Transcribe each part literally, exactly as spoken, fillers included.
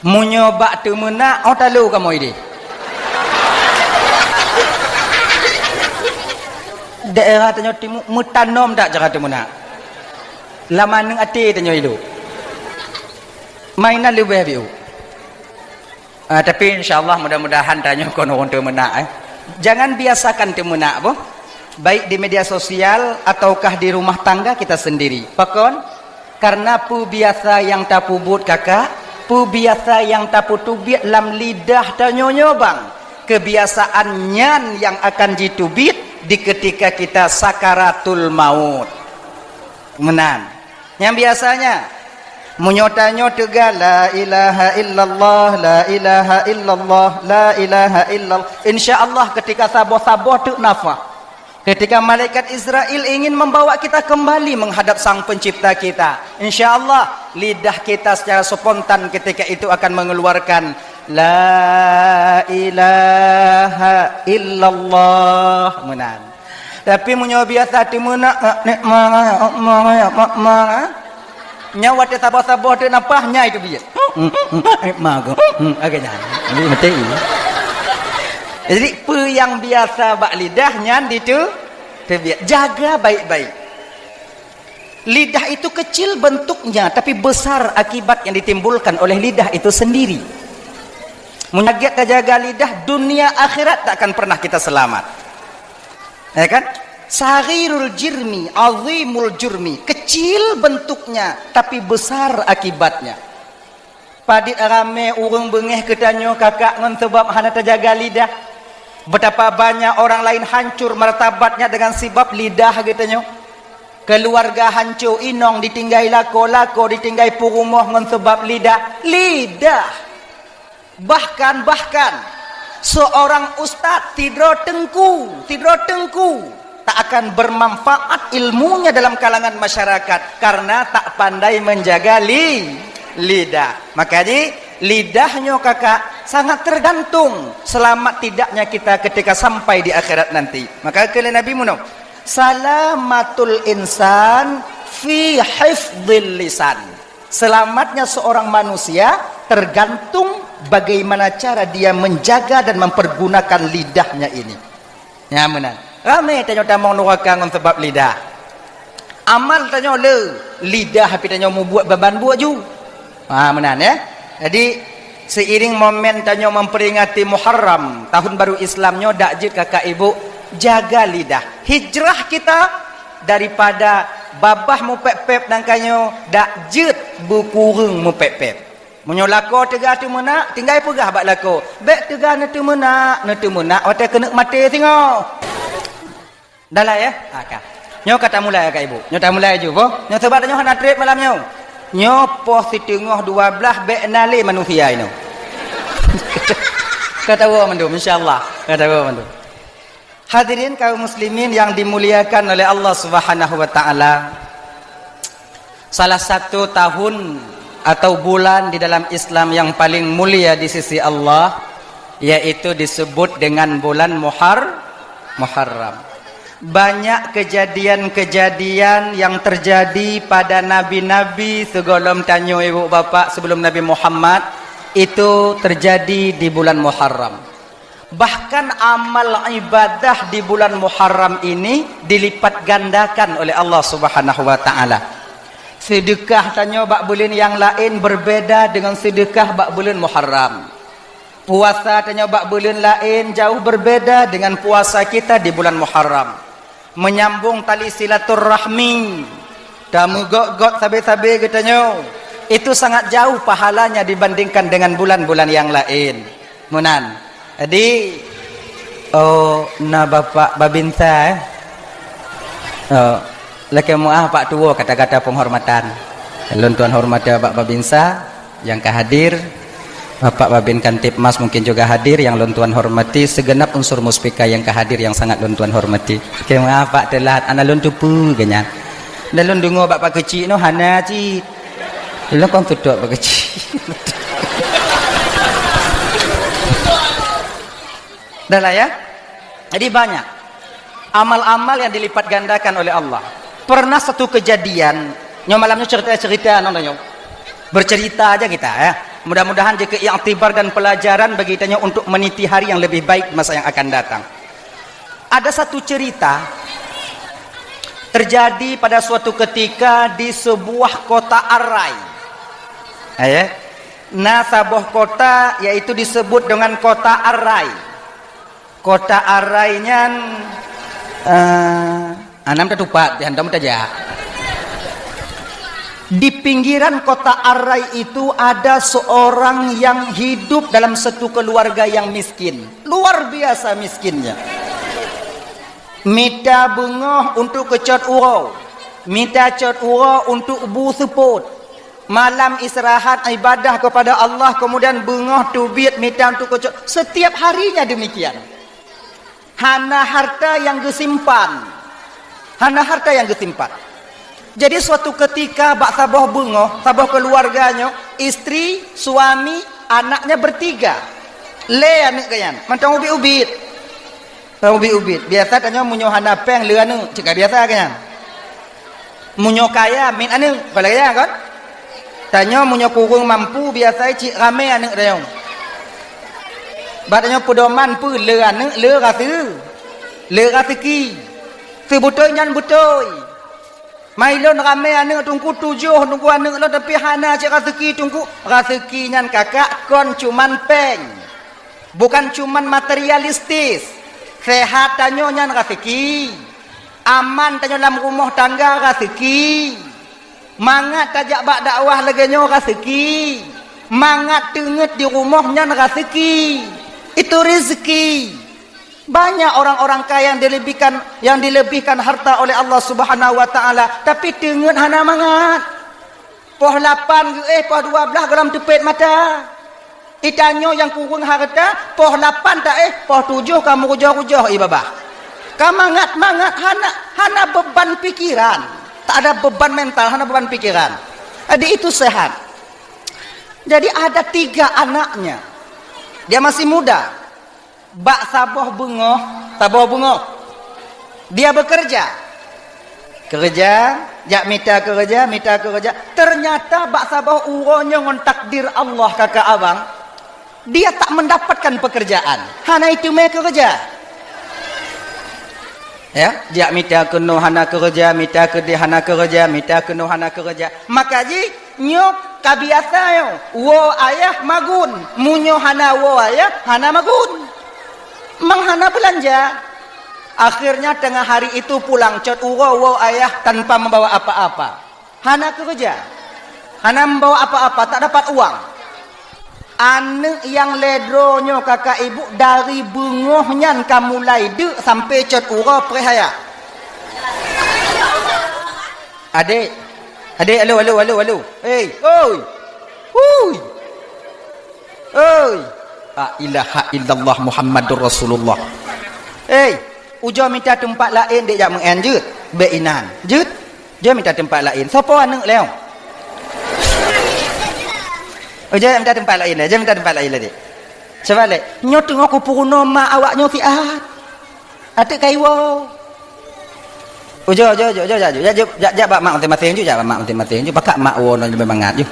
Meunyoe bak teumeunak, oh, talo kamoe ideh. Daerah tanyoe timu meutanom that cara teumeunak. Lam aneuk até tanyoe ilok. Mainan leubeh biu. Ah, tapi insya Allah mudah-mudahan tanyoe kon ureuëng teumeunak, eh. Jangan biasakan teumeunak boh. Baik di media sosial ataukah di rumah tangga kita sendiri. Pakon? Karena peubiasa nyang tapeubuet kakak, peubiasa nyang tapeuteubiet lam lidah tanyoe nyoe bang. Kebiasaan nyan nyang akan jiteubiet di ketika kita sakaratul maut. Meunan. Nyang biasanya, meunyoe tanyoe teuga, "La ilaha illallah, la ilaha illallah, la ilaha illallah." Insya Allah ketika saboh-saboh teuk nafah. Ketika malaikat Israel ingin membawa kita kembali menghadap Sang Pencipta kita, insya Allah lidah kita secara spontan ketika itu akan mengeluarkan, "La ilaha illallah." Meunan. Tapi meunyoe biasa teumeunak, nek manga, manga, manga. Nyan watée saboh-saboh teuk nafah, nyan itu biet. Nek manga. Agak nyan. Jadi mati. Jadi peue nyang biasa bak lidah nyan ditu teubiet. Jaga baik-baik. Lidah itu kecil bentuknya, tapi besar akibat yang ditimbulkan oleh lidah itu sendiri. Meunyoe tajak tajaga lidah, dunia akhirat tak akan pernah kita selamat. Ya kan? Saghirul jirmi, azimul jurmi. Kecil bentuknya, tapi besar akibatnya. Padit ramé ureuëng beungéh keu tanyoe kakak ngon sabab hana tajaga lidah. Betapa banyak orang lain hancur martabatnya dengan sabab lidah geutanyoe. Keluarga hancô, inong ditinggai lakoe, lakoe ditinggai peurumoh ngon sabab lidah. Lidah. Bahkan, bahkan, seorang ustaz sidroe teungku, sidroe teungku tak akan bermanfaat ilmunya dalam kalangan masyarakat karena tak pandai menjaga li-, lidah. Makanya lidah nyoe kakak sangat tergantung selamat tidaknya kita ketika sampai di akhirat nanti. Maka kata Nabi meunoe, "Salamatul insan fi hifdzil lisan." Selamatnya seorang manusia tergantung bagaimana cara dia menjaga dan mempergunakan lidahnya ini. Nyan meunan. Ramé tanyoe tamong nuraka ngon sabab lidah. Amal tanyoe le, lidah pih tanyoe mubuet ban-ban buet ju. Ha, meunan, ya. Jadi, seiring momen tanyoe memperingati Muharram, tahun baru Islam nyoe, dak jeuet kakak ibu jaga lidah. Hijrah kita daripada babah mupép-pép nangka nyoe, dak jeuet beukureueng mupép-pép. Meunyoe lakoe teuga teumeunak, tinggai peugah bak lakoe, "Bék teuga neuteumeunak, neuteumeunak watée keuneuk maté singoh." Dah lah, ya? Ha, ka. Nyoe ka tamulai, Kak Ibu. Nyoe tamulai ju, boh. Nyoe sabab nyoe hana treb malam nyoe. Nyoe poh siteungoh dua blaih bék na lé manusia inoe. Ka tawoe mandum, insya Allah. Ka tawoe mandum. Hadirin kaum muslimin yang dimuliakan oleh Allah Subhanahu wa taala. Salah satu tahun atau bulan di dalam Islam yang paling mulia di sisi Allah, yaitu disebut dengan bulan Muhar-, Muharram. Banyak kejadian-kejadian yang terjadi pada nabi-nabi sigohlom tanyoe ibu bapak sebelum Nabi Muhammad, itu terjadi di bulan Muharram. Bahkan amal ibadah di bulan Muharram ini dilipat gandakan oleh Allah Subhanahu wa taala. Seudeukah tanyoe bak buleuen nyang laén berbeda dengan seudeukah bak buleuen Muharram. Puasa tanyoe bak buleuen laén jauh berbeda dengan puasa kita di bulan Muharram. Menyambung tali silaturahmi, tameugöt-göt sabe-sabe geutanyoe, itu sangat jauh pahalanya dibandingkan dengan bulan-bulan nyang laén. Meunan. Jadi, oh, na Bapak Babinsa, eh? Oh, lakée meuah Pak Tuwo kata-kata penghormatan. Lôn tuan hormati Bapak Babinsa nyang ka hadir. Bapak Babin Kamtibmas mungkin juga hadir yang lôn tuan hormati, segenap unsur muspika yang ka hadir yang sangat lôn tuan hormati. Oke, maaf Pak teulat, ana lôn teupeue geuh nyan. Dan lôn deungoe bak Pak Keuchik noh hana cit. Lôn kon tutok Pak Keuchik. Dah lah ya. Jadi banyak amal-amal yang dilipat gandakan oleh Allah. Pernah satu kejadian, nyoe malam nyoe cerita-cerita nyoe. Bercerita aja kita ya. Mudah-mudahan jeuet keu iktibar dan pelajaran bagi tanyoe untuk meniti hari yang lebih baik masa yang akan datang. Ada satu cerita terjadi pada suatu ketika di sebuah kota Arai. Eh, na saboh kota, yaitu disebut dengan kota Arai. Kota Arai nyan, eh, anam tatupat, di hantom tajak. Di pinggiran kota Arai itu ada seorang yang hidup dalam satu keluarga yang miskin. Luar biasa miskinnya. Mita beungoh untuk keucot uroe. Mita cot uroe untuk bu seupôt. Malam istirahat ibadah kepada Allah, kemudian beungoh teubiet mita untuk keucot. Setiap harinya demikian. Hana harta yang geusimpan. Hana harta yang geusimpan. Jadi, suatu ketika bak saboh beungoh, saboh keuluwarga nyoe, istri, suami, anaknya bertiga. Lé aneuk geuh nyan, mantong ubit-ubit. Ubit-ubit. Biasa tanyoe meunyoe hana péng lé aneuk, cit ka biasa geuh nyan. Meunyoe kaya, miet aneuk, kon lagée nyan kon? Tanyoe meunyoe kureueng mampu, biasa cit ramé aneuk tanyoe. Bak tanyoe peudoman peue, lé aneuk, lé raseu-, lé raseuki. Seubeutôi nyan beutôi. Mai lôn ramé aneuk teungku, tujoh teungku aneuk lôn, tapi hana cit raseuki teungku. Raseuki nyan kakak kon cuman péng. Bukan cuman materialistis. Sehat tanyoe nyan raseuki. Aman tanyoe lam rumoh tangga raseuki. Mangat tajak bak dakwah lagée nyoe raseuki. Mangat teungeut di rumoh nyan raseuki. Itu rezeki. Banyak orang-orang kaya yang dilebihkan, yang dilebihkan harta oleh Allah Subhanahu wa Taala, tapi teungeut hana mangat. Poh lapan geuéh, poh dua blaih gohlom teupet mata. Itanyoe nyang kureueng hareuta, poh lapan taéh, poh tujoh ka meurujoh-rujoh ié babah. Ka mangat-mangat, hana, hana beban pikiran. Tak ada beban mental, hana beban pikiran. Jadi itu sehat. Jadi ada tiga anaknya. Dia masih muda. Bak saboh beungoh, saboh beungoh, dia bekerja. Keureuja, jak mita keureuja, mita keureuja. Ternyata bak saboh uroe nyoe ngon takdir Allah kakak abang, dia tak mendapatkan pekerjaan. Hana iteumé keureuja. Ya, jak mita keunoe hana keureuja, mita keudeh hana keureuja, mita keunoe hana keureuja. Maka jih, nyoe ka biasa nyoe, woe ayah magun. Meunyoe hana woe ayah, hana magun. Mang hana beulanja. Akhirnya tengah hari itu pulang cot uroe woe ayah tanpa membawa apa-apa. Hana keureuja. Hana membawa apa-apa, tak dapat uang. Aneuk nyang lhée droe nyoe kakak ibu dari beungoh nyan ka mulai deuk sampai cot uroe preh ayah. Adek, adek, alo, alo, alo, alo. Hei, oi. Hui. Oi. La ilaha illallah Muhammadur Rasulullah. Hei, ujoe mita teumpat laén dek jak meu'en jeuet. Bék inan. Jeuet. Jeuet mita teumpat laén. Soe po aneuk lé nyoe? Ujoe mita teumpat laén lé. Jeuet mita teumpat laén lé dek. Cuba lé. Nyoe teungoh kupeurunoe mak awak nyoe siat. Até kaiwoe. Ujoe, ujoe, ujoe, ujoe, jak, jak, jak, jak, jak bak mak maséng-maséng ju, jak bak mak maséng-maséng ju. Pakak mak woe nyoe leubeh mangat ju.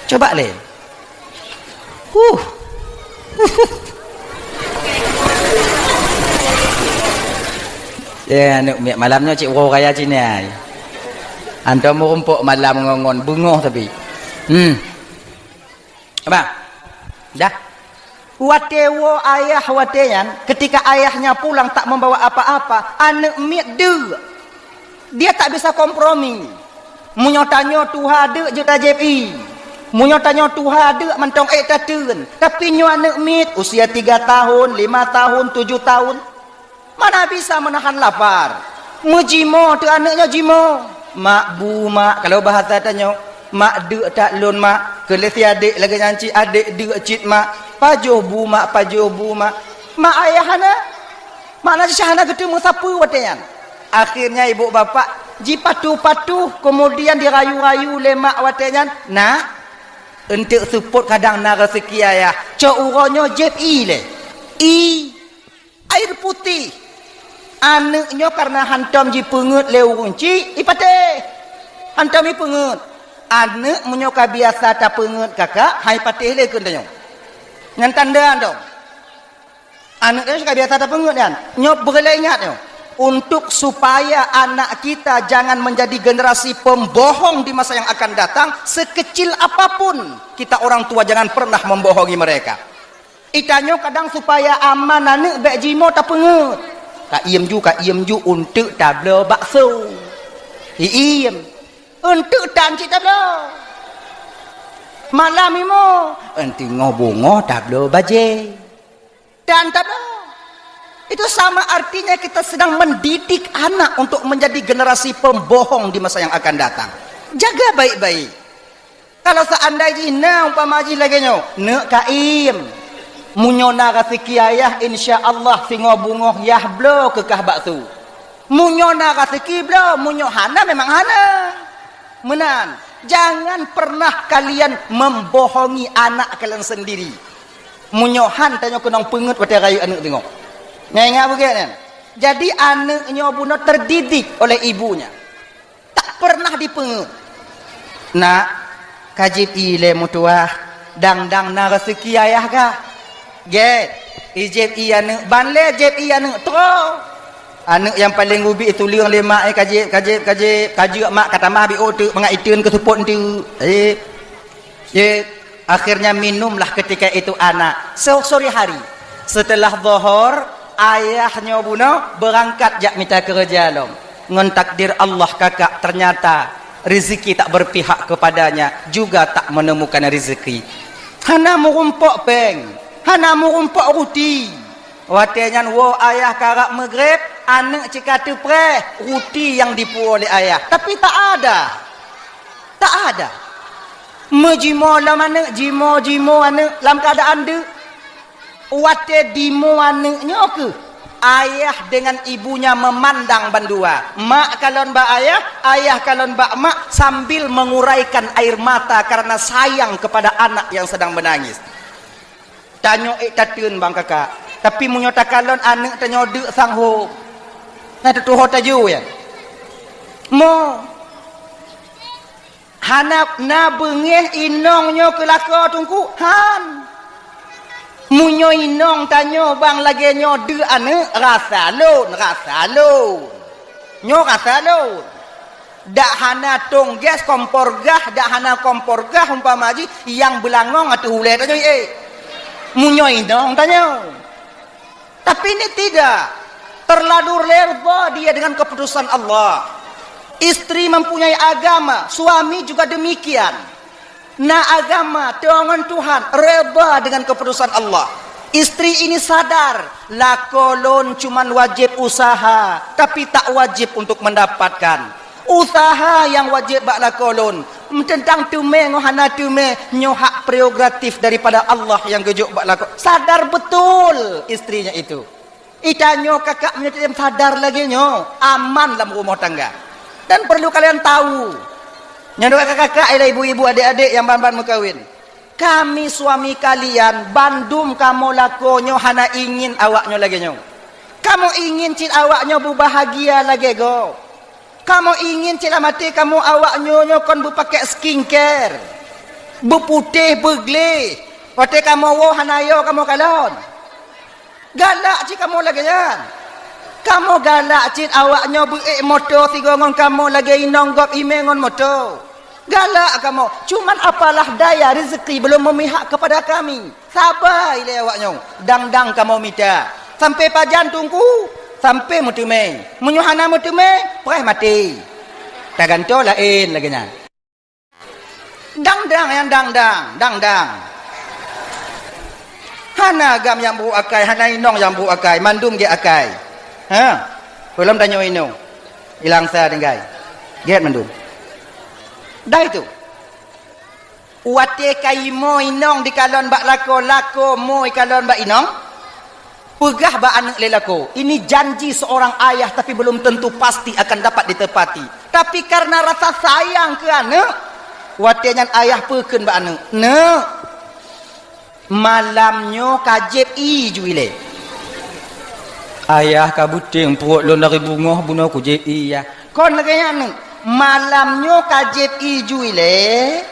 Cuba lé. Huh. Ya, aneuk miet malam nyoe cit uroe raya cit nyan. Antom meurumpok malam ngon, ngon beungoh tapi. Hmm. Abang. Dah. Watée woe ayah watée nyan, ketika ayahnya pulang tak membawa apa-apa, aneuk miet deuk. Dia tak bisa kompromi. Meunyoe tanyoe tuha deuk jeuet tajép ié. Meunyoe tanyoe tuha deuk mantong ék tateun. Tapi nyoe aneuk miet usia tiga tahun, lima tahun, tujuh tahun. Mana bisa menahan lapar. Meujimoe teuh aneuk nyoe jimoe. Mak bu mak, kalau bahasa tanyoe, mak deuk that lôn mak. Keu lé si adek lagée nyan cit, adek deuk cit mak. Pajoh bu mak, pajoh bu mak. Mak ayah hana. Makna jih hana geuteumé sapeue watée nyan. Akhirnya ibu bapak jipatuh-patuh, kemudian dirayu-rayu lé mak watée nyan, "Nak, eunteuk seupôt kadang na raseuki ayah, cok uroe nyoe jép ié lé. Ié, air putih." Aneuk nyoe kareuna hantom jipeungeut lé ureuëng chik, ipatéh. Hantom jipeungeut. Aneuk meunyoe ka biasa tapeungeuet kakak, hai patéh lé keu tanyoe. Nyan tanda dong. Aneuk tanyoe ka biasa tapeungeuet nyan. Nyoe peureulée ingat nyoe. Untuk supaya anak kita jangan menjadi generasi pembohong di masa yang akan datang, sekecil apapun kita orang tua jangan pernah membohongi mereka. Itanyoe kadang supaya aman aneuk bék jimoe tapeungeuet. Ka iem ju, ka iem ju, eunteuk tabloe bakso. Iiem. Eunteuk tan cit tabloe. Malam imoe, eunteuk ngo bungoh tabloe bajée. Tan tabloe. Itu sama artinya kita sedang mendidik anak untuk menjadi generasi pembohong di masa yang akan datang. Jaga baik-baik. Kalau seandai jih na umpama jih lagée nyoe, neuk ka iem. Meunyoe na raseuki ayah, insya Allah singoh bungoh yah bloe keu kah bakso. Meunyoe na raseuki bloe, meunyoe hana memang hana. Meunan, jangan pernah kalian membohongi anak kalian sendiri. Meunyoe han tanyoe keunong peungeuet watée rayeuk aneuk teungoh. Nyan ingat beugét nyan. Jadi aneuk nyoe bunoe terdidik oleh ibunya. Tak pernah dipeungeuet. Nak, ka jieb ié lé meutuwah, dang-dang na raseuki ayah kah? Gét, ijieb ié aneuk, ban lé jieb ié aneuk troe. Aneuk nyang paleng ubit ituleueng lé mak, eh, ka jieb, ka jieb, ka jieb, ka jeuet mak ka tamah biôh teuk mangat iteun keu seupôt enteuk. Eh. Cit, akhirnya minumlah ketika itu anak. So-, sore hari, setelah Zohor, ayah nyoe bunoe beurangkat jak mita keureuja lom. Ngon takdir Allah kakak, ternyata rezeki tak berpihak kepadanya, juga tak menemukan rezeki. Hana meurumpok péng, hana meurumpok ruti. Watée nyan woe ayah karab meugreb, aneuk cit ka teupreh ruti nyang dipuwoe lé ayah. Tapi tak ada. Tak ada. Meujimoe lom aneuk, jimoe-jimoe aneuk lam keuadaan deuk. Watée dimoe aneuk nyoe keuh, ayah dengan ibunya memandang bandua. Mak kalon bak ayah, ayah kalon bak mak sambil menguraikan air mata karena sayang kepada anak yang sedang menangis. Tanyoe ék tateun bang kakak. Tapi meunyoe takalon aneuk tanyoe deuk sang hom. Na teutuho taju ya. Mo. Hana na beungéh inong nyoe keu lakoe teungku? Han. Meunyoe inong tanyoe bang lagée nyoe deuk aneuk, rasa lôn, rasa lôn. Nyoe rasa lôn. Dak hana tong gas kompor gah, dak hana kompor gah umpama jih nyang beulangong ateueh ulée tanyoe, eh. Meunyoe inong tanyoe. Tapi ini tidak. Terlalu reba dia dengan keputusan Allah. Istri mempunyai agama, suami juga demikian. Na agama, teuh ngon Tuhan, reba dengan keputusan Allah. Istri ini sadar, lakoe lôn cuman wajéb usaha, tapi tak wajib untuk mendapatkan. Usaha nyang wajéb bak lakoe lôn, teuntang teumé ngon hana teumé, nyoe hak prerogatif daripada Allah nyang geujok bak lakoe. Sadar betul istrinya itu. Itanyoe kakak meunyoe sadar lagée nyoe, aman lam rumoh tangga. Dan perlu kalian tahu, nyoe kakak-kakak, ialah ibu-ibu, adik-adik nyang ban-ban meukawen. Kami suami kalian, bandum kamoe lakoe nyoe hana ingin awak nyoe lagée nyoe. Kamoe ingin cit awak nyoe beubahagia lagée gob. Kamoe ingin cit lam até kamoe awak nyoe nyoe kon beupakée skincare, beuputéh, beugleh. Watée kamoe woe hana yo kamoe kalon. Galak cit kamoe lagée nyan. Kamoe galak cit awak nyoe beuék moto sigoe ngon kamoe lagée inong gob imé ngon moto. Galak kamoe, cuman apalah daya rezeki belum memihak kepada kami. Saba ilée awak nyoe, dang-dang kamoe mita. Sampai pajan teungku, sampai meuteumé. Meunyoe hana meuteumé, preh maté. Tagantoe laén lagée nyan. Dang-dang nyang dang-dang, dang-dang. Hana agam nyang brok akai, hana inong nyang brok akai, mandum gét akai. Ha? Peulom tanyoe inong. Ilang sa tinggai. Gét mandum. Dah itu. Watée ka imoe inong dikalon bak lakoe, lakoe moe ikalon bak inong, peugah bak aneuk lé lakoe, ini janji seorang ayah tapi belum tentu pasti akan dapat ditepati. Tapi karena rasa sayang keu aneuk, watée nyan ayah peukheun bak aneuk, "Neuk, malam nyoe ka jieb ié ju ilée." "Ayah, ka beuténg pruet lôn dari beungoh bunoe kujieb ié, yah." Kon lagée nyan aneuk. Malam nyoe ka jieb ié ju ilée,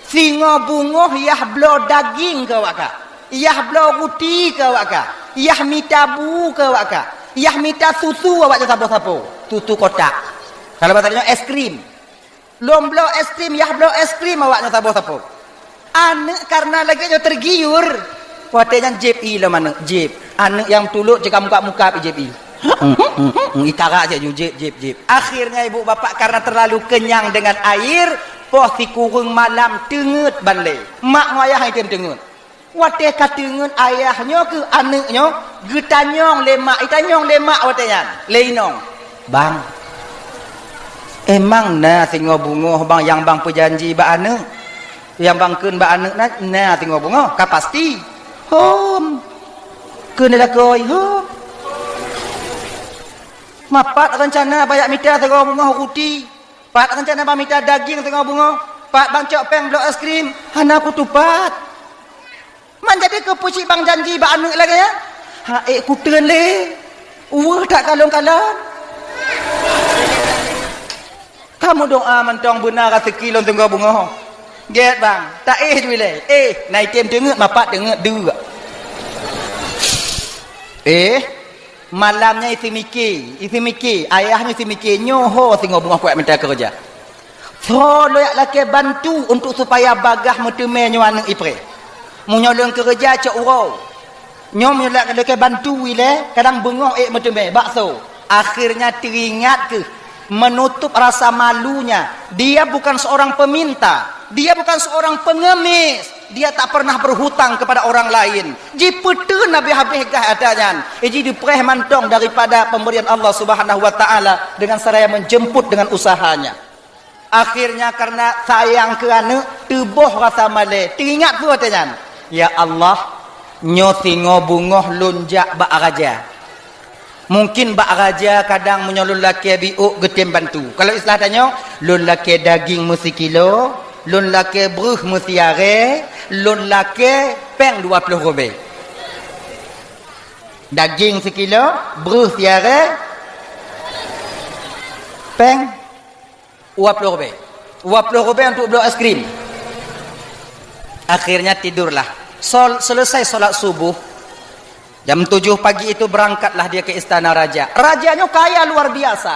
singoh beungoh yah bloe daging keu awak kah, yah bloe ruti keu awak kah, yah mita bu keu awak kah, yah mita susu awak nyoe saboh sapo, susu kotak. Kalau bahasa nyoe es krim. Lôn bloe es krim, yah bloe es krim awak nyoe saboh sapo. Aneuk karena lagée nyoe teugiur. Watée nyan jieb ié lom aneuk, jieb. Aneuk nyang tulok cit ka mukab-mukab jieb ié. Itara cit ju jieb, jieb, jieb. Akhirnya ibu bapak karena terlalu kenyang dengan air, poh sikureueng malam teungeut ban lé. Mak ngon ayah item teungeut. Watée ka teungeut ayah nyoe keu aneuk nyoe, geutanyong lé mak, itanyong lé mak watée nyan, lé inong. "Bang, emang na singoh beungoh bang nyang bang peujanji bak aneuk? Nyang bang kheun bak aneuk na, na singoh beungoh, ka pasti?" "Hom," kheun lé lakoe, "hom." "Ma pat reuncana bang jak mita singoh beungoh ruti? Pat reuncana bang mita daging singoh beungoh? Pat bang cok péng bloe es krim?" "Hana kutupat." "Man jadi keupeue cit bang janji bak aneuk lagée nyan?" "Ha ék kuteun lé, weueh that kalon-kalon." "Ka meudoá mantong beuna raseuki lôn singoh beungoh." "Gét bang, taéh ju ilée. Éh, na item teungeut, ma pat teungeut deuk." Éh, malam nyan iseumike, iseumike, ayah nyoe iseumike, nyoe ho singoh beungoh kuat mita keureuja. Soe lôn jak lakée bantu untuk supaya bagaih meuteumé nyoe aneuk ipreh. Meunyoe lôn keureuja cok uroe. Nyoe meunyoe lôn lakée bantu ilée, kadang beungoh ék meuteumé, bakso. Akhirnya teuingat keuh, menutup rasa malunya. Dia bukan seorang peminta, dia bukan seorang pengemis, dia tak pernah berhutang kepada orang lain. Jipeuteun habéh-habéh gaih atra nyan. Iji dipreh mantong daripada pemberian Allah Subhanahu wa Ta'ala dengan seraya menjemput dengan usahanya. Akhirnya karena sayang keu aneuk, teuboh rasa malée. Teuingat peue watée nyan? "Ya Allah, nyoe singoh beungoh lôn jak bak raja. Mungkin bak raja kadang meunyoe lôn lakée biôk geutem bantu. Kalau istilah tanyoe, lôn lakée daging meusikilo, lôn lakée breuh meusiarée, lôn lakée péng dua ploh rubée." Daging sikilo, breuh siarée, péng dua ploh rubée. Dua ploh rubée untuk bloe es krim. Akhirnya tidurlah. Sol-, selesai solat subuh, jam tujuh pagi itu berangkatlah dia ke istana raja. Raja nyoe kaya luar biasa.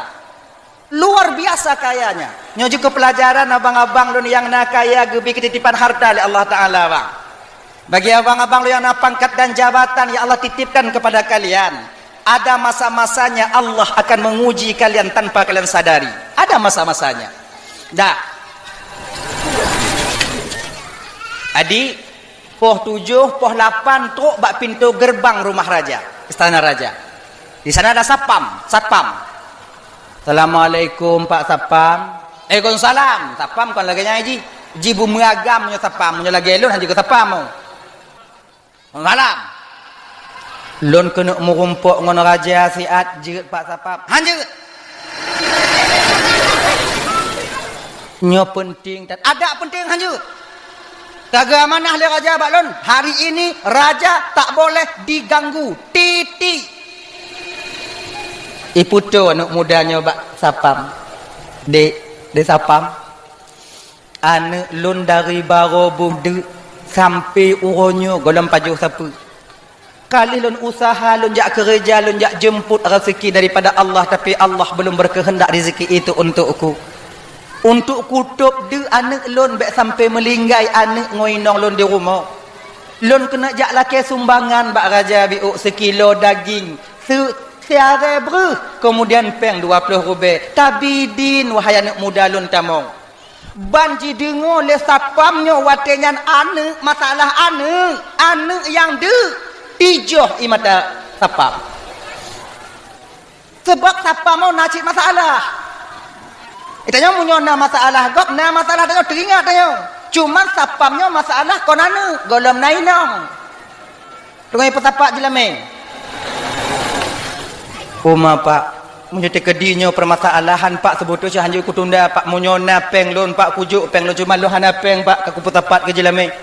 Luar biasa kayanya. Nyoe jeuet keu peulajaran abang-abang lôn nyang na kaya geubi keutitipan harta lé Allah Ta'ala, bang. Bagi abang-abang lôn nyang na pangkat dan jabatan yang Allah titipkan kepada kalian, ada masa-masanya Allah akan menguji kalian tanpa kalian sadari. Ada masa-masanya. Dah. Adik, poh tujoh, poh lapan trok bak pintoe geureubang rumoh raja, istana raja. Di sana ada sapam, satpam. "Assalamualaikum, Pak Satpam." "Waalaikumsalam." Satpam kon lagée nyan jih. Jih beumeugam nyoe satpam, nyoe lagée lôn hana jeuet keu satpam. "Malam. Lôn keuneuk meurumpok ngon raja siat jeuet, Pak Satpam." "Han jeuet." "Nyoe peunteng that." "Adak peunteng han jeuet. Ka geuamanah lé raja bak lôn, hari ini raja tak boleh diganggu. Titik." Ipeutoe aneuk muda nyoe bak satpam. "Dek, dek satpam, aneuk lôn dari barô beudeuk sampai uroe nyoe gohlom pajoh sapeue. Ka lheueh lôn useuha, lôn jak keureuja, lôn jak jeumpot raseuki daripada Allah, tapi Allah belum berkehendak rezeki itu untukku. Untuk kutôb deuk aneuk lôn bék sampai meulinggai aneuk ngon inong lôn di rumoh. Lôn keuneuk jak lakée sumbangan bak raja biôk sikilo daging, se-, siarée breuh, keumudian péng dua ploh rubée. Tabi din, wahai aneuk muda lôn tamong." Ban jideungoe lé satpam nyoe watée nyan aneuk, masalah aneuk, aneuk nyang deuk, tijoh ie mata satpam. Sabab satpam nyoe na cit masalah. Geutanyoe meunyoe na masalah gob, na masalah tanyoe teuingat tanyoe. Cuman satpam nyoe masalah kon aneuk, gohlom na inong. Teungoh ipeusapat jeulamé. "Uma, Pak, meunyoe teukeudi nyoe peumasalahan, Pak, seubeutôi cit hanjeuet kutunda, Pak. Meunyoe na péng lôn, Pak, kujok péng lôn, cuma lôn hana péng, Pak, ka kupeusapat keu jeulamé.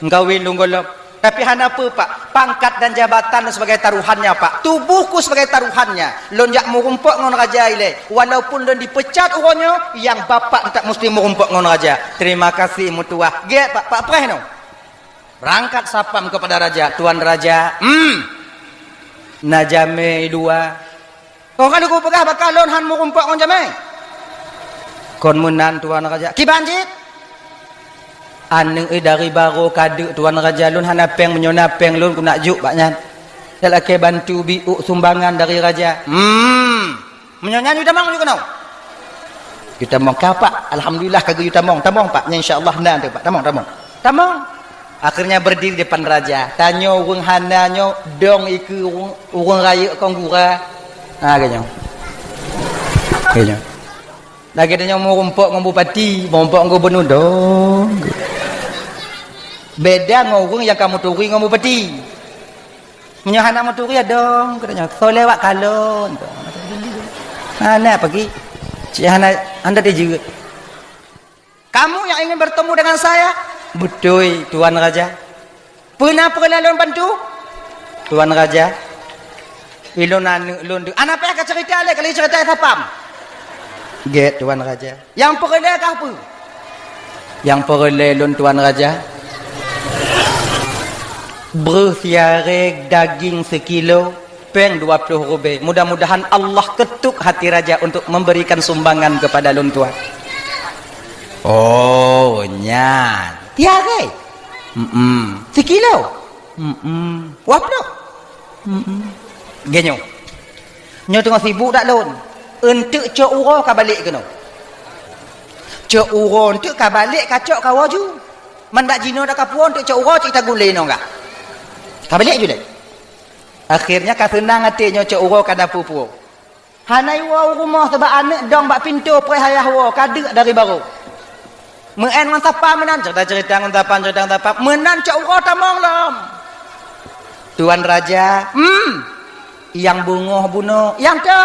Meukawen lôn gohlom." Tapi hana peue, Pak. Pangkat dan jabatan sebagai taruhannya, Pak. Tubuhku sebagai taruhannya. Lôn jak meurumpok ngon raja ilée. Walaupun lôn dipecat uroe nyoe, nyang bapak teutap musti meurumpok ngon raja. Terima kasih, meutuah. Gét, Pak. Pak preh nyoe. Berangkat sapam kepada raja. Tuan raja, hmm. Na jamé i luwa. Kon ka lôn peugah bak kah lôn han meurumpok ngon jamé. Kon meunan, Tuan Raja. Kiban cit? Aneuëk dari barô ka deuk, Tuan Raja, lôn hana péng, meunyoe na péng lôn keuneuk jok bak nyan. Talakée bantu biôk sumbangan dari raja. Hmm. Meunyoe nyan yue tamong yue keunoe. Yue tamong ka, Pak. Alhamdulillah ka geuyue tamong. Tamong, Pak. Nyan insya Allah na teuh, Pak. Tamong, tamong. Tamong. Akhirnya berdiri depan raja. Tanyoe ureuëng hana nyoe dong ikeue ureuëng, ureuëng rayeuk kong gura. Ha, lagée nyoe. Lagée nyoe. Lagée tanyoe meurumpok ngon bupati, meurumpok ngon gubernur dong. Beda ngon ureuëng nyang ka meuturi ngon bupati. Meunyoe hana meuturi ya dong, kata nyoe. Soe lewat kalon. Hana pagi. Cik hana, hana tijeuet. Kamu yang ingin bertemu dengan saya? Beutôi, Tuan Raja. Peue na peureulée lôn bantu? Tuan Raja, ilôn aneuëk lôn deuek. Hana payah kacerita lé, ka lheueh cerita sapam. Gét, Tuan Raja. Nyang peureulée kah peue? Nyang peureulée lôn, Tuan Raja, breueh siaré daging sikilo, péng dua ploh rubée. Mudah-mudahan Allah ketuk hati raja untuk memberikan sumbangan kepada lôn tuan. Oh, nyan. Tiaré? Mm-mm. Sikilo? Mm-mm. Dua ploh? Mm-mm. Lagée nyoe. Nyoe teungoh sibuk dak lôn. Eunteuk cok uroe ka balek keunoe. Cok uroe eunteuk ka balek, ka cok ka woe ju. Man bak jinoe dak ka puwoe, eunteuk cok uroe cit tagun lé inoe gah. Ka balek ju lé. Akhirnya ka seunang até nyoe cok uroe ka na peue-peue. Hana iwoe u rumoh sabab aneuëk dong bak pintoe preh ayah woe ka deuk dari barô. Meu'en ngon sapam meunan, cerita-cerita ngon sapam, cerita ngon sapam. Meunan cok uroe tamong lom. Tuan Raja, hmm, nyang beungoh bunoe, nyang tho.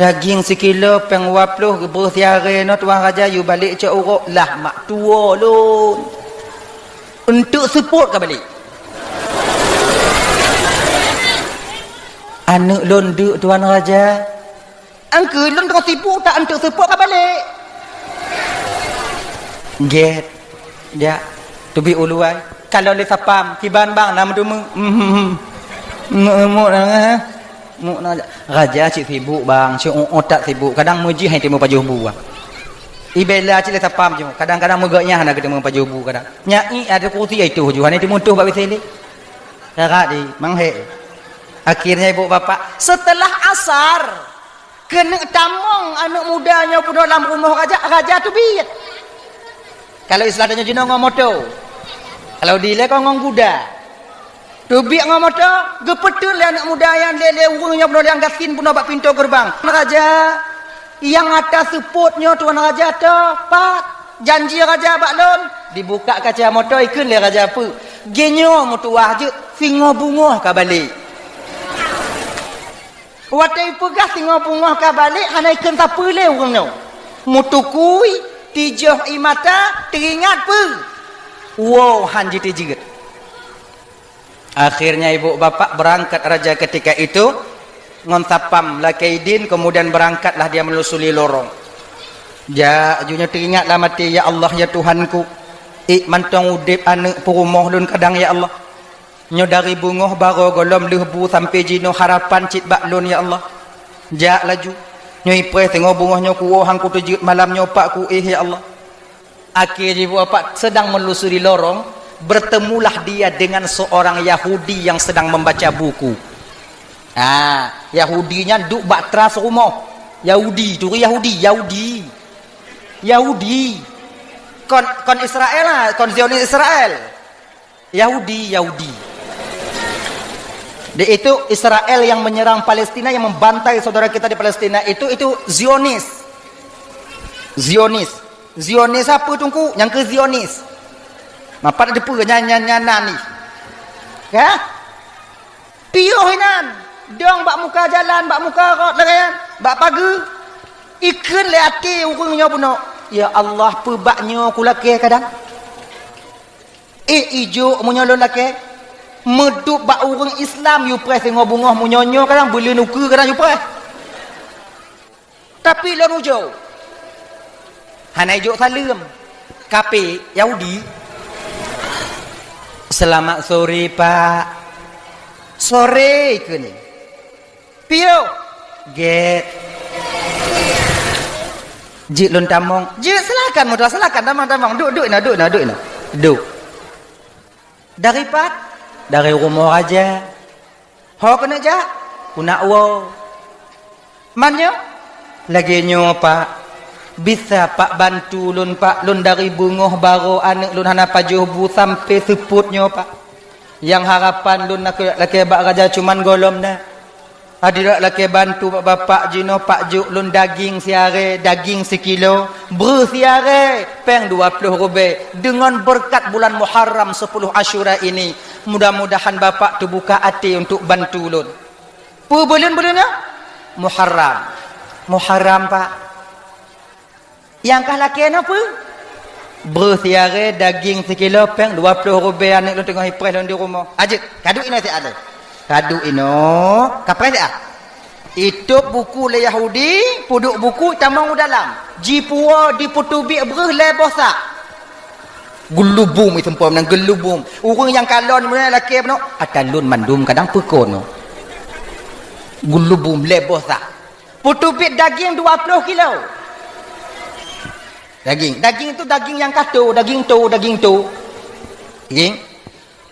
Daging sikilo péng dua ploh, breueh siaré nyoe, Tuan Raja, yue balek cok uroe, lah mak tuwoe lôn. Eunteuk seupôt ka balek. Aneuëk lôn deuk, Tuan Raja. Angkeue lôn teungoh sibuk, tak eunteuk seupôt ka balek. Gét. Jak. Teubiet u luwa. Kalon lé sapam. Kiban bang, na meuteumé. Hmm, hmm, hmm. Muk, muk, na, eh. Muk, na, raja cit sibuk, bang. Cit, oh, oh, tak sibuk. Kadang meujih hana teumé pajoh bu, bang. Ibela cit lé sapam ju. Kadang-kadang meugét nyang hana geuteumé pajoh bu kadang. Nyan i ada kursi ai tuh ju, hana teumé tuh bak W C lé. Karat di, manghé. Akhirnya ibu bapak, setelah asar, keuneuk tamong aneuëk muda nyoe peunoh lam rumoh raja, raja teubiet. Kalau istilah tanyoe jinoe ngon moto. Kalau dilée kon ngon guda. Teubiet ngon moto, geupeuteun lé aneuëk muda nyan lé, lé ureuëng nyoe peunoh lé nyang gasien peunoh bak pintoe geureubang. Raja, nyang ata seupôt nyoe Tuan Raja tho, pat? Janji raja bak lôn. Dibuka kaca moto, ikheun lé raja peue. Geunyoe meutuwah jeuet, singoh beungoh ka balek. Watée ipeugah singoh beungoh ka balek, hana ikheun sapeue lé ureuëng nyoe. Meutukui, tijoh ie mata, teuingat peue? Woe han jiteubiet. Akhirnya ibu bapak berangkat raja ketika itu ngon sapam lakée idin, kemudian berangkatlah dia menelusuri lorong. Jak, ju nyoe teuingat lam até, "Ya Allah, ya Tuhanku, ék mantong udeb aneuëk peurumoh lôn kadang, ya Allah. Nyoe dari beungoh barô gohlom lheueh bu sampoe jinoe harapan cit bak lôn, ya Allah. Jak laju. Nyoe ipreh singoh beungoh nyoe kuwoe han kuteujeuet malam nyoe pak kuéh, ya Allah." Akhé jiboh pat sedang menelusuri lorong, bertemulah dia dengan seorang Yahudi yang sedang membaca buku. Ah, Yahudi nyan duek bak teras rumoh. Yahudi, turi Yahudi, Yahudi. Yahudi. Kon, kon Israel lah, kon Zionis Israel. Yahudi, Yahudi. Di itu Israel yang menyerang Palestina, yang membantai saudara kita di Palestina itu, itu Zionis. Zionis. Zionis apa, Teungku? Nyang keu Zionis. Mapat ada peue nyan, nyan, nyan, nan ni. Ya? Piôh inan. Dong bak muka jalan, bak muka rot lagée nyan, bak pageue. Ikheun lé até ureuëng nyoe bunoe, "Ya Allah, peue bak nyoe kulakée kadang?" Eh, ijok meunyoe lôn lakée. Meudup bak ureuëng Islam yue preh singoh beungoh, meunyoe nyoe kadang beuleuen ukeue kadang yue preh. Tapi lôn ujoe. Hana ijok saleuem. Kape Yahudi. "Selamat sore, Pak." "Sore," kheun. "Piôh." "Gét." "Jeuet lôn tamong." "Jeuet, silakan, muda, silakan, tamong, tamong. Duek, duek inoe, duek inoe, duek inoe. Duek." "Dari pat?" "Dari rumoh raja." "Ho keuneuk jak?" "Keuneuk woe." "Man nyoe?" "Lagée nyoe, Pak. Bisa, Pak, bantu lôn, Pak. Lôn dari beungoh barô aneuëk lôn hana pajoh bu sampoe seupôt nyoe, Pak. Nyang harapan lôn lakée, lakée bak raja cuman gohlom na. Adak lakée bantu bak bapak jinoe, Pak, jok lôn daging siarée, daging sikilo, breuh siarée, péng dua ploh rubée. Deungon beureukat bulan Muharram sepuluh Asyura ini, mudah-mudahan bapak teubuka até untuk bantu lôn." "Peue buleuen-buleuen nyoe?" "Muharram." "Muharram, Pak." "Nyang kah lakée nyoe peue?" "Breuh siarée, daging sikilo, péng dua ploh rubée, aneuëk lôn teungoh ipreh lôn di rumoh." "Ajeuet, kaduek inoe siat lé." Kaduek inoe, kapreh siat. Itôb buku lé Yahudi, peuduek buku, tamong u dalam. Jipuwoe, dipeuteubiet breuh lhée boh sak. Geulubum, iseumpom nan geulubum. Ureuëng nyang kalon meunyoe lakée bunoe, "Ata lôn mandum kadang peukon." Geulubum lhée boh sak. Peuteubiet daging dua ploh kilo. Daging, daging tu daging nyang kato, daging to, daging to. Daging.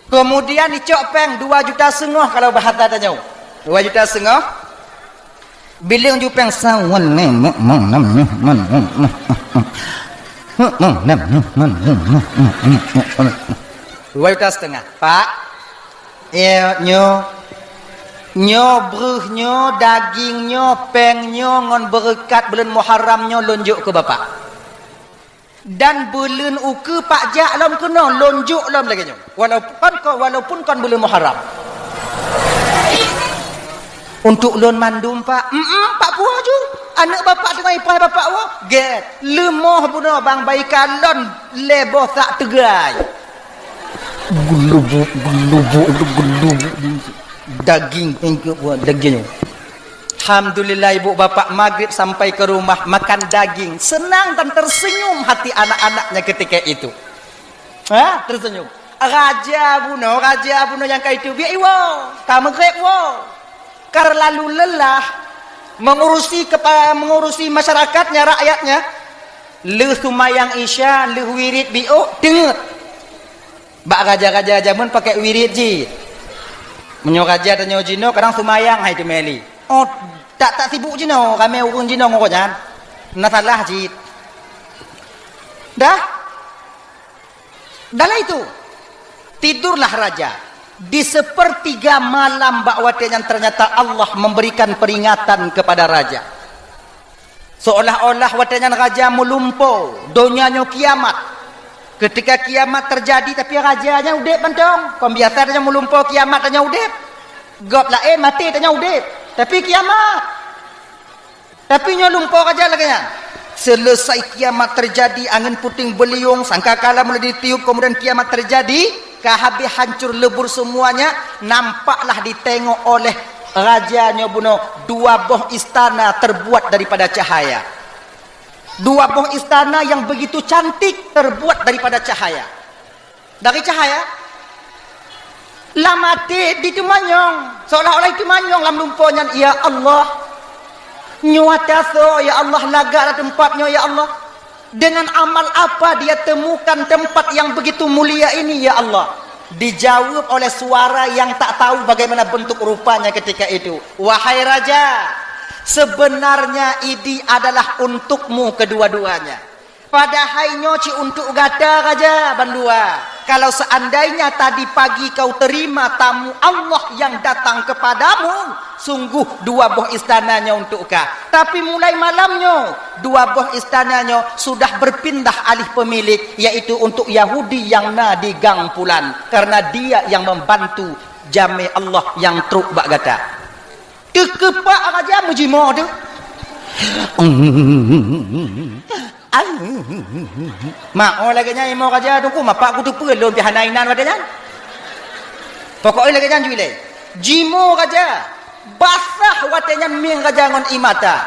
Keumudian icok péng dua juta seungoh kalau bahasa tanyoe. Dua juta seungoh. Bileueng ju péng sawan. Dua juta setengah. Pak, Iya, nyoe. Nyoe breuh nyoe, daging nyoe, péng nyoe, ngon beureukat buleuen Muharram nyoe lôn jok keu bapak. Dan buleuen ukeue pak jak lom keunoe, lôn jok lom lagée nyoe. Walaupun kon, walaupun kon buleuen Muharram. Untuk lôn mandum, Pak. Mm-mm, Pak, puwoe ju. Aneuëk bapak teungoh ipreh bapak woe. Gét. Leumoh bunoe bang bayi kalon lhée boh sak teugai. Gelubuk, gelubuk, gelubuk. Daging, daging. Alhamdulillah, ibu bapak magrib sampai ke rumah makan daging. Senang dan tersenyum hati anak-anaknya ketika itu. Ha? Tersenyum. Raja bunoe, raja bunoe nyang ka itu biak iwoe, ka magrib woe. Karena lalu lelah mengurusi kepa-, mengurusi masyarakatnya, rakyatnya. Lheueh sumayang Isya, lheueh wirid biôk, teungeut. Bak raja-raja jameun pakai wirid jih. Meunyoe raja tanyoe jinoe kadang sumayang hai teumeli. Oh, tak, tak sibuk jinoe, ramé ureuëng jinoe ngon nyan. Na salah jih. Dah? Dalam itu, tidurlah raja. Di sepertiga malam bak watée nyan ternyata Allah memberikan peringatan kepada raja. Seolah-olah watée nyan raja meulumpo, donya nyoe kiamat. Ketika kiamat terjadi, tapi raja nyan udeb mantong. Kon biasa tanyoe meulumpo kiamat tanyoe udeb. Gob laén maté tanyoe udeb. Tapi kiamat. Tapi nyoe lumpo raja lagée nyan. Selesai kiamat terjadi, angin puting beliung, sangkakala mulai ditiup, kemudian kiamat terjadi, ka habéh hancur lebur semuanya, nampaklah ditengok oleh raja nyoe bunoe dua boh istana terbuat daripada cahaya. Dua boh istana yang begitu cantik terbuat daripada cahaya. Dari cahaya. Lam até diteumanyong, seolah-olah diteumanyong lam lumpo nyan, "Ya Allah, nyoe ata soe, ya Allah, lagak lam teumpat nyoe, ya Allah? Dengan amal apa dia temukan tempat yang begitu mulia ini, ya Allah?" Dijawab oleh suara yang tak tahu bagaimana bentuk rupanya ketika itu. "Wahai raja, sebenarnya ini adalah untukmu kedua-duanya." Padahai nyoe cit untuk gata raja bandua. Kalau seandainya tadi pagi kau terima tamu Allah yang datang kepadamu, sungguh dua boh istana nyoe untuk kah. Tapi mulai malam nyoe, dua boh istana nyoe sudah berpindah alih pemilik, yaitu untuk Yahudi yang na di gang pulan, karena dia yang membantu jamé Allah yang trok bak gata. Teukeupak raja meujimoe tu. Ai, mak, oh, lagèe nyan imoe raja, Teungku, mapak kuteupeue lôn pih hana inan watèe nyan. Pokoknya lagèe nyan ju ilèe. Jimoe raja, basah watèe nyan mieng raja ngon ié mata.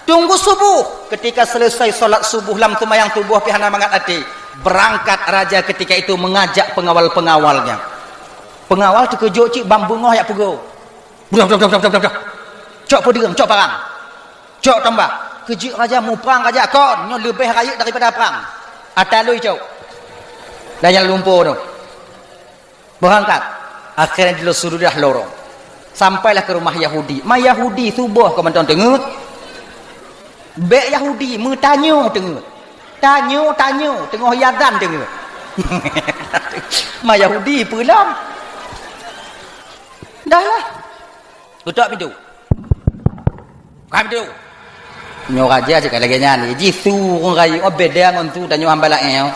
Tunggu subuh, ketika selesai salat subuh lam seumayang subuh pih hana mangat até, berangkat raja ketika itu mengajak pengawal-pengawalnya. Pengawal teukeujot cit ban beungoh jak peugo. Udah, udah, udah, udah, udah, udah. Cok peudeueng, cok parang. Cok tombak. Keujeuet raja, muprang raja, kon nyoe leubeh rayeuk daripada prang. Ata lui cok. Dan nyang lumpo tu. Berangkat. Akhirnya di sudah lorong. Sampailah ke rumah Yahudi. Ma Yahudi suboh keu mantong teungeut. Bèk Yahudi meutanyoe teungeut. Tanyoe, tanyoe, teungoh iazan teungeut. Ma Yahudi peue lom. Dah lah. Geutok pintoe. Buka pintoe. Nyoe raja cit ka lagèe nyan. Jih su ureueng rayeuk, oh, beda ngon su tanyoe hamba laén, oh.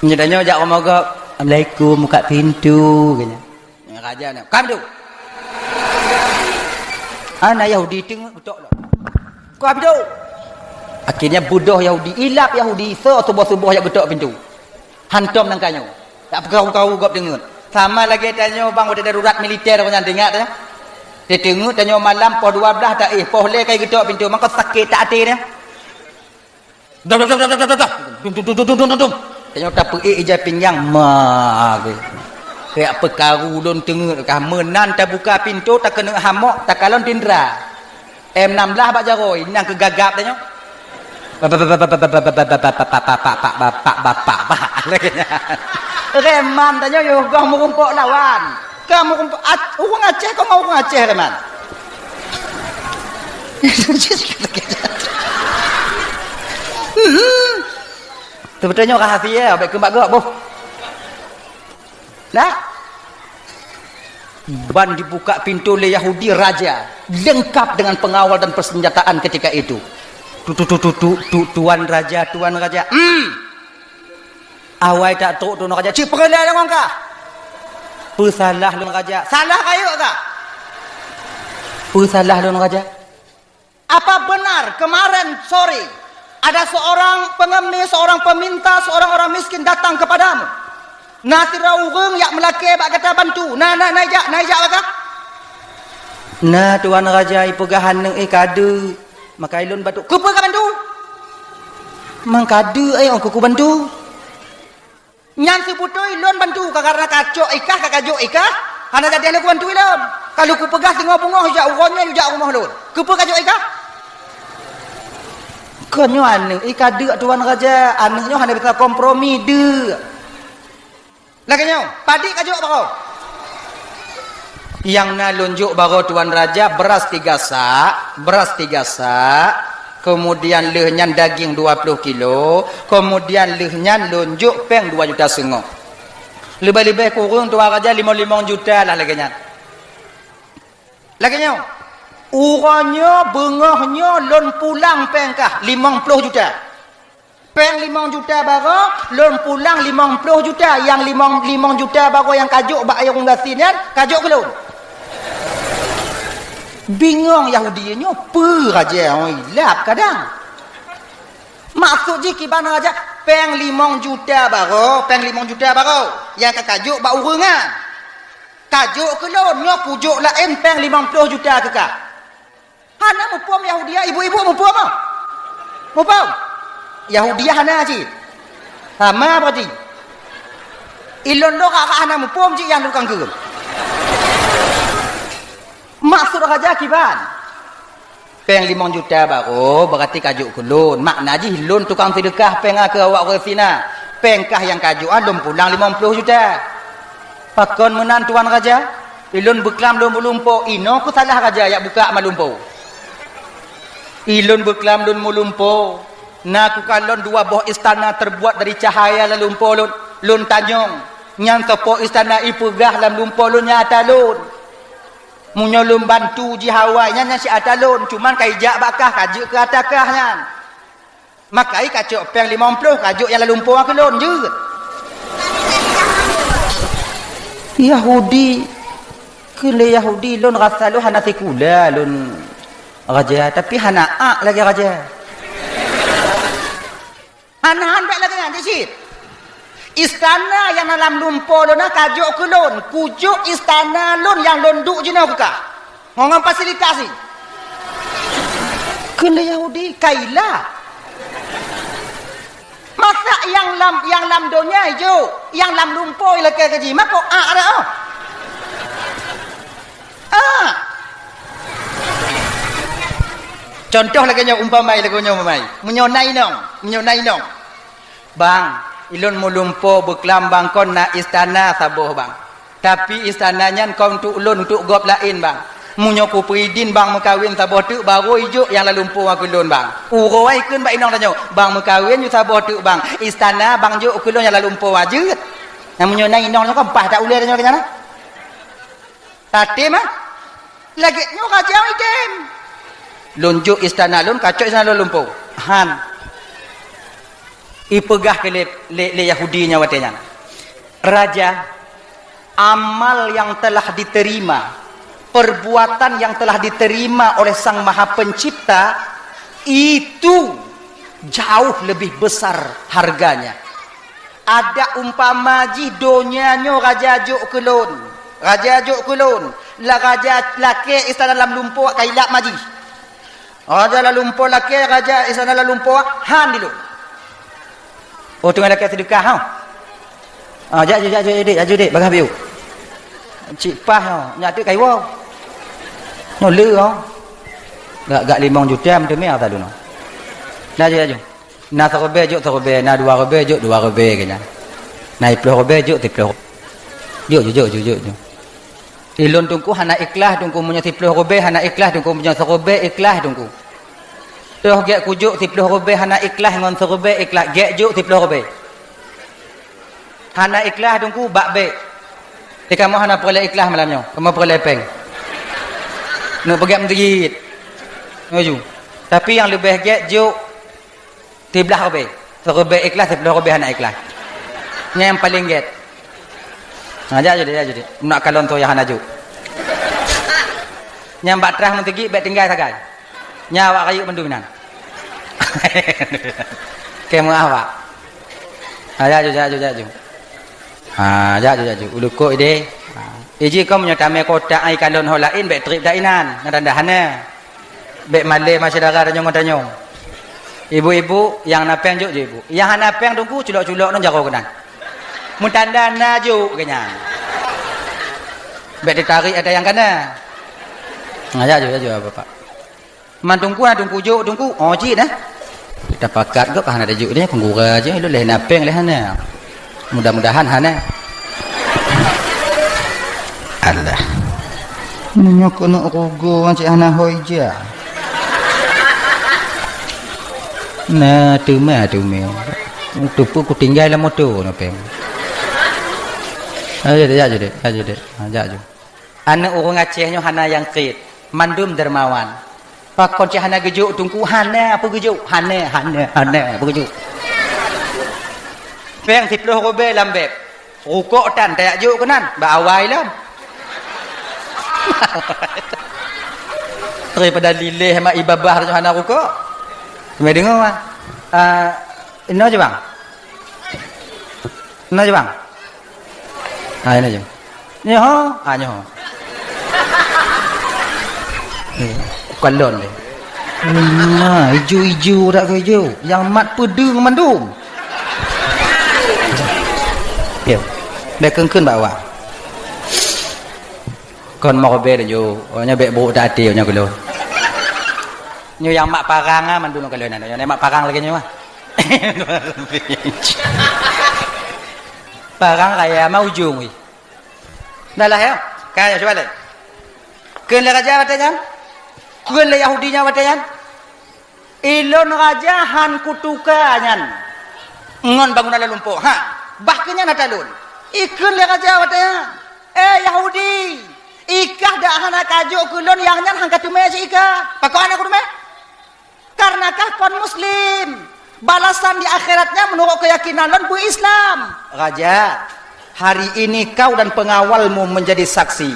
Nyoe tanyoe jak rumoh gob, "Assalamualaikum, buka pintoe," keu nyan. Nyoe raja nyan, "Buka pintoe." Ana Yahudi teungeut geutok lom. "Buka pintoe." Akhirnya beudôh Yahudi, ilap Yahudi, soe suboh-suboh jak geutok pintoe. Hantom nangka nyoe. Tak peukaru-karu gob teungeut. Sama lagèe tanyoe bang watèe darurat militer nyan, teuingat, ya. Teungeut tanyoe malam poh dua blah taéh, poh lhèe ka geutok pintoe, mangko sakét that até nyan. Dom, dom, dom. Dum, dum, dum. Tanyoe tapeuék ija pinggang, ma, ge. Kayak peukaru lôn teungeut kah, meunan tabuka pintoe, takeuneuk hamok, takalon tindra. M enam belas bak jaroe, nyan keu gagap tanyoe. Bapak, bapak, bapak, bapak, bapak, bapak, bapak, bapak, bapak, bapak, bapak, lagèe nyan. Reman tanyoe yoh goh meurumpok lawan. Ka meurumpok Ac-, ureueng Aceh, kong ureueng Aceh reman. Hmm. Sebetulnya rahasia, baik keu bak gok, boh. Nah. Ban dibuka pintoe lé Yahudi raja, lengkap dengan pengawal dan persenjataan ketika itu. Tu, tu, tu, tu, tu, tu, tuan raja, tuan raja. Hmm. Awai tak trok tuan raja. Cit peureulèe deungon kah? Peusalah lôn raja. Salah kayok kah? Peusalah lôn raja. Apa benar kemarin sore ada seorang pengemis, seorang peminta, seorang orang miskin datang kepadamu? Na sidroe ureueng jak meulakèe bak gata bantu. Na, na, na ijak, na ijak bak kah? Na, tuan raja, ipeugah aneuk, eh, ka deuek. Maka ilôn bantu. Keupeue ka bantu? Mang ka deuek, eh, ong keuku bantu. Nyan seubeutôi lôn bantu, ka karena kacok ikah, ka kajok ikah, hana jadi lôn bantu ilôn. Ka lôn kupeugah singoh beungoh jak uroe nyoe jak rumoh lôn. Keupeue kajok ikah? Kon nyoe aneuk, i ka deuek tuan raja, aneuk nyoe hana bisa kompromi deuek. Lagèe nyoe, padit kajok baroe. Nyang na lôn jok baroe tuan raja, beuras tiga sak, beuras tiga sak, keumudian lheueh nyan daging dua ploh kilo, keumudian lheueh nyan lôn jok péng dua juta seungoh. Leubeh-leubeh kureueng tuan raja limong-limong juta lah lagèe nyan. Lagèe nyoe, uroe nyoe beungoh nyoe lôn pulang péng kah limong ploh juta. Péng limong juta baroe, lôn pulang limong ploh juta. Nyang limong, limong juta baroe nyang kajok bak ureueng gasien nyan, kajok keu lôn. Bingong Yahudi nyoe, peue raja, oi, lap kadang. Maksud jih kiban raja, péng limong juta baroe, péng limong juta baroe nyang ka kajok bak ureueng nyan. Kajok keu lôn, nyoe kujok laén péng limong ploh juta keu kah. Hana muphom Yahudi, ibu-ibu muphom ah? Muphom? Yahudi hana cit. Sama berarti. Ilôn lôn hana muphom cit nyang tukang keu. Maksud raja kiban? Péng limong juta baroe berarti kajok keu lôn. Makna jih lôn tukang seudeukah péng keu awak ureueng gasien. Péng kah nyang kajok, ah, lôn pulang limong ploh juta. Pakon meunan tuan raja? Ilôn beuklam lôn meulumpo, inoe keuh salah raja jak buka malumpo. Ilôn beuklam lôn meulumpo, na kukalon dua boh istana terbuat dari cahaya lam lumpo lôn, lôn tanyong, nyan soe po istana ipeugah lam lumpo lôn nyang ata lôn. Meunyoe lôn bantu jih awai nyan, nyan si ata lôn, cuman ka ijak bak kah, ka jeuet keu ata kah nyan. Maka i kacok péng limong ploh, kajok nyang lam lumpo keu lôn jeuet. Yahudi, keu lé Yahudi lôn rasa lôn hana sikula lôn raja, tapi hana ak lagèe raja. Nah, han bèk lagèe nyan, cit. Istana nyang na lam lumpoe lôn na ka jok keu lôn. Kujok istana lôn nyang lôn duek jinoe keu kah. Ngon, ngon fasilitas jih. Kheun lé Yahudi, "Kaila." Masa nyang lam, nyang lam donya jok, nyang lam lumpoe lakèe keu jih, mako ak dak, oh. Ah. Contoh lagèe nyoe, umpama lagèe nyoe, umpama. Meunyoe na inong, meunyoe na inong. "Bang, ilôn meulumpoe beuklam bang kon na istana saboh bang. Tapi istana nyan kon untuk lôn, untuk gob laén bang. Meunyoe kupeuidin bang meukawen saboh teuk, barô ijok nyang lam lumpoe keu lôn bang." Uroe kheun bak inong tanyoe, "Bang meukawen ju saboh teuk bang, istana bang jok keu lôn nyang lam lumpoe jeuet." Nah, meunyoe na inong nyoe kan paih that ulèe tanyoe keu nyan, ah. Tatem, ah? Lagèe nyoe raja idem. "Lôn jok istana lôn, kacok istana lôn lumpoe." Han. Ipeugah keu lé, lé, lé Yahudi nyan watèe nyan, "Raja, amal yang telah diterima, perbuatan yang telah diterima oleh Sang Maha Pencipta, itu jauh lebih besar harganya." Adak umpama jih donya nyoe raja jok keu lôn, raja jok keu lôn, la raja lakèe istana lam lumpoe ka ilap ma jih. Raja lam lumpoe lakèe, raja istana lam lumpoe han di lôn. Oh, teungoh lakèe seudeukah, ha? Ah, jak, jak, jak, jak, dek, jak, dek, bagah biu. Cit paih, ha, nyak teuk kayue. Nyoe le, ha. Gak, gak limong juta meuteumé ata dulu. Laju, laju. Na siribèe jok siribèe, na dua ribèe jok dua ribèe keu nyan. Na siploh ribèe jok siploh. Jok, jok, jok, jok, jok, jok. Ilôn Teungku hana ikhlas Teungku, meunyoe siploh ribèe hana ikhlas Teungku, meunyoe siribèe ikhlas Teungku. Toh gèt kujok siploh ribèe hana ikhlas ngon siribèe ikhlas, gèt jok siploh ribèe. Hana ikhlas Teungku, bak bèk. Di kamoe hana peureulèe ikhlas malam nyoe, kamoe peureulèe pèng. Neuk peugèt meuseujid. Nyoe ju. Tapi nyang leubèh gèt jok siblaih ribèe. Siribèe ikhlas, siploh ribèe hana ikhlas. Nyan nyang paleng gèt. Ha, jak ju deh, jak ju deh. Nak kalon toh nyang hana jok. Nyang bak trah meuteugèt bèk tinggai sagai. Nyan awak rayeuk mandum inan. Keu meuah awak. Ha, jak ju, jak ju, jak ju. Ha, jak ju, jak ju. Ulukok ideh. Ha. Iji kong meunyoe tamè kotak ai kalon ho laén bèk trép dak inan. Ngadang dah hana. Bèk malèe ma syedara tanyong ngon tanyong. Ibu-ibu nyang na pèng jok, jok ibu. Nyang hana pèng Teungku culok-culok ngon jaroe keunan. Meutanda na jok keu nyan. Bèk teutarek ata nyang kana. Ngajak jok, jok bapak. Man Teungku, na Teungku jok, Teungku. Oh, cit dah. Tapakat gop hana teujuk deh, peugura jih, lôn lheuh na pèng lheuh hana. Mudah-mudahan hana. Alah. Meunyoe keuneuk rugoe cit hana hôi ija. Na teuma, teuma. Teupeu kutinggai lam moto na pèng. Ayo, jak ju deh, jak ju deh. Ha, jak ju. Aneuk ureueng Aceh nyoe hana nyang kriet, mandum dermawan. Pakon cit hana geujok Teungku? Hana peue geujok, hana, hana, hana peue geujok. Pèng siploh ribèe lam bèb, rukok tan tajak jok keunan, bak awai lom. Daripada lileh mak ibabah tu hana rukok. Cuma deungoe, ah. Ah, inoe je, Bang. Inoe je, Bang. Ha, inoe je. Nyoe ho, ha, nyoe ho. Eh, bukan lon deh. Hmm, ha, ijo-ijo dak ke ijo. Nyang mat peudeueng mandum. Yo. Bèk keun-keun bak awak. Kon mo ribèe laju. Oh, nyoe bèk brok that até nyoe keu lôn. Nyoe nyang mat parang ah mandum keu lôn nyoe. Nyang mat parang lagèe nyoe ah. Parang raya ma ujong wih. Dah lah ya. Ka ya cuba lé. Kheun lé raja watèe nyan. Kheun lé Yahudi nyan watèe nyan. Ilôn raja han kutuka nyan ngon bangunan lam lumpoe. Ha, bah keu nyan ata lôn. Ikheun lé raja watèe nyan, "Eh Yahudi, ikah dak hana kajok keu lôn nyang nyan han kateumé cit ikah. Pakon hana kuteumé? Kareuna kah kon muslim. Balasan di akhiratnya meunurot keuyakinan lôn beu-Islam." "Raja, hari ini kau dan pengawalmu menjadi saksi.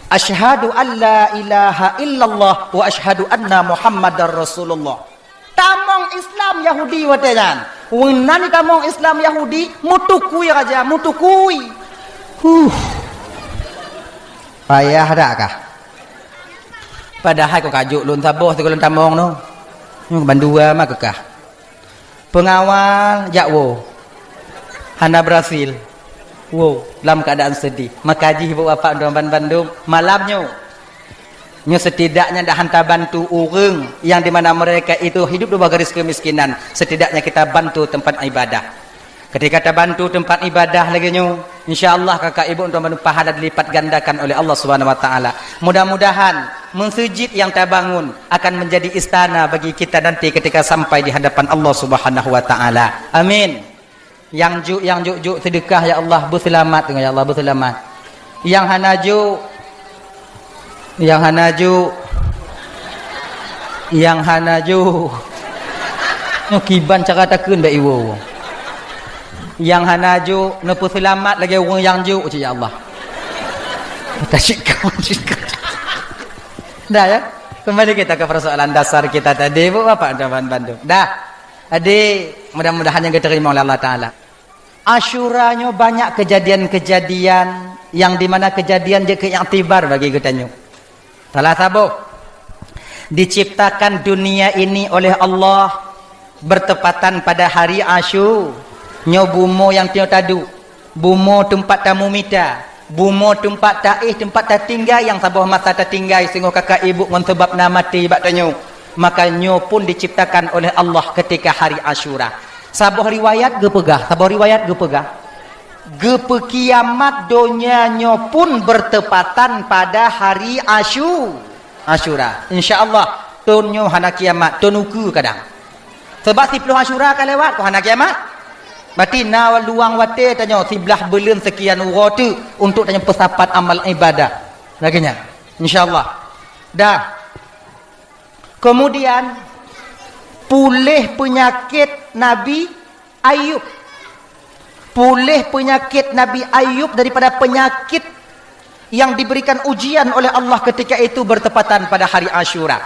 Asyhadu an la ilaha illallah wa asyhadu anna Muhammadar Rasulullah." Tamong Islam Yahudi watèe nyan. Meunan tamong Islam Yahudi, meutukui raja, meutukui. Huh. Payah dak kah? Padahai kon ka jok lôn saboh sigoe lôn tamong nyoe. Nyoe bandua mah keukah. Pengawal jak woe. Hana berhasil. Woe, lam keadaan sedih. Maka jih ibu bapak dan bandum malam nyoe. Nyoe setidaknya dah hantar bantu ureuëng yang di mana mereka itu hidup di bawah garis kemiskinan. Setidaknya kita bantu tempat ibadah. Ketika tabantu tempat ibadah lagée nyoe, insya Allah kakak ibu untuk pahala dilipat gandakan oleh Allah Subhanahu wa taala. Mudah-mudahan meuseujid yang tabangun akan menjadi istana bagi kita nanti ketika sampai di hadapan Allah Subhanahu wa taala. Amin. Nyang juk, nyang juk-juk seudeukah, ya Allah, beuseulamat, ya Allah, beuseulamat. Nyang hana juk, nyang hana juk, nyang hana juk. Nyoe kiban cara takheun bak iwoe. Nyang hana juk, neupeuseulamat lagée ureuëng nyang juk cit, ya Allah. Tasyik kau, tasyik kau. Dah ya? Kembali kita ke persoalan dasar kita tadi, Bu, Bapak, dan bandum. Dah. Jadi, mudah-mudahan nyang geuteurima oleh Allah Taala. Asyura nyoe banyak kejadian-kejadian yang di mana kejadian jeuet keu iktibar bagi geutanyoe. Salah saboh, diciptakan dunia ini oleh Allah bertepatan pada hari Asyu. Nyoe bumoe nyang tanyoe taduek, bumoe teumpat tamumita, bumoe teumpat taéh, teumpat tatinggai nyang saboh masa tatinggai singoh kakak ibu ngon sabab na maté bak tanyoe. Maka nyoe pun diciptakan oleh Allah ketika hari Asyura. Saboh riwayat geupeugah, saboh riwayat geupeugah, geupeukiamat donya nyoe pun bertepatan pada hari Asyu-, Asyura. Insya Allah, thon nyoe hana kiamat, thon ukeue kadang. Sebab siploh Asyura ka lewat, kok hana kiamat. Berarti na luang watée tanyoe siblaih buleuen sekian uroe teuk untuk tanyoe peusapat amal ibadah. Lagée nyan. Insya Allah. Dah. Kemudian, puléh peunyakét Nabi Ayub. Puléh peunyakét Nabi Ayub daripada penyakit yang diberikan ujian oleh Allah ketika itu bertepatan pada hari Asyura.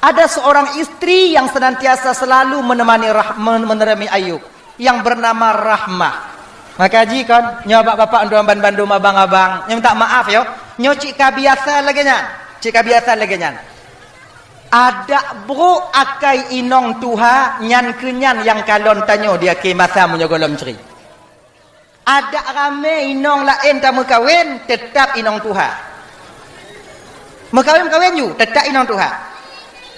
Ada seorang istri yang senantiasa selalu menemani rah-, men-, menemani Ayub, yang bernama Rahmah. Maka jih kon, nyoe bak bapak, untuk bandum abang-abang, nyoe minta maaf yo. Nyoe cit ka biasa lagée nyan. Cit ka biasa lagée nyan. Adak brok akai inong tuha nyan keu nyan nyang kalon tanyoe di akhé masa meunyoe gohlom cre. Adak ramé inong laén tameukawen, teutap inong tuha. Meukawen-kawen ju, teutap inong tuha.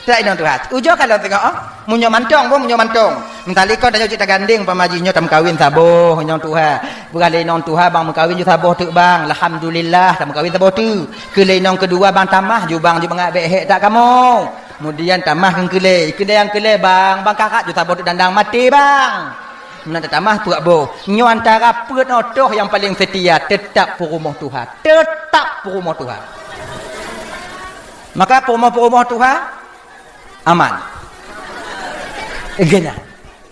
Teutap inong tuha. Ujoe kalon teungoh, oh. Meunyoe mantong, boh, meunyoe mantong. Meusalikon tanyoe cit tagandeng, pamaji nyoe tameukawen saboh inong tuha. Peugah lé inong tuha, bang meukawen ju saboh teuk, bang. Alhamdulillah, tameukawen saboh teuk. Keu lé inong keudua, bang, tamah ju, bang, ju mangat bék hék that kamoe. Kemudian tamah keu keulé. Keulé nyang keulé, bang, bang, karat ju saboh teuk dandang maté, bang. Meunan tamah peuet boh. Nyoe antara peuet nyoe toh nyang paleng seutia, teutap peurumoh tuha. Teutap peurumoh tuha. Maka peurumoh-peurumoh tuha aman. Geuhnyan.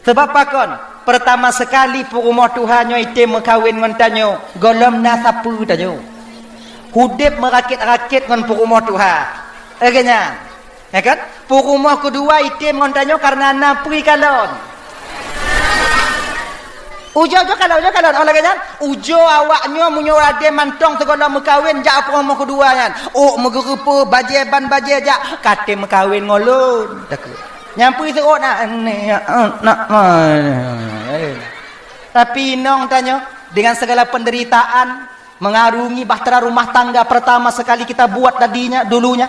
Sabab pakon? Peurtama seukali peurumoh tuha nyoe item meukawen ngon tanyoe, gohlom na sapeue tanyoe. Udeb meurakét-rakét ngon peurumoh tuha. Lagée nyan. Ya kan? Peurumoh keudua item ngon tanyoe kareuna na peue kalon. Ujoe-ujoe kalon, ujoe kalon. Oh, lagée nyan, ujoe awak nyoe meunyoe ade mantong sigohlom meukawen jak peurumoh keudua nyan. Ôk meugeureupeue, bajée ban bajée jak, ka tem meukawen ngon lôn. Takheun. Nyang peue seuôt na, ni, nak, nak, tapi inong tanyoe dengan segala penderitaan, mengarungi bahtera rumah tangga pertama sekali kita buat tadinya, dulunya.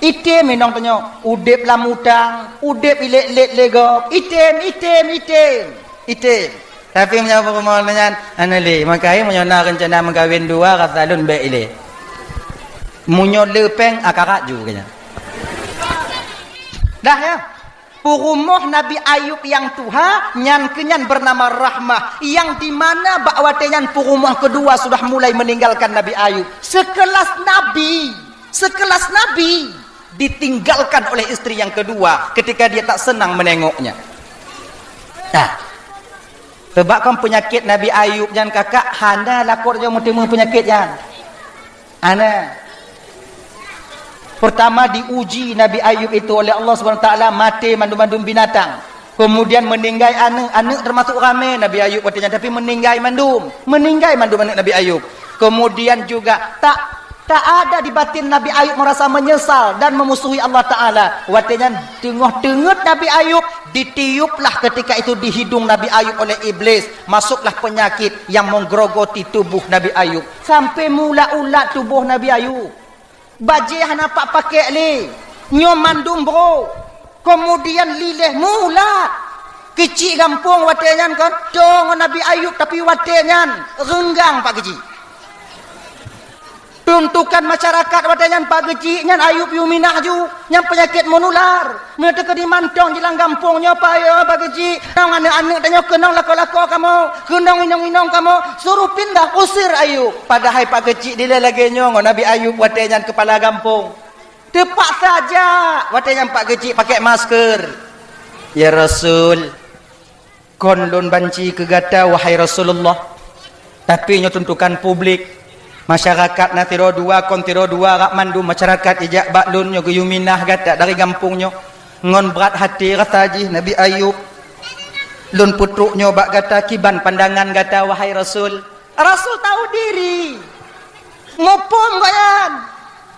Item inong tanyoe, udeb lam utang, udeb ilét-lét lé gob, item, item, item, item. Tapi meunyoe peurumoh nyan, hana lé, maka meunyoe na reuncana meukawen dua, rasa lôn bék ilé. Meunyoe le péng, akarat ju keu nyan. Dah ya. Peurumoh Nabi Ayub nyang tuha, nyan keu nyan bernama Rahmah, yang di mana bak watée nyan peurumoh keudua sudah mulai meninggalkan Nabi Ayub. Sekelas nabi, sekelas nabi ditinggalkan oleh istri yang kedua ketika dia tak senang menengoknya. Nah, sebab kan penyakit Nabi Ayub nyan kakak hana lakoe nyoe meuteumé penyakit nyan. Ana. Pertama diuji Nabi Ayub itu oleh Allah Subhanahu Wa Taala, maté mandum-mandum binatang. Kemudian meninggai aneuk, aneuk termasuk ramé Nabi Ayub watée nyan, tapi meninggai mandum. Meninggai mandum aneuk Nabi Ayub. Kemudian juga tak, tak ada di batin Nabi Ayub merasa menyesal dan memusuhi Allah Taala. Watée nyan teungoh teungeut Nabi Ayub, ditiuplah ketika itu di hidung Nabi Ayub oleh iblis. Masuklah penyakit yang menggerogoti tubuh Nabi Ayub. Sampai meuulat-ulat tuboh Nabi Ayub. Bajée hana pat pakek lé. Nyoe mandum brok. Kemudian lileh meuulat. Keuchik gampông watée nyan kan, toe ngon Nabi Ayub, tapi watée nyan reunggang Pak Keuchik. Tuntukan masyarakat watée nyan Pak Keuchik nyan Ayub yue minah ju, nyan peunyakét meunular. Meunyoe teukeudi mantong jilang gampông nyoe payoe Pak Keuchik, nong aneuk-aneuk tanyoe keunong lakoe-lakoe kamoe, keunong inong-inong kamoe, suruh pindah, usir Ayub. Padahai Pak Keuchik dilée lagée nyoe ngon Nabi Ayub watée nyan keupala gampông. Teupaksa jak watée nyan Pak Keuchik pakai masker. Ya Rasul, kon lôn banci keu gata wahai Rasulullah. Tapi nyoe tuntukan publik. Masyarakat na sidroe dua, kon sidroe dua, rak mandum masyarakat ijak bak lôn nyoe geuyue minah gata dari gampông nyoe. Ngon brat hati rasa jih Nabi Ayub. Lôn peutrok nyoe bak gata kiban pandangan gata wahai Rasul. Rasul tahu diri. Muphom gobnyan.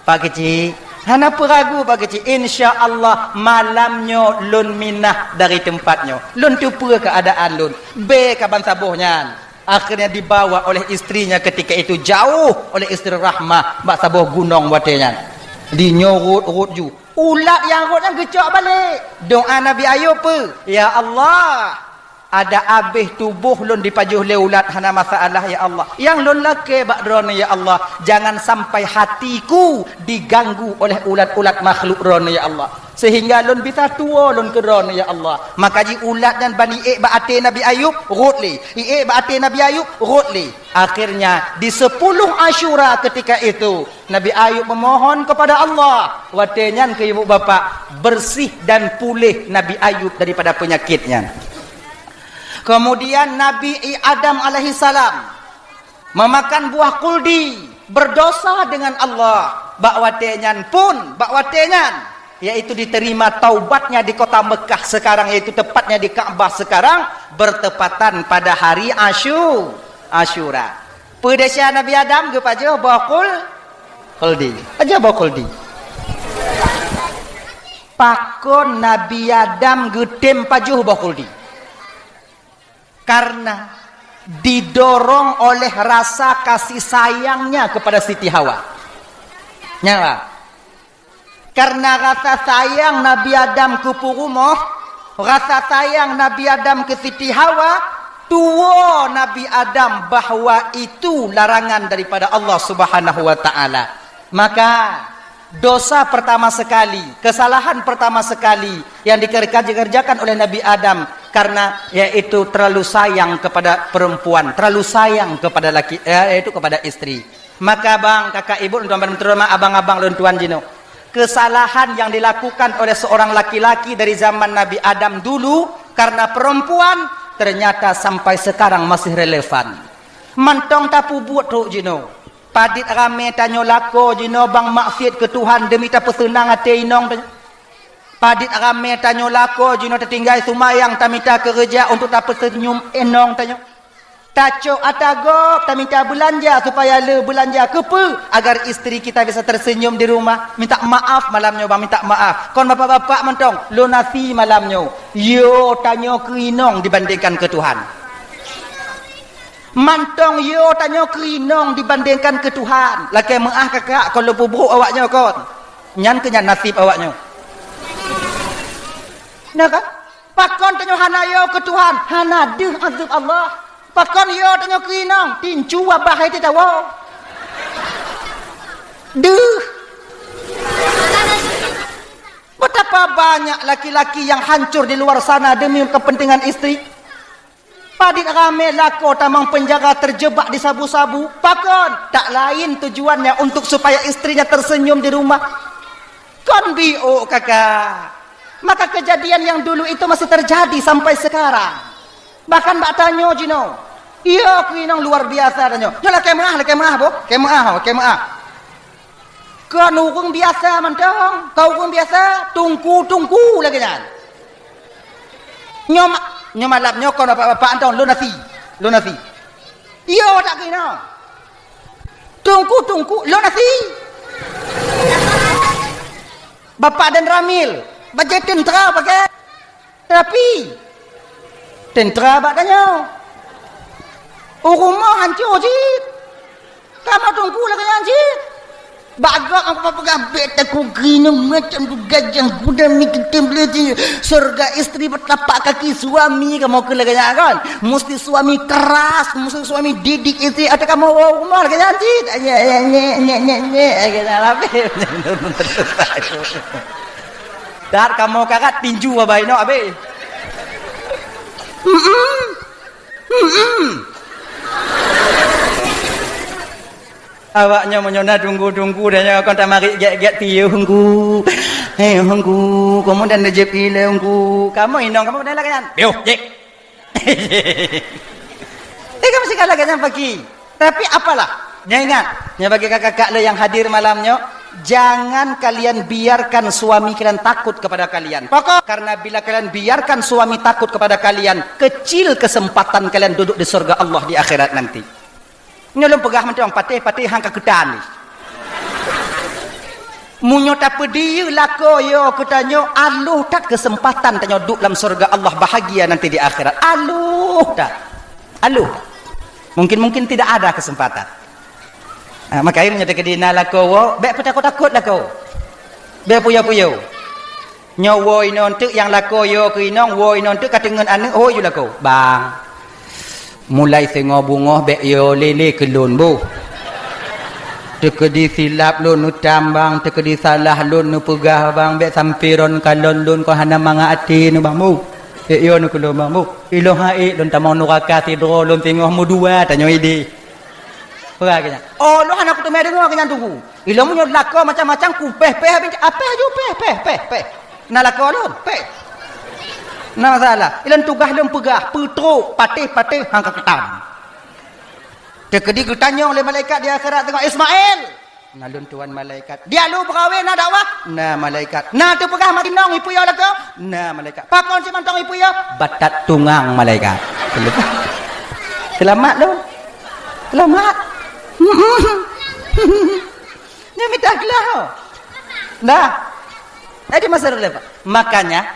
Pak Keuchik, hana peuragu Pak Keuchik. Insya Allah malam nyoe lôn minah dari teumpat nyoe. Lôn teupeue keuadaan lôn. Bé ka ban saboh nyan. Akhirnya dibawa oleh istrinya ketika itu jauh oleh istri Rahmah bak saboh gunong watée nyan. Di nyoe rot-rot ju. Ulat nyang rot nyan geucok balek. Doa Nabi Ayub peue? Ya Allah, ada abéh tuboh lôn dipajoh lé ulat hana masalah ya Allah. Nyang lôn lakée bak Droeneuh ya Allah, jangan sampai hatiku diganggu oleh ulat-ulat makhluk Droeneuh ya Allah. Sehingga lôn bisa tuwoe lôn keu Droeneuh ya Allah. Maka ji ulat nyan ban iék bak até Nabi Ayub, rot lé. Iék bak até Nabi Ayub, rot lé. Akhirnya di sepuluh Asyura ketika itu, Nabi Ayub memohon kepada Allah. Watée nyan keu ibu bapak, bersih dan puléh Nabi Ayub daripada penyakit nyan. Kemudian Nabi Adam alaihissalam memakan buah kuldi, berdosa dengan Allah. Bak watée nyan pun, bak watée nyan, yaitu diterima taubatnya di kota Mekah sekarang, yaitu tepatnya di Ka'bah sekarang, bertepatan pada hari Asyu-, Asyura. Peue desya Nabi Adam geupajoh boh kul-, kuldi. Pajoh boh kuldi. Pakon Nabi Adam geutem pajoh boh kuldi? Karena didorong oleh rasa kasih sayangnya kepada Siti Hawa. Nyan, Pak. Karena rasa sayang Nabi Adam keu peurumoh, rasa sayang Nabi Adam keu Siti Hawa, tuwoe Nabi Adam bahwa itu larangan daripada Allah Subhanahu wa Taala. Maka, dosa pertama sekali, kesalahan pertama sekali yang dikerja-, dikerjakan oleh Nabi Adam karena yaitu terlalu sayang kepada perempuan, terlalu sayang kepada laki, eh, yaitu kepada istri. Maka bang, kakak ibu, tuan-tuan, terutama abang-abang lôn tuan jinoe, kesalahan yang dilakukan oleh seorang laki-laki dari zaman Nabi Adam dulu karena perempuan ternyata sampai sekarang masih relevan. Mantong tapeubuet trok jinoe. Padit ramé tanyoe lakoe jinoe bang maksiet keu Tuhan demi tapeuseunang até inong tanyoe. Padit ramé tanyoe lakoe jinoe tatinggai seumayang tamita keureuja untuk tapeuseunyum inong tanyoe. Tacok ata gob tamita beulanja supaya le beulanja keupeue agar istri kita bisa tersenyum di rumah. Minta maaf malam nyoe bang, minta maaf. Kon bapak-bapak mantong, lunasi malam nyoe. Yo tanyoe keu inong dibandingkan keu Tuhan. Mantong yo tanyoe keu inong dibandingkan keu Tuhan. Lakée meuáh kakak kon lôn peubrok awak nyoe kon. Nyan keuh nyan naseb awak nyoe. Nah kan? Pakon tanyoe hana yo keu Tuhan, hana deuh azeueb Allah. Pakon yo tanyoe keu inong, tincu abah hai teuh tawoe. Deuh. Betapa banyak laki-laki yang hancur di luar sana demi kepentingan istri. Padit ramé lakoe tamong penjara terjebak di sabu-sabu. Pakon? Tak lain tujuannya untuk supaya istrinya tersenyum di rumah. Kon biôk kakak. Maka kejadian yang dulu itu masih terjadi sampai sekarang. Bahkan bak tanyoe jinoe. Iya keu inong luar biasa tanyoe. Nyoe lakée meuáh, lakée meuáh boh. Lakée meuáh, lakée meuáh. Kon ureuëng biasa mantong, kon ureuëng biasa, tungku-tungku lagée nyan. Nyoe ma-, nyoe malam nyoe kon bapak-bapak antong lôn nasi. Lôn nasi. Yo tak keunoe. Teungku-teungku lôn nasi. Bapak dan Ramil, bajée teuntara pakai. Tapi teuntara bak tanyoe. U rumoh hanco cit. Kamoe teungku lagée nyan cit. Bak gob aku peugah bek takue keunoe macam tu gajah kuda mi teutem leuti. Surga istri bertapak kaki suami kamoe keu lagée nyan kan. Musti suami keras, musti suami didik istri atau kamoe u rumoh lagée nyan cit. Nyek, nyek, nyek, nyek, nyek, nyek, lagée nyan habis. Dat kamoe karat tinju abai no abéh. Mm-mm. Mm-mm. Awak nyoe meunyoe na tunggu-tunggu dan nyoe kon tamarit gét-gét piôh hungku. Hei hungku, kamoe dan lejep ile hungku. Kamoe inong kamoe dan lagan. Piôh, jek. Eh kamu segala kan pagi. Tapi apalah, nyoe ingat, nyoe bagi kakak-kakak le yang hadir malam nyoe, jangan kalian biarkan suami kalian takut kepada kalian. Pokok, karena bila kalian biarkan suami takut kepada kalian, kecil kesempatan kalian duduk di surga Allah di akhirat nanti. Nyoe lôn peugah mantong patéh-patéh hang ka keutan. Meunyoe tapeudiyeu lakoe yo keu tanyoe, aloh that keuseumpatan tanyoe duek lam syeuruga Allah, bahagia nanti di akhirat. Aloh that. Aloh. Mungkin-mungkin tidak ada keuseumpatan. Ha, makajih meunyoe teukeudi na lakoe woe, bék peutakot-takot lakoe. Bék puyo-puyo. Nyoe woe inoe teuk nyang lakoe yo keu inong, woe inoe teuk ka teungeut aneuk, hôi ju lakoe. Bang. Mulai singoh beungoh bék yo lé-lé keu lôn boh. Teukeudi silap lôn neutam bang, teukeudi salah lôn neupeugah bang, bék sampoe ron kalon lôn kon hana mangat até nyoe bang boh. Ék yo neuh keu lôn bang boh. Ilôn han ék lôn tamong nuraka sidroe lôn singoh meudua tanyoe idéh. Peugah keu nyan. Oh, lôn hana kuteumé deungoe keu nyan teungku. Ilôn meunyoe lakoe macam-macam kupéh-péh, apéh ju péh, péh, péh, péh. Na lakoe lôn, péh. Na masalah. Ilôn tugaih lôn peugah, peutrok, patéh-patéh, hang ka keutam. Teukeudi geutanyong lé malaikat di akhirat teungoh, "Ismail!" "Na lôn tuan malaikat." "Diak lôn peugawée na dakwah?" "Na malaikat." "Na teupeugah mat inong ipuyo lakoe?" "Na malaikat." "Pakon si mantong ipuyo?" "Batat tungang malaikat." Seulamat lôn. Seulamat. Nyan mita glah. Nah. Jadi masa depan. Makanya,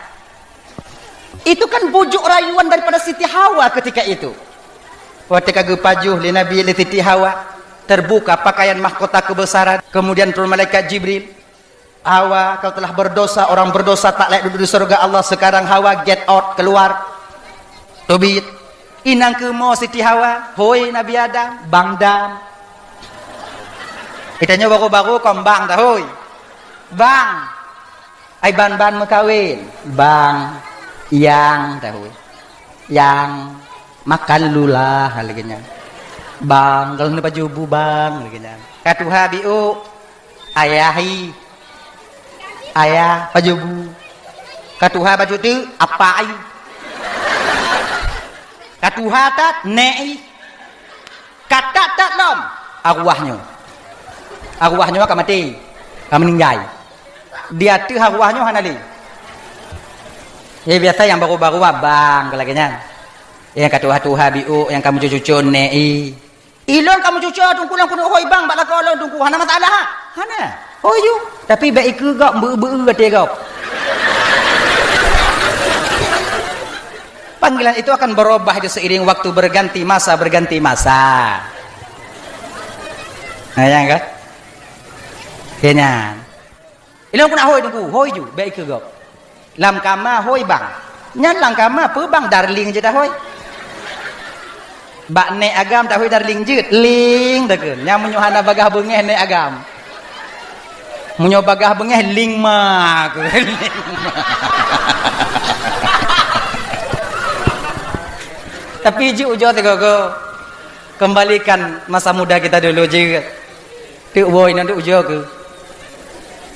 itu kan bujuk rayuan daripada Siti Hawa ketika itu. Watée ka geupajoh lé Nabi lé Siti Hawa, terbuka pakaian mahkota kebesaran, kemudian turun malaikat Jibril. "Hawa, kau telah berdosa, orang berdosa tak layak duduk di surga Allah, sekarang Hawa get out, keluar." Teubiet. Inong keumoe Siti Hawa, "Hôi Nabi Adam, bang dam." Geutanyoe baru-baru kon bang dah hôi. Bang. Ai ban-ban meukawen, bang, yang, dah hôi. Yang, makan dulu lah, lagée nyan. Bang, kalau na pajoh bu bang, lagée nyan. Ka tuha biôk, ayah i. Ayah, pajoh bu. Ka tuha bacut teuk, apak i. Ka tuha that, nék i. Ka that-that lom, arwah nyoe. Arwah nyoe ka maté, ka meuninggai. Di ateueh arwah nyoe hana lé. Jadi biasa nyang baru-baru abang, ka lagée nyan. Nyang ka tuha-tuha biôk, nyang ka meucucô-cucô nék i. Ilôn ka meucucô teungku lôn keuneuk hôi bang bak lakoe lôn teungku, hana masalah ha? Hana. Hôi ju. Tapi bék ikeue gob, beu-beu até gob. Panggilan itu akan berubah itu seiring waktu berganti masa, berganti masa. Nah, ya kan? Keu nyan. Ilôn keuneuk hôi teungku, hôi ju, bék ikeue gob. Lam kama hôi bang. Nyan lam kama peue bang, darling jeuet hôi. Bak nék agam tak hôi darling jeuet, ling takheun. Nyan meunyoe hana bagaih beungéh nék agam. Meunyoe bagaih beungéh ling ma kheun. Tapi jeuet ujoe sigoe-goe. Kembalikan masa muda kita dulu jeuet. Teuk woe inoe teuk ujoe keu.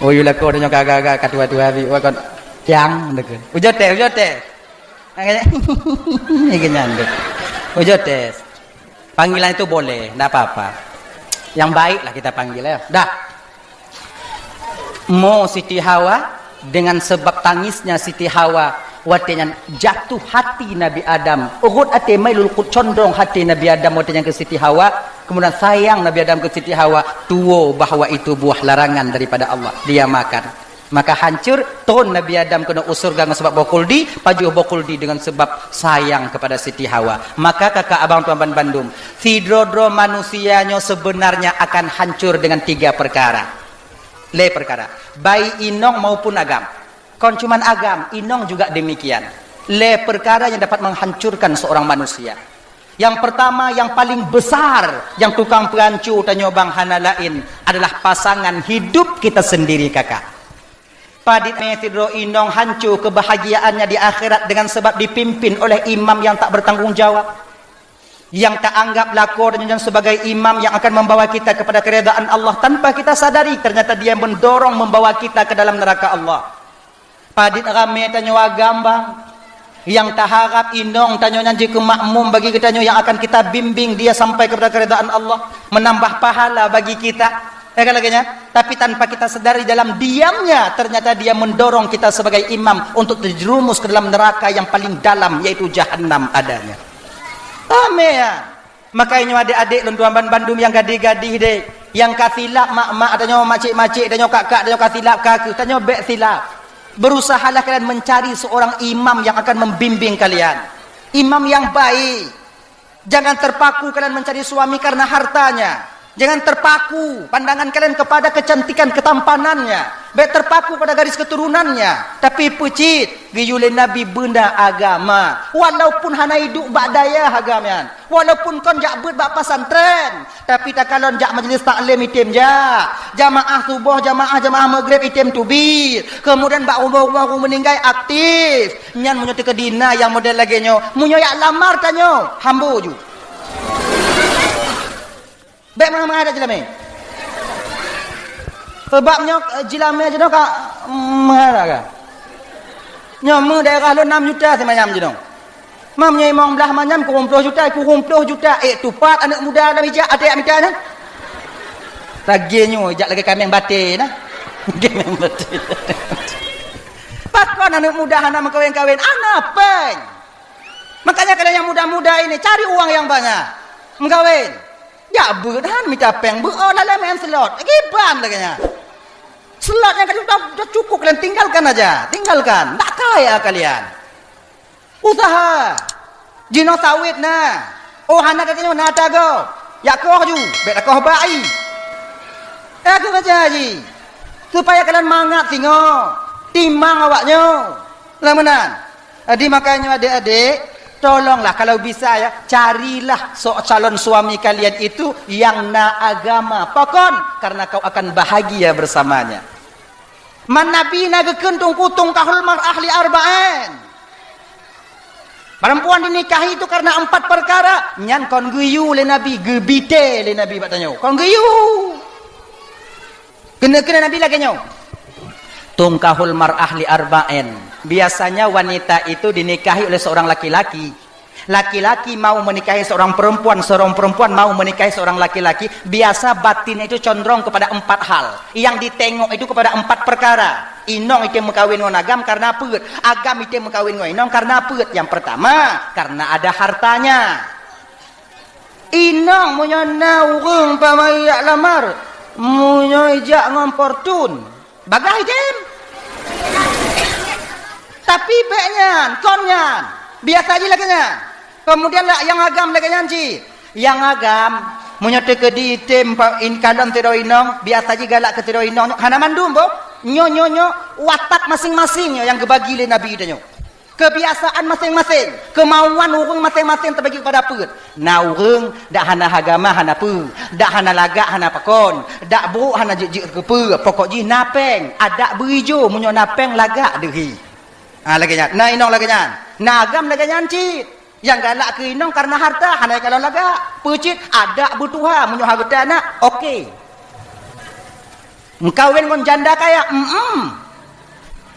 Oh, yue lakoe tanyoe ka agak-agak ka tuha-tuha bi, woe kon tiang takheun. Ujoe tes, ujoe tes. Nyan tu. Ujoe tes. Panggilan itu boleh, ndak apa-apa. Yang baiklah kita panggil ya. Dah. Mo Siti Hawa, dengan sebab tangisnya Siti Hawa, Watée nyan jatuh hati Nabi Adam, rhot até mailul qut condong hati Nabi Adam watée nyan keu Siti Hawa, keumudian sayang Nabi Adam keu Siti Hawa, tuwoe bahwa itu buah larangan daripada Allah, dia makan. Maka hancur, tron Nabi Adam keunoe u syeuruga ngon sabab boh khuldi, pajoh boh khuldi deungon sabab sayang kepada Siti Hawa. Maka kakak abang tuan ban bandum, sidroe-droe manusia nyoe sebenarnya akan hancur dengan tiga perkara. Lhée perkara, baik inong maupun agam. Kon cuman agam, inong juga demikian. Lhée perkara yang dapat menghancurkan seorang manusia. Yang pertama, yang paling besar, yang tukang peuhanco tanyoe bang hana laén adalah pasangan hidup kita sendiri, kakak. Padit mé sidroe inong hanco kebahagiaannya di akhirat dengan sebab dipimpin oleh imam yang tak bertanggung jawab, yang tak anggap lakoe tanyoe nyan sebagai imam yang akan membawa kita kepada keridaan Allah tanpa kita sadari, ternyata dia mendorong membawa kita ke dalam neraka Allah. Padit ramé tanyoe agam bang, yang taharap inong tanyoe nyan jeuet keu makmum bagi geutanyoe yang akan kita bimbing dia sampai kepada keridaan Allah, menambah pahala bagi kita. Ya kan lagée nyan? Tapi tanpa kita sadari, dalam diamnya ternyata dia mendorong kita sebagai imam untuk terjerumus ke dalam neraka yang paling dalam, yaitu jahannam adanya. Ramé ya. Makajih nyoe adék-adék lôn tuan ban bandum nyang gadih-gadih deh, nyang ka silap mak-mak tanyoe, macék-macék tanyoe, kak-kak tanyoe ka silap ka keuh, tanyoe bék silap. Berusahalah kalian mencari seorang imam yang akan membimbing kalian. Imam yang baik. Jangan terpaku kalian mencari suami karena hartanya. Jangan terpaku pandangan kalian kepada kecantikan ketampanannya. Bék terpaku pada garis keturunannya. Tapi peucit, geuyue lé Nabi beuna agama. Walaupun hana iduek bak dayah agam nyan. Walaupun kon jak beuet bak pesantren, tapi takalon jak majlis taklim item jak. Jamaah suboh, jamaah, jamaah maghrib item teubiet. Kemudian bak rumoh-rumoh ureueng meuninggai aktif. Nyan meunyoe teukeudi na nyang model lagée nyoe, meunyoe jak lamar tanyoe, hambo ju. Bék meuhai-meuhai dak jeulamé. Sebab nyoe, eh, jeulamé jinoe ka, mm, meuhai dak ka. Nyoe meu daerah lôn nam juta simanyam jinoe. Mam nyoe imong blah manyam kureueng ploh juta, kureueng ploh juta. Eh, tupat aneuk muda lam ijak até jak mita nyan. Lagée nyoe ijak lagée kaméng batée na. Kaméng batée. Pakon aneuk muda hana meukawen-kawen? Hana péng. Makanya kalian yang muda-muda ini cari uang yang banyak. Meukawen. Jak beuet han mita péng beuet, oh, lalée main slot. Giban lagée nyan. Slot nyang ka cukup, cukup kalian tinggalkan aja. Tinggalkan. Tak kaya kalian. Usaha. Jinoe sawét na. Oh, hana gata nyoe na tagoe. Jak koh ju, bék takoh bak i. Eh, aku baca ji. Supaya kalian mangat singoh. Timang awak nyoe. Lah meunan. Jadi makanya adik-adik, tolonglah kalau bisa ya, carilah so-, calon suami kalian itu yang na agama. Pakon? Karena kau akan bahagia bersamanya. Man Nabi na geukheun tungku tungkahul mar'ah li arba'in. Perempuan dinikahi itu karena empat perkara. Nyan kon geuyue lé Nabi, geubite lé Nabi bak tanyoe. Kon geuyue. Keuneuk-keuneuk Nabi lagée nyoe. Tungkahul mar'ah li arba'in. Biasanya wanita itu dinikahi oleh seorang laki-laki. Laki-laki mau menikahi seorang perempuan, seorang perempuan mau menikahi seorang laki-laki, biasa batin itu condong kepada empat hal. Yang ditengok itu kepada empat perkara. Inong item meukawen ngon agam karena peuet. Agam item meukawen ngon inong karena peuet. Yang pertama, karena ada hartanya. Inong meunyoe na ureuëng pamai jak lamar, meunyoe jak ngon Fortune, bagah item. Tapi bék nyan, kon nyan. Biasa jih lagée nyan. Kemudian lah nyang agam lagée nyan cit. Nyang agam, meunyoe teukeudi item pa-, in kalon sidroe inong, biasa jih galak keu sidroe inong nyoe. Hana mandum boh. Nyoe, nyoe, nyoe, watak masing-masing nyoe nyang geubagi lé Nabi tanyoe. Kebiasaan masing-masing, kemauan ureuëng masing-masing terbagi kepada peuet. Na ureuëng dak hana agama hana peue, dak hana lagak hana pakon, dak brok hana jeuet-jeuet keu peue, pokok jih na péng, adak beuijo meunyoe na péng lagak deuhi. Ha, lagée nyan, na inong lagée nyan, na agam lagée nyan cit. Nyang galak keu inong karena harta, hana kalon lagak. Peucit adak beutuha meunyoe hareuta na, oke. Meukawen ngon janda kaya, mm.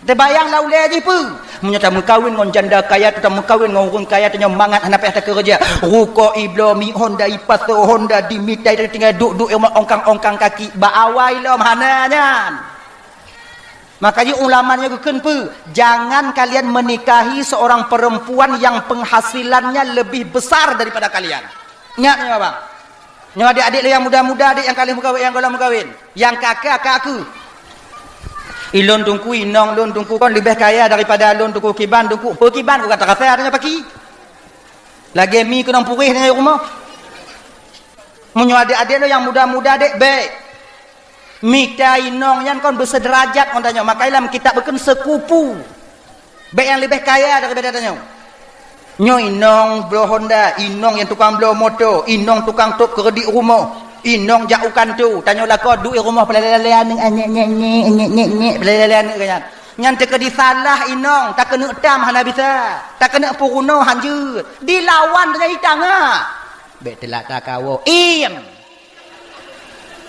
Teubayang lam ulée jih peue? Meunyoe tameukawen ngon janda kaya, tameukawen ngon ureuëng kaya, tanyoe mangat hana payah takeureuja. Rukok ibloe, mi Honda ipasoe, Honda dimitai, tinggai duek-duek ongkang-ongkang kaki, bak awai lom hana nyan. Maka jih ulama nyoe geukheun peue? Jangan kalian menikahi seorang perempuan yang penghasilannya lebih besar daripada kalian. Ingat nyoe, abang. Nyoe adik-adik lôn nyang muda-muda, adik nyang ka lheueh meukawen, nyang gohlom meukawen. Nyang ka keu, ka keu. Ilôn teungku, inong lôn teungku, kon leubeh kaya daripada lôn teungku, kiban teungku. Peue kiban, ku ka tarasa tanyoe paki. Lagèe mi keunong puréh tanyoe rumoh. Meunyoe adik-adik lôn nyang muda-muda, dek, bèk. Mita inong nyan kon beuseuderajat ngon tanyoe, maka lam kitab geukheun sekupu. Bèk nyang leubeh kaya daripada tanyoe. Nyoe inong bloe Honda, inong nyang tukang bloe moto, inong tukang tôp keureudit rumoh, inong jak u kantô, tanyoe lakoe duek rumoh, peulale-lale aneuk, nyek, nyek, nyek, nyek, nyek, nyek, peulale-lale aneuk nyan. Nyan teukeudi salah inong, takeuneuk tam hana bisa, takeuneuk peurunoe hanjeuet, dilawan tanyoe itangah. Bèk teulak takawoe, iem!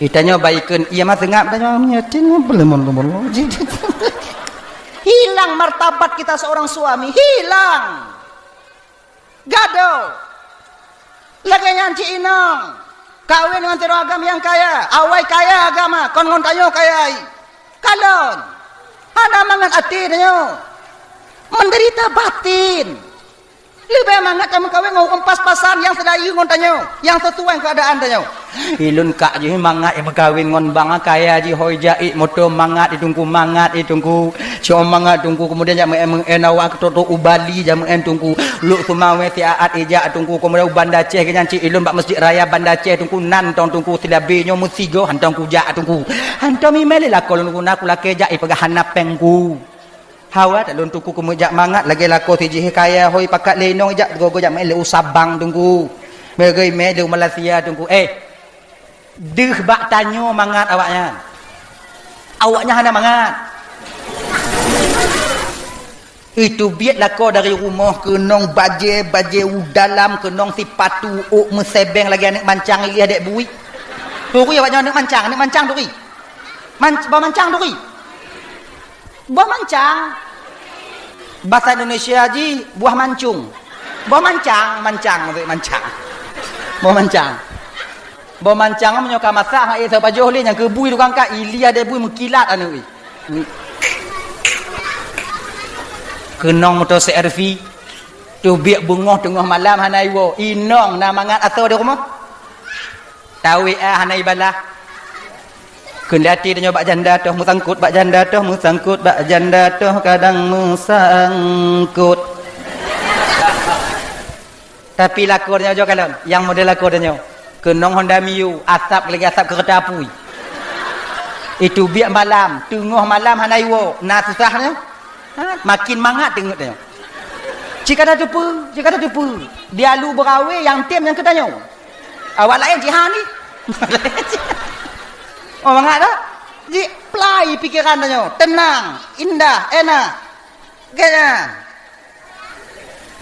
Itanyoe baikon, iya mah seungab tanyoe nyoe, tin, belum, belum, belum. Hilang martabat kita seorang suami, hilang. Gadoh. Lagèe nyan cit inong. Kawen ngon sidroe agam nyang kaya. Awai kaya agam, kon ngon tanyoe kaya. Kalon. Hana mangat até tanyoe. Menderita batin. Leubeh mangat tameukawen ngon ureueng pas-pasan nyang seulayeue ngon tanyoe, nyang sisuai keadaan tanyoe. Ilôn kak jih mangat meukawen ngon bang kaya jih, hôi jak, moto mangat, teungku mangat, teungku. Cong mangat, teungku, keumudian jak meu'en, meu'en awak keutok-tok u Bali, jak meu'en, teungku. Lhok Seumawé siat ijak, teungku, keumudian u Banda Aceh, nyan cit ilôn bak Mesjid Raya Banda Aceh, teungku, nan tong, teungku, silabé nyoe meusigoe, hantom kujak, teungku. Hantom imè lé lakoe lôn, teungku, na kulakèe jak, ipeugah hana péng, teungku. Hawa that lôn teungku keumeujak mangat lagèe lakoe sijih kaya, hôi pakat lé inong jak gogo jak meu'en lé u Sabang teungku. Meu'en lé u Malaysia teungku. Eh, deuh bak tanyoe mangat awaknyan. Awaknyan hana mangat. Itu biet lakoe dari rumoh keunong bajèe, bajèe u dalam, keunong sipatu ôk meusebeng lagèe aneuk mancang ilèe dek bui. Turi awaknyan aneuk mancang, aneuk mancang turi. Man-, boh mancang turi. Boh mancang. Bahasa Indonesia jih buah mancung. Boh mancang, mancang, maksud mancang. Boh mancang. Boh mancang meunyoe ka masak, hak ék sapajoh lé nyang keu bui tukang kat, ilèe dek bui meukilat aneuk. Keunong moto C R V. Teubiet beungoh teungoh malam hana iwoe. Inong na mangat asoe di rumoh. Tawi ah hana ibalah. Keundati tanyoe bak janda toh meusangkot, bak janda toh meusangkot, bak janda toh kadang meusangkot. Tapi lakoe tanyoe jok kalon, nyang model lakoe tanyoe. Keunong Honda Mio, asap lagèe asap keureuta apui. Itu biet malam, teungoh malam hana iwoe, na susah nyoe. Ha? Makin mangat teungeut tanyoe. Cit ka tateupeue, cit ka tateupeue. Dialu beurawe nyang tem nyang keu tanyoe. Awak laén jihan ni. Oh, mangat tak? Jiplai pikeran tanyoe. Tenang, indah, enak. Gaya.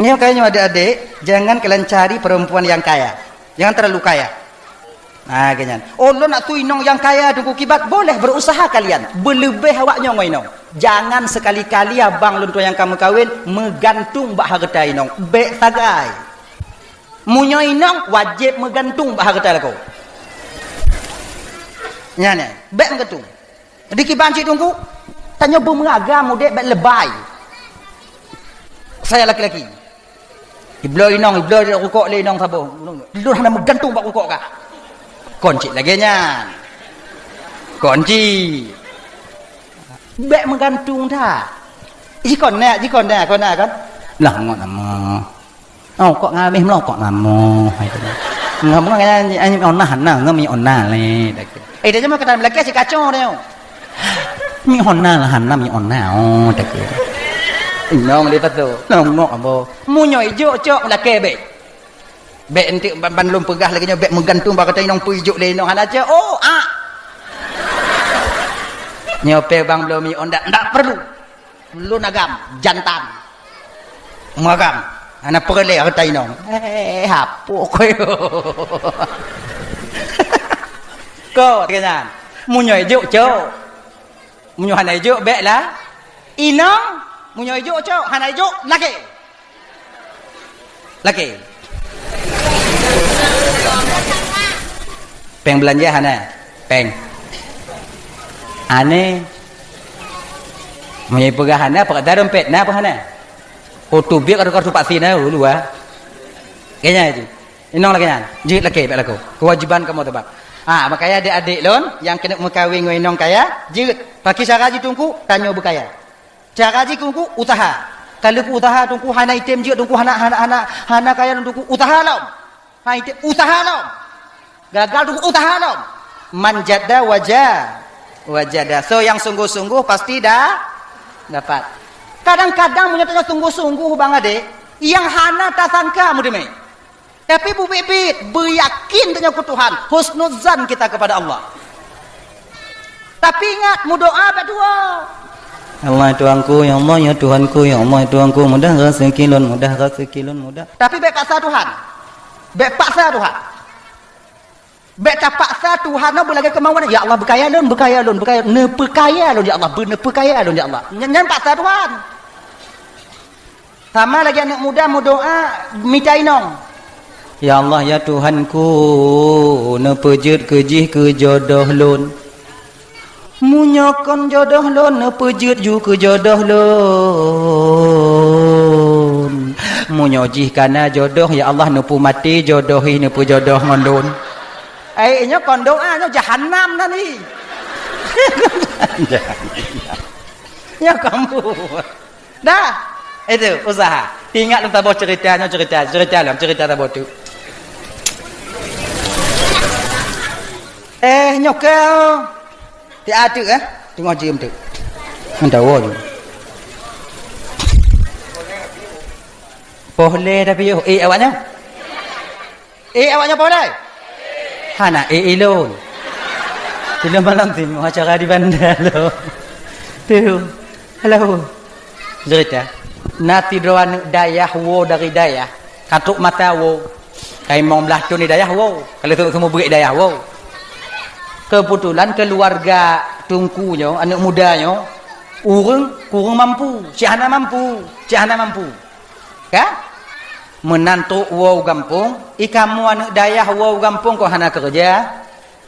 Nyoe kaya nyoe adik-adik, jangan kalian cari perempuan yang kaya. Jangan terlalu kaya. Nah, gaya nyan. Oh, lôn nak su inong nyang kaya teungku kiban, boleh berusaha kalian. Beuleubeh awak nyoe ngon inong. Jangan sekali-kali abang lôn tuan nyang ka meukawen meugantung bak hareuta inong. Bèk sagai. Meunyoe inong wajéb meugantung bak hareuta lakoe. Nyan, nyan, bèk meugantung. Di kiban cit teungku, tanyoe beumeuagam udép bèk leubèh. Saya laki-laki. Ibloe inong, ibloe rukok lé inong saboh. Lôn hana meugantung bak rukok kah. Kon cit lagèe nyan. Kon cit. Bèk meugantung that. Jikon nèk, jikon nèk, kon na kan? Lah ngon nama. Oh, kok ngabéh meulokok namo, hai tu. Ngam ngan nyan, nyan, nyan, onah, nah, ngam mi onah lé, dak. Eh, dia cuma kata melaki si kacau dia. Mi onah lah, hana mi onah, oh, dak. Inong dia tu. Nongok abo. Munyo ijok cok melaki bèk. Bèk entek ban, ban lôn peugah lagèe nyoe bèk meugantung bak kata inong peuijok lé inong hana cok. Oh, ah. Nyoe pè bang belum mi on dak, dak perlu. Lôn agam, jantan. Meuagam. Hana peureulèe hareuta inong. Eh, hapok koyo. Ko, keu nyan. Meunyoe ijok, cok. Meunyoe hana ijok, bèk lah. Inong, meunyoe ijok, cok. Hana ijok, lakèe. Lakèe. Pèng beulanja hana? Pèng. Aneh. Meunyoe peugah hana, peugah dompet na peugah hana. Foto biek atau kartu vaksin na dulu ah. Kayaknya itu. Inong lagèe nyan. Jeuet lakèe bèk lakoe. Kewajiban kamoe teubab. Ah, makanya adék-adék lôn nyang keuneuk meukawen ngon inong kaya, jeuet. Pakri cara jih Teungku, tanyoe beukaya. Cara jih Teungku, usaha. Kalau keu usaha Teungku hana item jeuet, Teungku hana, hana, hana, hana kaya lôn Teungku, usaha lom. Ha, itu usaha lom. Gagal tu usaha lom. Man jadda waja-, wajada. So yang sungguh-sungguh pasti dah dapat. Kadang-kadang meunyoe tanyoe sungguh-sungguh bang adék, yang hana tasangka meuteumé. Tapi bubit-bit, beuyakin tanyoe keu Tuhan, husnuzan kita kepada Allah. Tapi ingat, meudoa bak dua. Allah Tuhanku, ya Allah ya Tuhanku, ya Allah ya Tuhanku, mudah rezeki lôn, mudah rezeki lôn, mudah. Tapi bèk paksa Tuhan. Bèk paksa Tuhan. Bèk tapaksa Tuhan nyoe beulagèe kemauan. Ya Allah, beukaya lôn, beukaya lôn, beukaya, neupeukaya lôn ya Allah, beu-, neupeukaya lôn ya Allah. Nyan, nyan paksa Tuhan. Sama lagèe aneuk muda meudoa mita inong. Ya Allah, ya Tuhanku, neupeujeuet keu jih keu jodoh lôn. Meunyoe kon jodoh lôn, neupeujeuet ju keu jodoh lôn. Meunyoe jih kana jodoh, ya Allah, neupeumaté jodoh jih neupeujodoh ngon lôn. Eh, nyoe kon doa, nyoe jahanam nan jih. Nyoe kon bu. Dah. Itu usaha. Ingat lôn saboh cerita, nyoe cerita, cerita lom, cerita saboh tu. Eh, nyoe keu. Ti ateueh, eh? Teungoh jeuem teuk. Meudawa ju. Poh lé tapi yoh, eh, awaknyan. Eh, awaknyan poh lé? Hana, eh, ilôn. Ilôn malam timoh acara di Banda lôn. Tu. Halo. Cerita. Na sidroe aneuk dayah woe dari dayah. Ka trok masa woe. Ka limong blaih thon di dayah woe. Ka lheueh seumeubeuet dayah woe. Keubeutulan keuluwarga teungku nyoe, aneuk muda nyoe, ureueng kureueng mampu, cit hana mampu, cit hana mampu. Ka? Meunan trok woe u gampông, i kamoe aneuk dayah woe u gampông kon hana keureuja.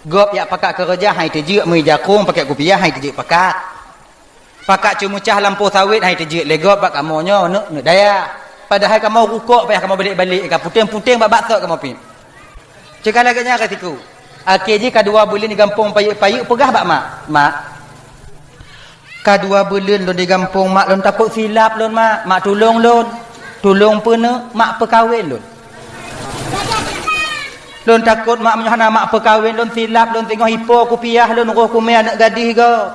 Gob jak pakat keureuja, han teujeuet meuija krueng pakèt kupiah, han teujeuet pakat. Pakat ceumeucah lampôh sawét han teujeuet lé gob bak kamoe nyoe, aneuk, aneuk dayah. Padahai kamoe rukok payah kamoe balek-balek, ka puténg-puténg bak baksot kamoe piep. Cit ka lagèe nyan ka siku. Akhé jih ka dua buleuen di gampông payeuet-payeuet peugah bak mak, "Mak, ka dua buleuen lôn di gampông, mak, lôn takot silap lôn, mak. Mak, tulông lôn. Tulông peuneuk, mak, peukawen lôn. Lôn takot, mak, meunyoe hana mak peukawen lôn, silap lôn, singoh ipo kupiah lôn, roh kumé aneuk gadih gob."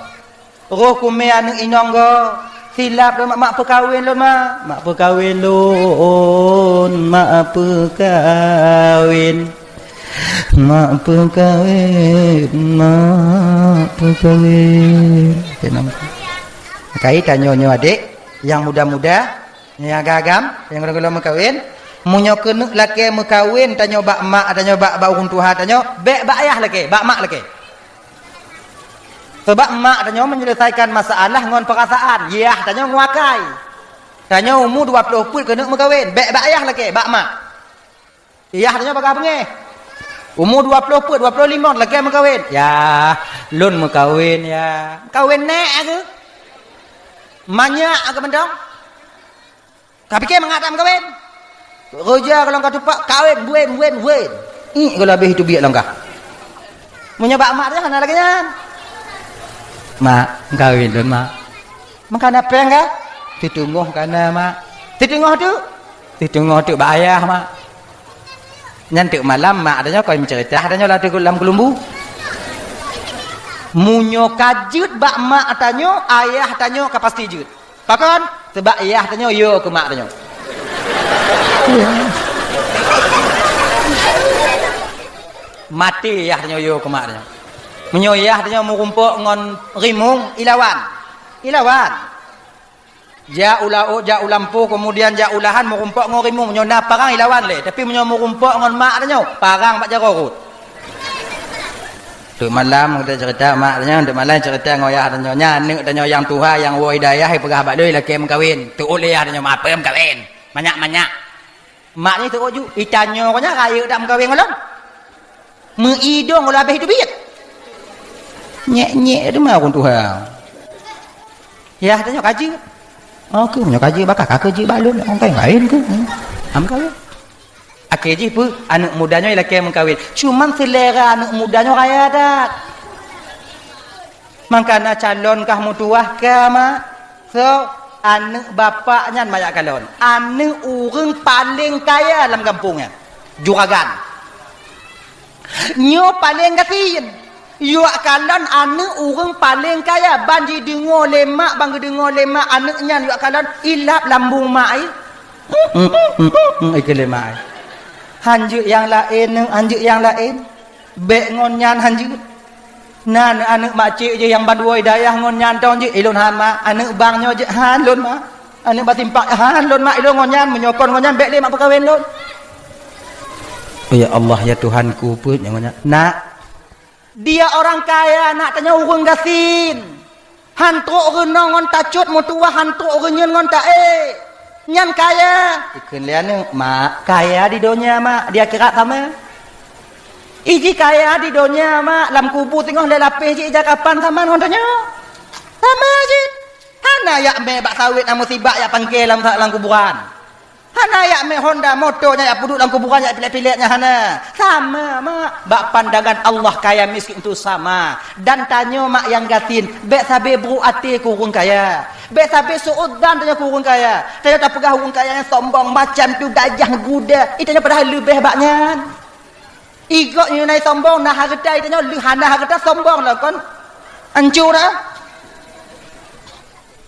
Roh kumé aneuk inong gob, silap lôn mak, mak peukawen lôn mak, mak peukawen lôn, mak peukawen, mak peukawen, mak peukawen. Kena. Kai tanyoe nyoe adék, nyang muda-muda, nyang agam-agam, nyang gohlom-gohlom meukawen, meunyoe keuneuk lakèe meukawen tanyoe bak mak tanyoe, bak, bak ureueng tuha tanyoe, bèk bak ayah lakèe, bak mak lakèe. Sabab mak tanyoe menyelesaikan masalah ngon peurasaan, yah tanyoe ngon akai. Tanyoe umu dua ploh peuet keuneuk meukawen, bèk bak yah lakèe, bak mak. Yah tanyoe bagah beungèh. Umu dua ploh peuet, dua ploh limong lakèe meukawen. Yah, lôn meukawen, yah. Meukawen nèk keuh? Manyak keuh mantong? Ka pike mangat that meukawen. Roja golom ka tupak, kawen, wen, wen, wen. Ih, golom habéh teubiet lom kah. Meunyoe bak mak teuh hana lagèe nyan. Mak, meukawen lôn, mak. Meukawen péng kah? Siteungoh kana, mak. Siteungoh teuk? Siteungoh teuk bak ayah, mak. Nyan teuk malam mak tanyoe kon meuceurita, tanyoe lam teuk lam keulumbu. Meunyoe ka jeuet bak mak tanyoe, ayah tanyoe ka pasti jeuet. Pakon? Sabab yah tanyoe yo keu mak tanyoe. Maté yah tanyoe yo keu mak tanyoe. Meunyoe yah tanyoe meurumpok ngon rimueng, ilawan. Ilawan. Jak u laôt, jak u lampôh, keumudian jak u lahan meurumpok ngon rimueng. Meunyoe na parang, ilawan lé. Tapi meunyoe meurumpok ngon mak tanyoe, parang bak jaroe rot. Teuk malam geutanyoe cerita mak tanyoe, teuk malam cerita ngon yah tanyoe. Nyan aneuk tanyoe nyang tuha nyang woe di dayah, ipeugah bak lôn lakèe meukawen. Teuôt lé yah tanyoe, "Mak, peue meukawen? Manyak-manyak." Mak nyan teuôt ju, "Itanyoe nyoe rayeuk that meukawen ngon lôn? Meuidong lôn habéh teubiet." Nyèk-nyèk teuma ureueng tuha. Yah, tanyoe ka jeuet. Oh, keuh, meunyoe ka jeuet, bah ka keuh jeuet bak lôn, ureueng laén keuh. Hmm. Ham kawin. Akhé jih peue? Aneuk muda nyoe ilakée meukawen. Cuman selera aneuk muda nyoe raya that. Mangkana calon kah meutuwah ka, mak. So, aneuk bapak nyan mak jak kalon. Aneuk ureueng paleng kaya lam gampông nyan. Juragan. Nyoe paleng gasien. Jak kalon aneuk ureueng paleng kaya, ban jideungoe lé mak, ban geudeungoe lé mak aneuk nyan jak kalon, ilap lambung mak ai. Ikeu lé mak ai. Han jeuet nyang laén, han jeuet nyang laén. Bék ngon nyan han jeuet. Na aneuk makcik jih nyang bandua dayah ngon nyan tong jeuet, ilôn han mak, aneuk bang nyoe jeuet han lôn mak. Aneuk bak simpang han lôn mak, ilôn ngon nyan, meunyoe kon ngon nyan bék lé mak peukawen lôn. Oh ya Allah, ya Tuhanku, peue nyoe ngon nyan. Nak, dia orang kaya, nak, tanyoe ureueng gasien. Han trok reunoe ngon tacot meutuwah, han trok reunyeun ngon taék. Nyan kaya. Ikheun lé aneuk, mak, kaya di donya, mak, di akhirat sama. Iji kaya di donya, mak, lam kubu singoh lé lapéh jih ija kapan sama ngon tanyoe. Sama jih. Hana jak mé bak sawét na musibah jak pangké lam, lam kuburan. Hana jak mé honda moto nyan jak peuduek lam kuburan jak pilek-pilek nyan hana. Sama, mak. Bak pandangan Allah kaya miskin tu sama. Dan tanyoe mak nyang gasien, bék sabe brok até keu ureueng kaya. Bék sabe su'udzan tanyoe keu ureueng kaya. Tanyoe tapeugah ureueng kaya nyang sombong macam tu gajah guda. Ih, tanyoe padahai leubeh bak nyan. Igoe nyoe na sombong, na hareuta, tanyoe lheueh hana hareuta sombong lom kon. Ancu dah.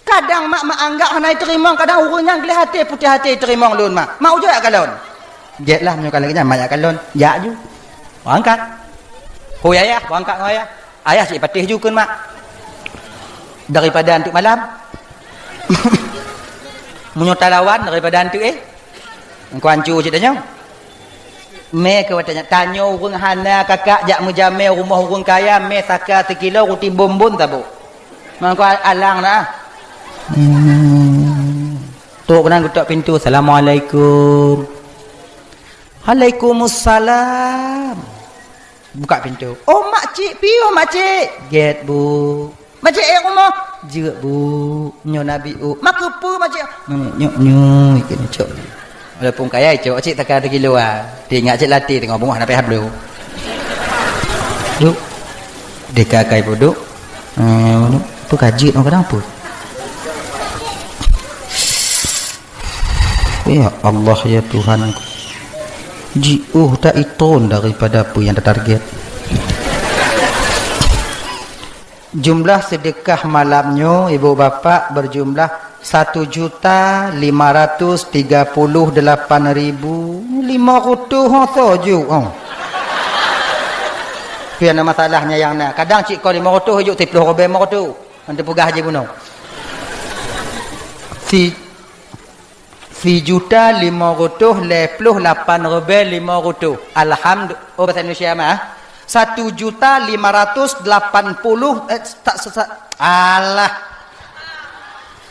Kadang mak, mak anggap hana iteurimong, kadang ureueng nyang gleh até, putéh até iteurimong lôn mak. Mak ujoe jak kalon. Jeuet lah meunyoe ka lagée nyan mak jak kalon. Jak ju. Beurangkat. Hui ayah, beurangkat ngon ayah. Ayah cit patéh ju kheun mak. Daripada anteuk malam. Meunyoe talawan daripada anteuk éh. Engkau ancu cit tanyoe. Mé keu watée nyan, tanyoe ureueng hana kakak jak meujamé rumoh ureueng kaya, mé saka sikilo ruti bonbon saboh. Mangko alang na. Hmm. Trok keunan geutok pintoe, "Assalamualaikum." "Waalaikumsalam." Buka pintoe. "Oh, makcik, piôh makcik." "Gét, Bu." "Makcik, éh rumoh?" "Jeuet, Bu." "Nyoe Nabi U." "Makeupeue makcik?" "Nyoe, nyoe, nyoe, ikeu nyoe cok." Walaupun kaya cok, cik taka teugilu ah. Teuingat cik latih teungoh beungoh hana payah bloe. Duk. Deka kai puduk. Eh, puduk. Tu kajit orang kadang apa? Ya Allah, ya Tuhan. Jiôh tak itron daripada apa yang ditarget. Jumlah sedekah malam nyoe, ibu bapak, berjumlah satu juta lima ratus tiga puluh delapan ribu lima ratus ho soju. Oh. Pian masalahnya yang na. Kadang cik kau lima ratus juk tiga puluh ribu lima ratus. Nanti pegah je bunoe. Si Sijuta limong reutôh lhèe ploh lapan ribèe limong reutôh. Alhamdu-, oh, bahasa Indonesia mah. Satu juta lima ratus delapan puluh, eh, tak, se-, se-, alah.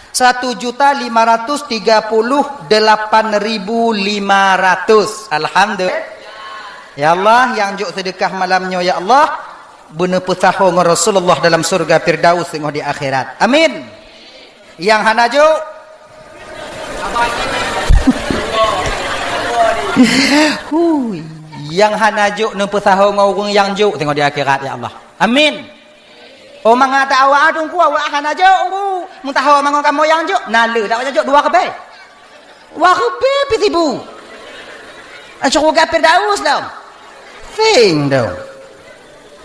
Satu juta lima ratus tiga puluh delapan ribu lima ratus. Alhamdulillah. Ya Allah, nyang jok seudeukah malam nyoe, ya Allah, beuneupeusaho ngon Rasulullah dalam syurga Firdaus teungoh di akhirat. Amin. Nyang hana jok? Hui, nyang hana jok neupeusaho ngon ureueng nyang jok teungoh di akhirat, ya Allah. Amin. Oh, mangat awak teungku, awak hana jok, teungku. Meutaho mangat kamoe nyang jok, na le dak jok dua ribèe. Dua ribèe pih sibu. Syurga Firdaus dong. Sing dong.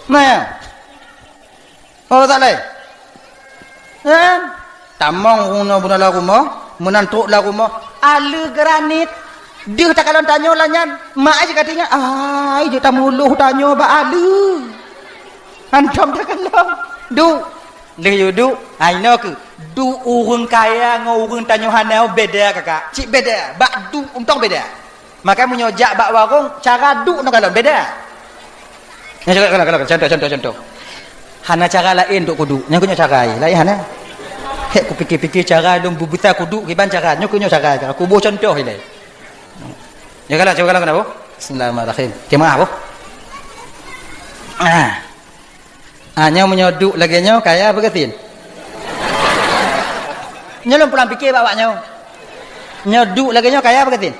Nah. Oh, tak lé. Kan? Tamong runoe beuna lam rumoh, meunan trok lam rumoh, ale granit. Deuh takalon tanyoe lagèe nyan, mak ai ka teuingat, ai jeuet tamuluh tanyoe bak ale. Hantom takalon. Duek. Lheueh yue duek, ai noe keuh. Duek ureueng kaya ngon ureueng tanyoe hana beda, kakak. Cit beda. Bak duek untông beda. Maka meunyoe jak bak warong, cara duek ngon kalon beda. Nyoe contoh, contoh, contoh, contoh, contoh. Hana cara laén untuk kuduek. Nyoe keuh nyoe cara laén hana. Hek kupikir-pikir cara lôn beubisa kuduek kiban cara. Nyoe keuh nyoe cara. Kuboh contoh ilèe. Nyoe kalon, cuba kalon keunoe, boh. Bismillahirrahmanirrahim. Jemaah, boh. Ah. Ah, nyoe meunyoe duek lagèe nyoe, kaya apa gasien? Nyoe lôn pulang pike bak awak nyoe. Nyoe duek lagèe nyoe kaya apa katin?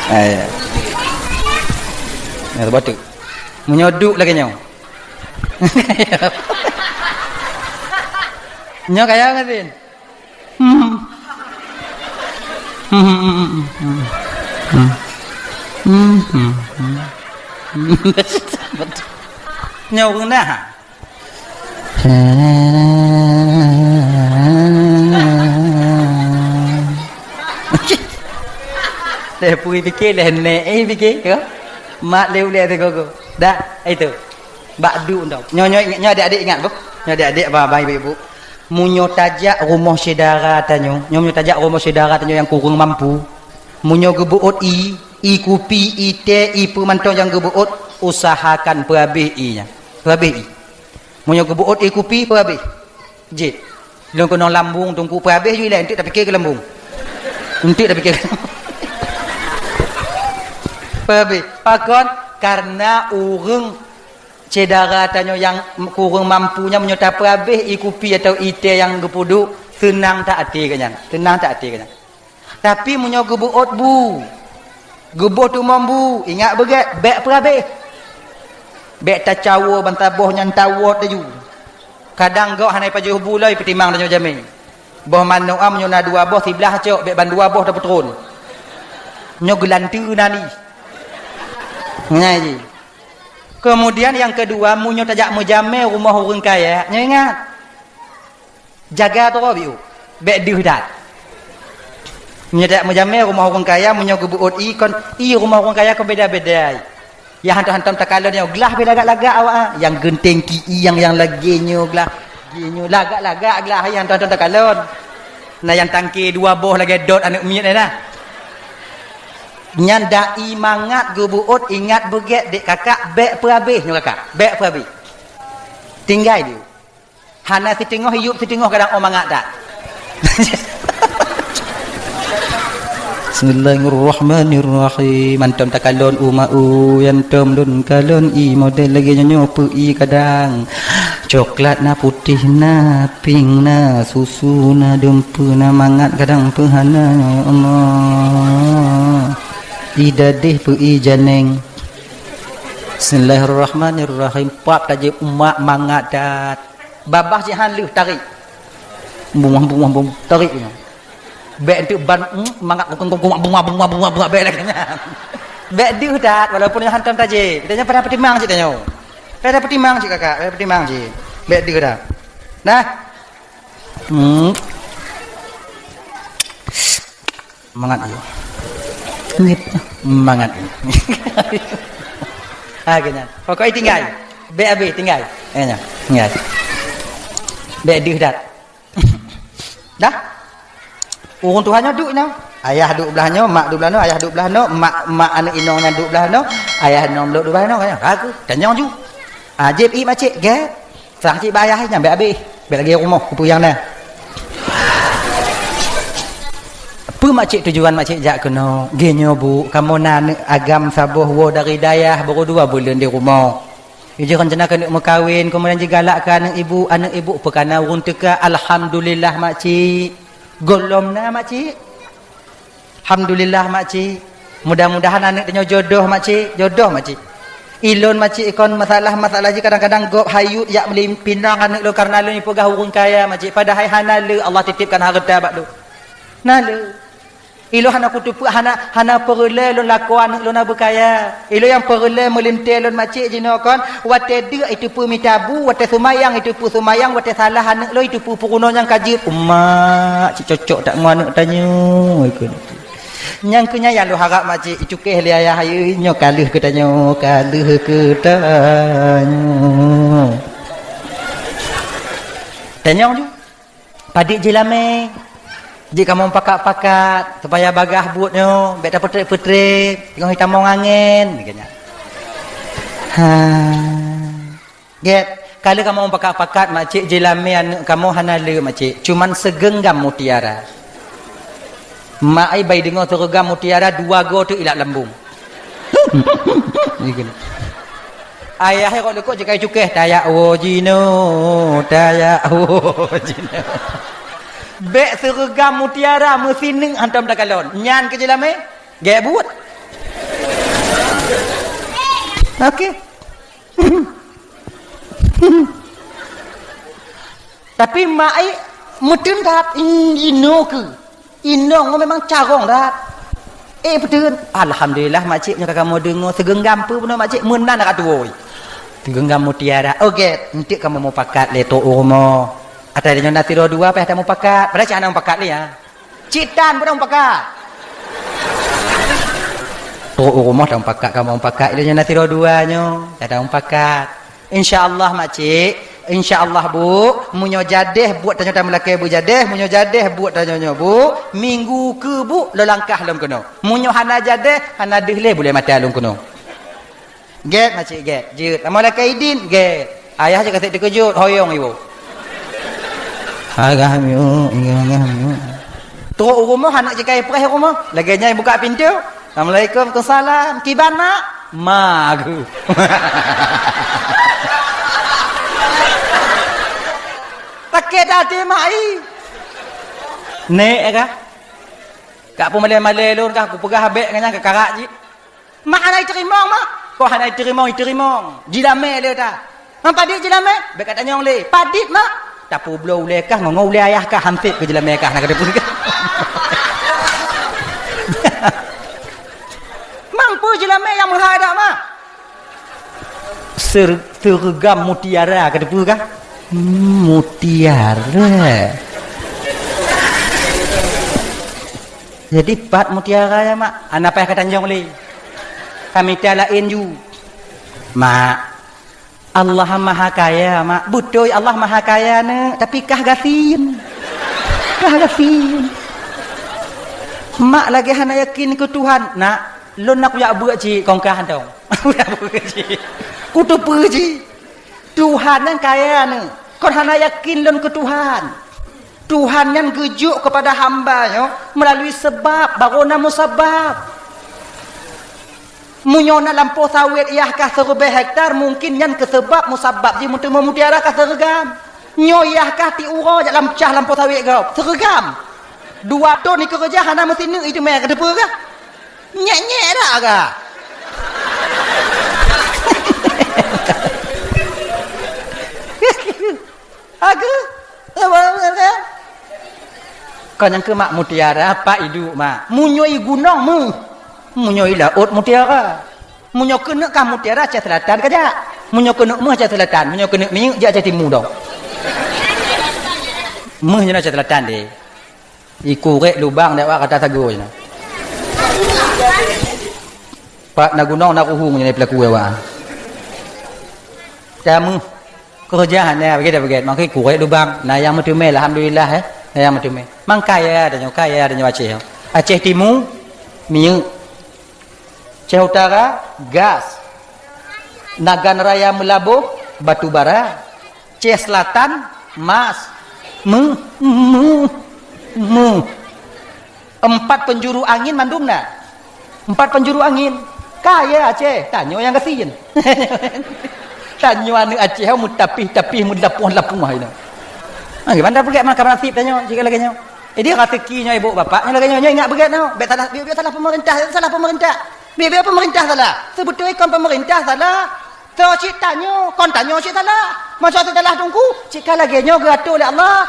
Eh, ya. Nyoe batuk. Meunyoe duek lagèe nyoe. Nyoe kaya apa katin? Hmm. Hmm, hmm, hmm, hmm, hmm. Hmm, hmm, hmm. Nyoe ureueng na. Lé pui pike, lé nek, eh, pike, ya. Mat lé ulèe sigogo. Dah, itu. Bak duek tu. Nyoe, nyoe, nyoe adik-adik ingat, boh. Nyoe adik-adik, abang-abang, ibu-ibu. Meunyoe tajak rumoh syedara tanyoe, nyoe meunyoe tajak rumoh syedara tanyoe nyang kureueng mampu, meunyoe geubeuôt ie, ie kupi, ie teh, ie peue mantong nyang geubeuôt, usahakan peuhabéh ie nyan. Peuhabéh ie. Meunyoe geubeuôt ie kupi, peuhabéh. Jeuet. Lôn keunong lambung teungku, peuhabéh ju ilèe, eunteuk tapike keu lambung. Eunteuk tapike keu lambung. Peuhabéh. Pakon? Kareuna ureueng syedara tanyoe nyang kureueng mampu nyan meunyoe tapeuhabéh ie kupi atawa ie teh nyang geupeuduek, seunang that até geuh nyan. Seunang that até geuh nyan. Tapi meunyoe geubeuôt bu, geuboh tumong bu, ingat beugèt, bèk peuhabéh. Bèk tacawoe bansaboh nyan tawot laju. Kadang gob hana ipajoh bu lom ipeutimang tanyoe jamèe. Boh manok am nyoe na dua boh siblah cok, bèk ban dua boh tapeutron. Nyoe geulanteue na ni. Nyan jih. Keumudian nyang keudua, meunyoe tajak meujamèe rumoh ureueng kaya, nyoe ingat. Jaga droe biôh, bèk deuh that. Meunyoe tajak meujamèe rumoh ureueng kaya, meunyoe geubeuôt ie kon, ie rumoh ureueng kaya kon beda-beda. Nyang hantom-hantom takalon nyoe glah bèk lagak-lagak awak, ah. Nyang geunteng ki ie nyang, nyang lagèe nyoe glah. Lagèe nyoe lagak-lagak glah, nyang hantom-hantom takalon. Na nyang tangke dua boh lagèe dot aneuk miet nyan na. Nyan dai mangat geubeuôt, ingat beugèt dek kakak, bèk peuhabéh nyoe kakak, bèk peuhabéh. Tinggai deuh. Hana siteungoh iyup, siteungoh kadang 'oh mangat that. Bismillahirrahmanirrahim. Hantom takalon u ma u, hantom lôn kalon ie model lagèe nyoe, nyoe peue ie kadang. Coklat na, putéh na, pink na, susu na, dumpeue na, mangat kadang peue hana, ya Allah. Ie dadeh peue ie janeng. Bismillahirrahmanirrahim. Pap tajép umak mangat that. Babah jihan lheueh tarék. Bungah, bungah, bungah, tarék nyan. Bèk eunteuk ban, hmm, mangat kukung, kukung, bungah, bungah, bungah, bungah, bèk lagèe nyan. Bèk deuh that, walaupun nyoe hantom tajép. Tanyoe pada peutimang cit tanyoe. Pada peutimang cit kakak, pada peutimang cit. Bèk deuh that. Nah. Hmm. Mangat ie. Mangat ie. Ha, keu nyan. Pokok ie tinggai. Bèk abéh, tinggai. Eh, nyan. Tinggai. Bèk deuh that. Dah? Ureueng tuha nyoe duek nyoe. Ayah duek blah nyoe, mak duek blah nyoe, ayah duek blah nyoe, mak, mak aneuk inong nyan duek blah nyoe, ayah inong lôn duek blah nyoe, kan? Aku tanyong ju. Ah, jép ie makcik, gèt. Sang cit bak ayah nyan bèk abéh. Bèk lagèe rumoh kupeue nyang na. Peue makcik tujuan makcik jak keunoe? Geuh nyoe, Bu, kamoe na aneuk agam saboh woe dari dayah, baru dua buleuen di rumoh. Jih rencana keuneuk meukawen, keumudian jigalak keu aneuk ibu, aneuk ibu peukana ureueng teuka, alhamdulillah, makcik. Gohlom na, makcik. Alhamdulillah, makcik. Mudah-mudahan aneuk tanyoe jodoh, makcik. Jodoh, makcik. Ilôn, makcik, kon masalah-masalah jih kadang-kadang gob hayut jak meuli pinang aneuk lôn kareuna lôn jipeugah ureueng kaya, makcik. Padahai hana le Allah titipkan hareuta bak lôn. Na le. Ilôn hana kuteupeu, hana, hana peureulèe lôn lakoe aneuk lôn na beukaya. Ilôn nyang peureulèe meulintèe lôn, makcik, jinoe kon, watèe deuk jiteupeu mita bu, watèe seumayang jiteupeu seumayang, watèe salah aneuk lôn jiteupeu peurunoe nyang ka jeuet. Umak, cit cocok that ngon aneuk tanyoe, ikheun. Nyang keu nyan nyang lôn harap, makcik, jicukéh lé ayah, ayo, nyoe ka lheueh keu tanyoe, ka lheueh keu tanyoe. Tanyong ju. Padit jilamé. Jih kamoe pakat-pakat, supaya bagaih buet nyoe, bèk tapeutrép-peutrép, teungoh jitamong angén, geuh nyan. Ha. Gèt, ka lheueh kamoe pakat-pakat, makcik, jilamé aneuk kamoe hana le, makcik. Cuman sigenggam mutiara. Mak ai bai deungoe sigenggam mutiara, dua goe teuk ilap lambông. Ayah rot leukoe jikai cukéh, "Tajak woe jinoe, tajak woe jinoe." Bék seureugam mutiara meusineuk hantom takalon. Nyan keuh jeulamé? Gét buet. Oke. Tapi mak ai meuteun that, in-, inoe keuh. Inong memang carông that. Eh, beutôi. Alhamdulillah, makcik, nyoe ka kamoe deungoe. Seugeunggam peue bunoe, makcik? Meunan ka tuwoe. Seugeunggam mutiara. Oh, gét. Enteuk kamoe mupakat lé trok u rumoh. Ata nyoe na sidroe dua, payah tamupakat. Padahal cit hana mupakat lé, ya. Cit tan pun mupakat. Trok u rumoh tamupakat, kamoe mupakat. Nyoe na sidroe dua nyoe. Ata mupakat. Insya Allah, makcik. Insya Allah, Bu. Meunyoe jadeh buet tanyoe tameulakée beujadeh, meunyoe jadeh buet tanyoe nyoe, Bu, minggu keu, Bu, lôn langkah lom keunoe. Meunyoe hana jadeh, hana deuh lé buleuen mata lôn keunoe. Gét, makcik, gét. Jeuet. Lamong lakée idin, gét. Ayah cit ka sép teukeujot, hoyong iwoe. Agah miuk, agah miuk. Trok u rumoh, aneuk cit ka ipreh u rumoh. Lagée nyan ibuka pintoe. Assalamualaikum. Waalaikumsalam. Kiban, Mak? Ma geuh. Sakét até mak, ih. Nek, eh, kah? Kak peumalée-malée lôn kah, kupeugah bék ngon nyan keu karak jih. Mak hana iteurimong, Mak. Kok hana iteurimong, iteurimong. Jilamé lé ta. Ngon padit jilamé? Bék katanyong lé. Padit, Mak. Tapeubloe ulée kah, ngon, ngon ulée ayah kah, hansép keu jilamé kah, na ka teupeue kah. Mampu jilamé nyang meuhai dak, Mak? Ser-, seureugam mutiara, ka teupeue kah? Hmm, mutiara. Jadi, pat mutiara nyan, Mak? Hana payah katanyong lé. Kamita laén ju. Mak, Allah Maha Kaya, Mak. Beutôi Allah Maha Kaya, Neuk, tapi kah gasien. Kah gasien. Mak lagée hana yakin keu Tuhan. Nak, lôn na kujak beuet cit kong kah hantom. Kujak beuet cit. Kuteupeue cit. Tuhan nyan kaya, Neuk. Kon hana yakin lôn keu Tuhan. Tuhan nyan geujok keupada hamba nyoe meulalu seubab, barô na musabab. Meunyoe na lampôh sawét yah kah siribèe hektar, mungken nyan keuseubab musabab jih meuteumé mutiara kah seureugam. Nyoe yah kah tiep uroe jak lam cah lampôh sawét gob, seureugam. Dua thon ikeureuja hana meusineuk iteumé, ka teupeue kah? Nyek-nyek dak kah? Aku? Kon nyang keu mak mutiara, pat iduek mak. Meunyoe i gunong meuh. Meunyoe i laôt mutiara. Meunyoe keuneuk kah mutiara, Aceh Selatan kajak. Meunyoe keuneuk meuh, Aceh Selatan. Meunyoe keuneuk minyeuk, jak Aceh Timu dong. Meuh nyoe Aceh Selatan deh. Ikurek lubang dak wak kata sagoe nyoe. Pat na gunong na ruhueng nyoe peulaku awak. Kamu keureuja hana bagai dak bagai. Maka ikurek lubang. Na nyang meuteumé, alhamdulillah, eh. Na nyang meuteumé. Mang kaya tanyoe, kaya tanyoe Aceh. Aceh Timu, minyeuk. Aceh Utara, gas. Nagan Raya Meulaboh, batu bara. Aceh Selatan, mas. Meuh, meuh, meuh. Empat penjuru angin mandum na. Empat penjuru angin. Kaya Aceh, tanyoe nyang gasien. Tanyoe aneuk Aceh meutapih-tapih, meulapoh-lapoh inoe. Ha, gimana peugét maka nasib tanyoe, jika lagée nyoe. Jadi, raseuki nyoe ibu bapak, nyoe lagée nyoe, nyoe ingat beugét nyoe. Bék salah, bék, bék salah pemerintah, salah pemerintah. Bék, bék pemerintah salah. Seubeutôi kon pemerintah salah. Soe cit tanyoe, kon tanyoe cit salah. Masa salah teungku, cit ka lagée nyoe geuatoe lé Allah.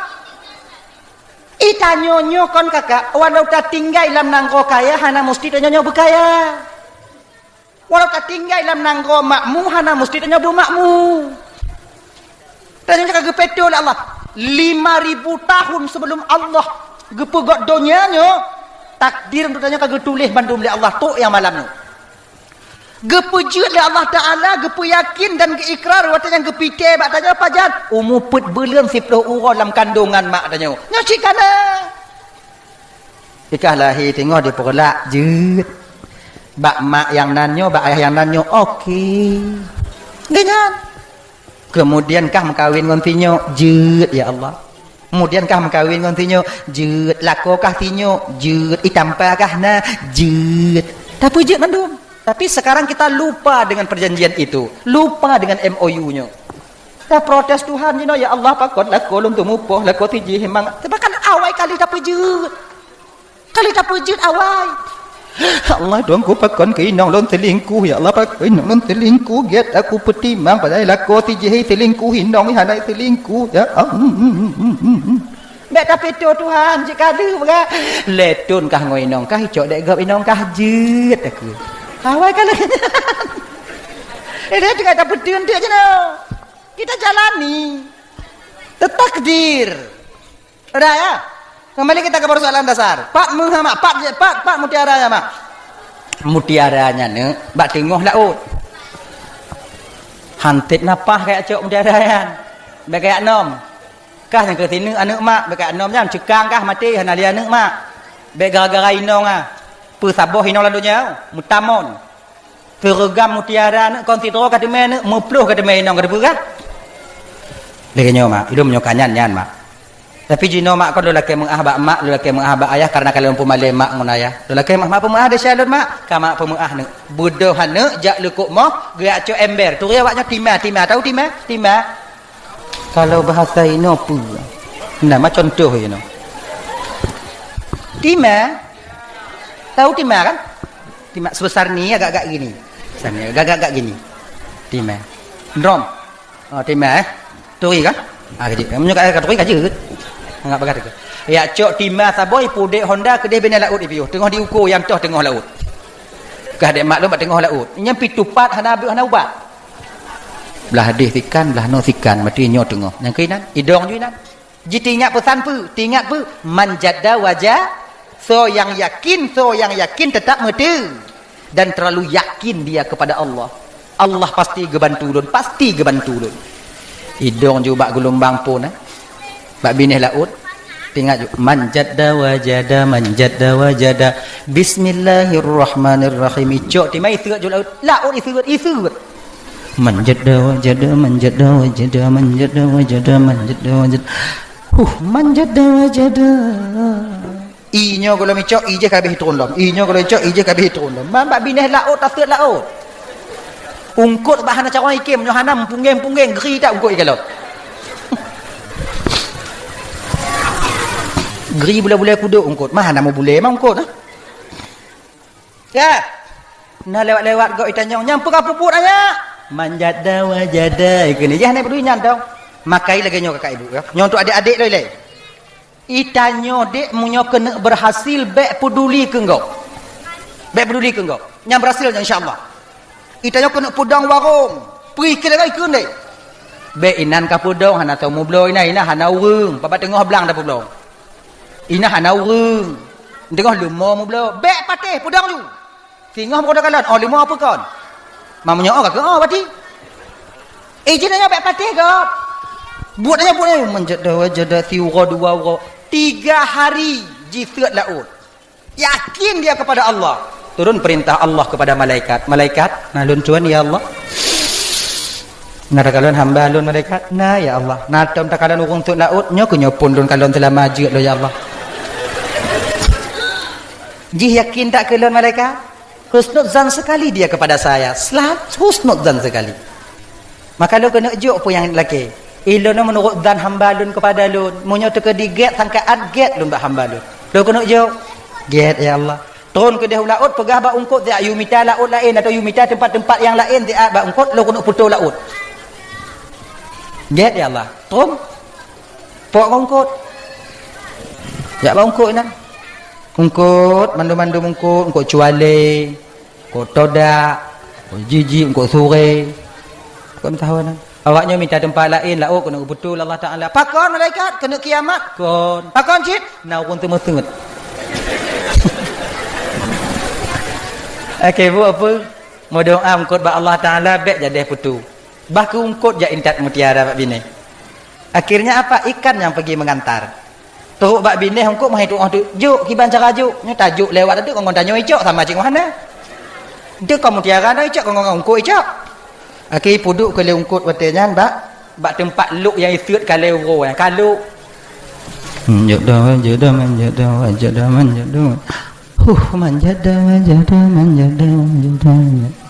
I tanyoe nyoe kon kakak, walau tatinggai lam nanggroe kaya, hana musti tanyoe nyoe beukaya. Walau tatinggai lam nanggroe makmu, hana musti tanyoe beumakmu. Tanyoe ka geupeutoe lé Allah. Lima ribu tahun sebelum Allah geupeugét donya nyoe, takdir untuk tanyoe ka geutuléh bandum lé Allah, trok nyang malam nyoe. Geupeujeuet lé Allah Taala, geupeuyakin dan geuikrar watée nyang geupike bak tanyoe pajan, umu peuet buleuen siplôh uroe lam kandongan mak tanyoe. Nyoe cit kana. Ikah lahé teungoh dipeureulat jeuet. Bak mak nyang nan nyoe, bak ayah nyang nan nyoe, oke. Geuh nyan. Keumudian kah meukawen ngon sinyoe, jeuet, ya Allah. Keumudian kah meukawen ngon sinyoe, jeuet. Lakoe kah sinyoe, jeuet. Itampa kah na, jeuet. Tapi jeuet mandum. Tapi sekarang kita lupa dengan perjanjian itu. Lupa dengan M O U nyoe. Taprotes Tuhan jinoe, "Ya Allah, pakon lakoe lôn teumupoh, lakoe sijih memang." Bahkan Awai kali tapeujeuet. Kali tapeujeuet awai. Ya Allah, dong ku pakon keu inong lôn selingkuh. Ya Allah, pakon inong lôn selingkuh. Gét aku peutimang padahai lakoe si jih selingkuh, inong hana selingkuh. Ya Allah. Bèk tapeutoe Tuhan, jeuet ka deuh beuga. Lhèe thôn kah ngon inong kah, icok dèk gob inong kah jeuet aku. Awai ka lagèe nyan. Eh, dia teuka tapeuteun teuk jinoe. Kita jalani. Takdir. Udah ya? Kembali kita ke persoalan dasar. Pat meuh mak, pat, pat, pat mutiara ya mak. Mutiara nyan neuk bak teungoh laôt. Hantet napah kayak cok mutiara nyan. Bèk kayak nom. Kah nyang keu sineuk aneuk mak, bèk kayak nom nyan ceukang kah maté hana lé aneuk mak. Bèk gara-gara inong ah. Peusaboh inong lam donya, meutamon. Seureugam mutiara neuk kon sidroe ka teumé neuk, meuploh ka teumé inong ka teupeugah. Lagèe nyoe mak, ilôn meunyoe ka nyan nyan mak. Tapi jinoe mak kon lôn lakèe meu'ah bak mak, lôn lakèe meu'ah bak ayah karena ka lôn peumalèe mak ngon ayah. Lôn lakèe mak, mak peumeu'ah desya lôn mak, ka mak peumeu'ah neuk. Beudôh aneuk jak leukok moh, geujak cok ember. Turi awak nyoe tima, tima, tahu tima? Tima. Kalau bahasa inoe peue? Nah, ma contoh inoe. Tima. Tahu tima kan? Tima sebesar ni agak-agak gini. Besar ni agak-agak gini. Tima. Drum. Oh, tima eh. Turi kan? Ah, kajik. Meunyoe ka turi kajik. Anggap bagah tu. Ya cok tima saboh pudek Honda keudeh binèh laôt ipiôh. Teungoh diuko nyang toh teungoh laôt. Kah dek maklum bak teungoh laôt. Nyang pitupat hana abeuh hana ubat. Blah deh sikan, blah noe sikan, mati nyoe teungoh. Nyang keuinan, idong ju inan. Ji teuingat peusan peue? Teuingat peue? Man jadda waja-, soe nyang yakin, soe nyang yakin teutap meuteue. Dan terlalu yakin dia kepada Allah. Allah pasti geubantu lôn, pasti geubantu lôn. Idong ju bak geulumbang phôn, eh. Bak binèh laôt. Teuingat ju, man jadda wajada, man jadda wajada. Bismillahirrahmanirrahim. Icok tima iseuet ju laôt. Laôt iseuet, iseuet. Man jadda wajada, man jadda wajada, man jadda wajada, man jadda wajada. Huh, man jadda wajada. I nyoe goh lom icok, i jih ka habéh turun lom. I nyoe goh lom icok, i jih ka habéh turun lom. Man bak binèh laôt, taseuet laôt. Ungkot bak hana carông ikém, nyoe hana meupunggeng-punggeng, gri that ungkot ikalon. Gri bulèe-bulèe kudok ungkot, mah hana meubulèe mah ungkot, eh. Ya. Nah lewat-lewat gok itanyong, nyang peugah peubuet nyan? Man jadda wajada, ikeu ni. Jah nyan peuduli nyan tong. Makai lagèe nyoe kakak ibu, ya. Nyoe untuk adek-adek loi lé. Itanyoe dek meunyoe keuneuk berhasil, bèk peduli keu enggok. Bèk peduli keu enggok. Nyang berhasil nyan insya Allah. Itanyoe keuneuk peudong warong. Peue keu lagèe ikeu ndeh. Bèk inan ka peudong hana tau meubloe inan, inan hana ureueng. Bak teungoh blang tapeubloe. Inan hana ureueng. Teungoh leumo meubloe. Bèk patéh peudong ju. Singoh meukoto kalon, oh leumo peue kon. Meunyoe oh ka keu oh berarti. Eh, jih nyoe bèk patéh gob. Buet nyoe, buet nyoe. Man jadda wajada, siuroe dua uroe. Tiga hari jiseuet laôt. Yakin dia kepada Allah. Turun perintah Allah kepada malaikat. Malaikat, na lôn tuan, ya Allah. Na takalon hamba lôn malaikat? Na, ya Allah. Na tom takalon ureueng seuet laôt, nyoe keuh nyoe phôn lôn kalon seulama jeuet lôn, ya Allah. Jih yakin that keu lôn malaikat? Husnuzan sekali dia kepada saya. Selalu husnuzan sekali. Maka lôn keuneuk jok peue nyang lakèe. Ilôn meunurot zan hamba lôn kepada lôn. Meunyoe teukeudi gèt sangkaat gèt lôn bak hamba lôn. Lôn keuneuk jok. Gèt, ya Allah. Tron keudeh u laôt peugah bak ungkot, "Siat yue mita laôt laén atau yue mita teumpat-teumpat nyang laén siat bak ungkot, lôn keuneuk putôh laôt." Gèt, ya Allah. Tron. Pok ngon ungkot. Jak bak ungkot inan. Ungkot, mandum-mandum ungkot, ungkot cualé, ungkot todak, ungkot jijik, ungkot suré. Ungkot meusahoe inan. Awak nyoe mita teumpat laén, laôt keuneuk geuputôh lé Allah Taala. Pakon malaikat? Keuneuk kiamat? Kon. Pakon cit? Na ureueng teumeuteut. Oke, bu apa? Meudoa ungkot bak Allah Taala, bèk jadeh putôh. Bah keu ungkot jak intat mutiara bak binéh. Akhirnya apa? Ikan yang pergi mengantar. Trok bak binéh ungkot meuhai tuoh tu, "Jok, kiban cara jok." Nyoe tajok lewat tu, kon ngon tanyoe icok sama cit ngon hana. Teuka mutiara na icok, kon ngon ungkot icok. Akhé peuduek keu lé ungkot watèe nyan bak, bak teumpat lok nyang iseuet ka lhèe uroe nyan, ka lok. Manjada wajada, manjada wajada, manjada. Huh, manjada wajada, manjada wajada.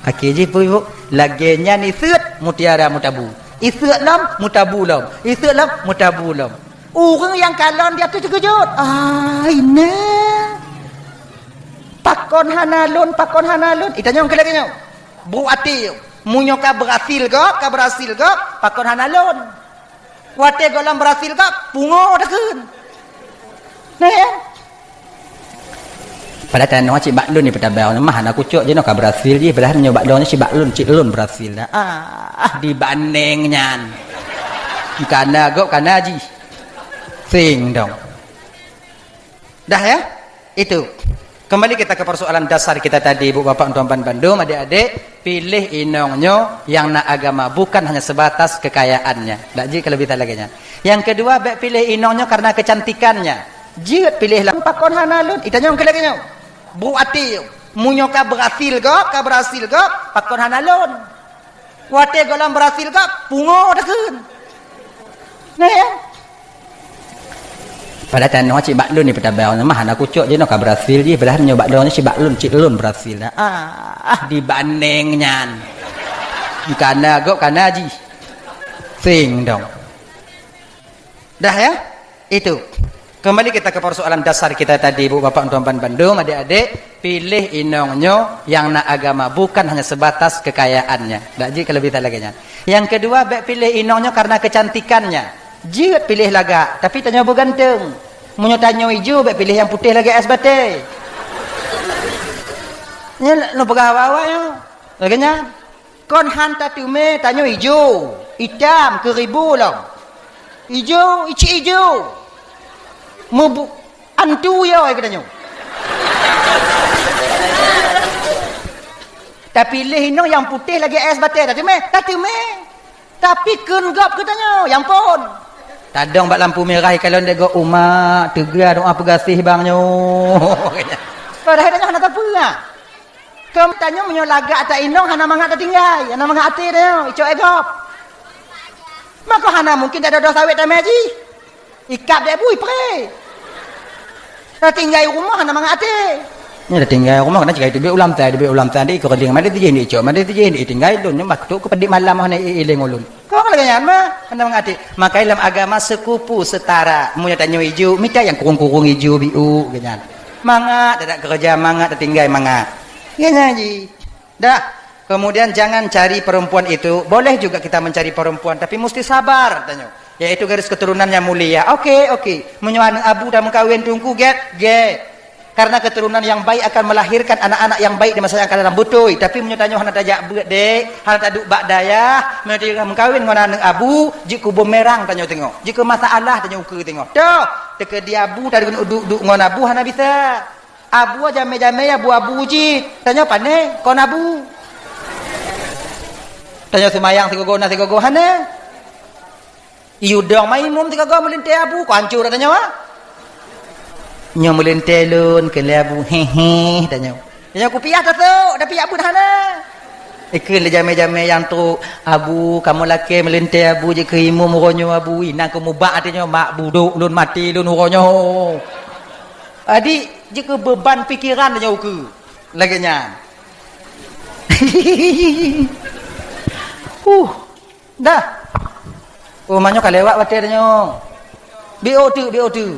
Akhé jih peue, Bu? Lagèe nyan iseuet mutiara meutabu. Iseuet lom, meutabu lom. Iseuet lom, meutabu lom. Ureuëng nyang kalon di ateueh teukeujot. "Ai, nè! Pakon hana lôn, pakon hana lôn?" Itanyong keu lagée nyoe. Brok até, meunyoe ka beurhasil gob, ka beurhasil gob, pakon hana lôn? Watée gohlom beurhasil gob, pungo takheun. Nah, ya? Padahai tanoh cit bak lôn ni peutabang, mah hana kucok jinoe ka beurhasil jih, padahai nyoe bak lôn cit bak lôn, cit lôn beurhasil dah. Ah, dibandeng nyan. Kana gob, kana jih. Sing dong. Dah ya? Itu. Kembali kita ke persoalan dasar kita tadi, Ibu Bapak, untuk bandum, adik-adik, pilih inong nyoe yang na agama, bukan hanya sebatas kekayaannya. Dak jeuet keu leubeh lagée nyan. Yang kedua, bèk pilih inong nyoe karena kecantikannya. Jeuet pilih lah. Pakon hana lôn? Itanyong keu lagée nyoe. Brok até, meunyoe ka beurhasil gob, ka beurhasil gob, pakon hana lôn? Watée gohlom beurhasil gob, pungo takheun. Nah, ya? Padahai tanoh cit bak lôn ni peutabang, mah hana kucok jinoe ka beurhasil jih, padahai nyoe bak lôn cit bak lôn, cit lôn beurhasil dah. Ah, dibandeng nyan. Kana gob, kana jih. Sing dong. Dah ya? Itu. Kembali kita ke persoalan dasar kita tadi, Ibu Bapak, untuk bandum, adik-adik, pilih inong nyoe yang na agama, bukan hanya sebatas kekayaannya. Dak jeuet keu leubeh lagée nyan. Yang kedua, bèk pilih inong nyoe karena kecantikannya. Jeuet pilih lagak, tapi tanyoe beuganteng. Meunyoe tanyoe ijo, bèk pilih nyang putéh lagée ès batée. Nyan lôn peugah awak-awak nyoe. Lagée nyan. Kon han tateumé tanyoe ijo, itam, keuribu lom. Ijo, icik ijo. Mubu-, antu yo ai geutanyoe. Tapi lé inong nyang putéh lagée ès batée, tateumé, tateumé. Tapi kheun gob geutanyoe, ya ampôn. Tadong bak lampu mirah, ikalon dek gob umat, teuga doa peugaséh bang nyoe. Padahai tanyoe hana tapeue. Keu tanyoe meunyoe lagak ata inong hana mangat tatinggai, hana mangat até tanyoe, icok éh gob. Maka hana mungken tadodoh sawét tamé jih. Ikab dek bui pré. Tatinggai rumoh hana mangat até. Nyoe tatinggai rumoh keunan cit ka teubiet ulam tai, teubiet ulam tai, dek ikeu reuling, madé tijih, dek icok, madé tijih, dek itinggai lôn, nyoe bah trok keu peudik malam hana i-, i-, iléng ulôn. Kon lagée nyan mah, hana mangat até. Maka lam agama sekupu setara, meunyoe tanyoe ijo, mita nyang kurong-kurong ijo biu, geuh nyan. Mangat, tadak keureuja mangat, tatinggai mangat. Geuh nyan jih. Dah. Kemudian jangan cari perempuan itu. Boleh juga kita mencari perempuan, tapi mesti sabar, tanyoe. Yaitu garis keturunan yang mulia. Oke, oke. Meunyoe aneuk abu tameukawen teungku, gét, gét. Karena keturunan yang baik akan melahirkan anak-anak yang baik di masa yang akan datang. Beutôi. Tapi meunyoe tanyoe hana tajak beuet, dek, hana taduek bak dayah, meunyoe tameukawen ngon aneuk abu, jeuet keu bumerang tanyoe teungoh. Jeuet keu masalah tanyoe ukeue teungoh. Toh, teukeudi abu taduek duek ngon abu hana bisa. Abu jamé-jamé ya abu-abu jih. Tanyoe pané kon abu. Tanyoe seumayang sigogo na sigogo hana. Iyue dong ma imum sigogo meulintée abu, kon hancô tanyoe, ah. Nyoe meulintée lôn keu lé abu, hehe, tanyoe. Tanyoe kupiah tasok, tapi abu hana. Ikheun lé jamé-jamé nyang trok, "Abu, kamoe lakée meulintée abu jeuet keu imum uroe nyoe abu, inan keu mubak até nyoe mak budok lôn maté lôn uroe nyoe." Adik, jeuet keu beuban pikeran tanyoe ukeue. Lagée nyan. Huh. Dah. Oh, manyoe ka lewat watée tanyoe. Biôh teuk, biôh teuk.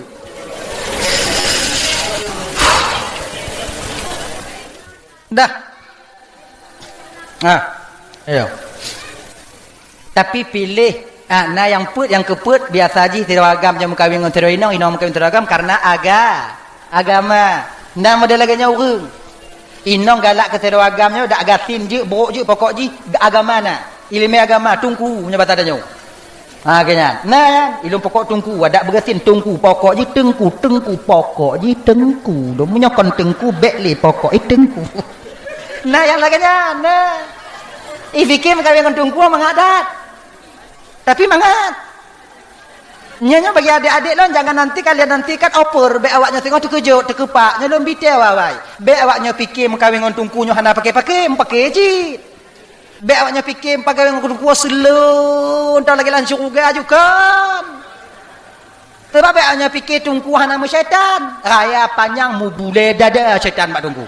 Dah. Ah. Ayo. Tapi piléh, ah, na nyang peuet, nyang keupeuet, biasa jih sidroe agam nyang meukawen ngon sidroe inong, inong meukawen sidroe agam karena aga-, agama. Na model lagée nyan ureuëng. Inong galak keu sidroe agam nyoe, dak gasien jeuet, brok jeuet, pokok jih agama na. Iéleumé agama, teungku, meunyoe basa tanyoe. Ha, keu nyan. Na nyan, ilôn pokok teungku, adak beugasien teungku, pokok jih teungku, teungku, pokok jih teungku. Lôn meunyoe kon teungku, bék lé pokok, eh, teungku. Na nyang lagée nyan, na. Ih, fikir meukawen ngon teungku mangat that. Tapi mangat. Nyoe, nyoe bagi adék-adék lôn, jangan nanti kalian nantikan over, bék awak nyoe singoh teukeujot, teukeupak. Nyoe lôn bite awai-awai. Bék awak nyoe pike meukawen ngon teungku nyoe hana pake-pake, meupaké cit. Bék awak nyoe pike meukawen ngon teungku seuleueng, entah lagée lam syeuruga ju kon. Sabab bék awak nyoe pike teungku hana meusyaitan. Raya panyang mubulée dada syaitan bak teungku.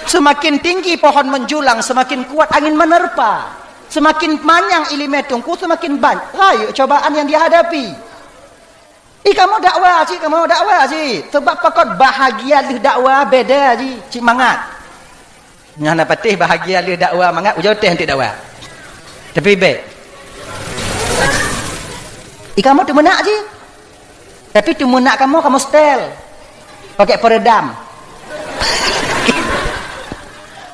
Semakin tinggi pohon menjulang, semakin kuat angin menerpa. Seumaken manyang iéleumé teungku, seumaken banyak rayeuk cobaan nyang jihadapi. Ih, kamoe dakwa cit, kamoe dakwa cit. Sabab pakon bahagia lheueh dakwa beda cit, cit mangat. Nyan na patéh bahagia lheueh dakwa mangat, ujoe teh eunteuk dakwa. Tapi bék. Ih, kamoe teumeunak cit. Tapi teumeunak kamoe, kamoe setel. Pakai peredam.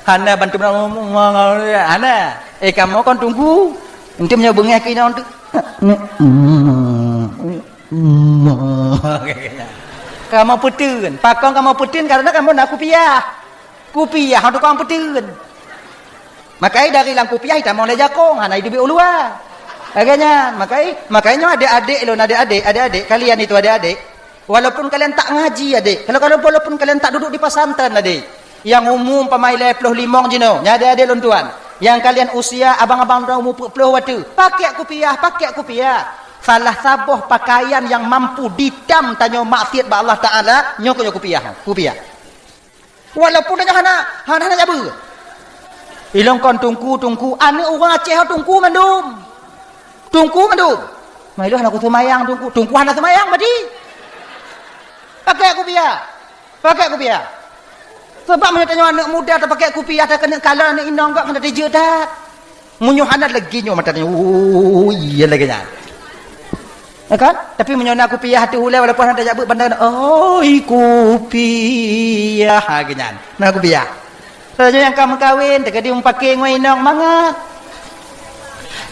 Hana bantu, hana. Eh, kamoe kon teungku. Eunteuk meunyoe beungéh keu inong tu. Kamoe peuteun. Pakon kamoe peuteun? Karena kamoe na kupiah. Kupiah tukang peuteun. Makai dari lam kupiah itamong lé jakong, hana iduek u luwa. Lagée nyan, makai, makai nyoe adék-adék lôn, adék-adék, adék-adék, kalian itu adék-adék. Walaupun kalian tak ngaji, adék. Kalau, kalau walaupun kalian tak duduk di pesantren, adék. Nyang umu umpama lhée ploh limong jinoe, nyan adék-adék lôn tuan. Nyang kalian usia abang-abang droe umu peuet ploh watée, pakai kupiah, pakai kupiah. Salah saboh pakaian nyang mampu ditam tanyoe maksiat bak Allah Taala, nyoe keuh nyoe kupiah, kupiah. Walaupun tanyoe hana, hana, hana jabeue. Ilong kon teungku, teungku, aneuk ureuëng Aceh ho teungku mandum. Teungku mandum. Mai lôn hana kuseumayang teungku. Teungku hana seumayang berarti. Pakai kupiah. Pakai kupiah. Sebab meunyoe tanyoe aneuk muda tapakai kupiah, takeuneuk kalon aneuk inong gak keuneuk tijeuet that. Meunyoe hana lagi nyoe mata tanyoe, oh, iya lagée nyan. Ya kan? Tapi meunyoe na kupiah ateueh ulée, walaupun hana tajak beuet banda, "Oi, kupiah," ha, geuh nyan. Na kupiah. Tanyoe nyang ka meukawen, teuka di mupake ngon inong mangat.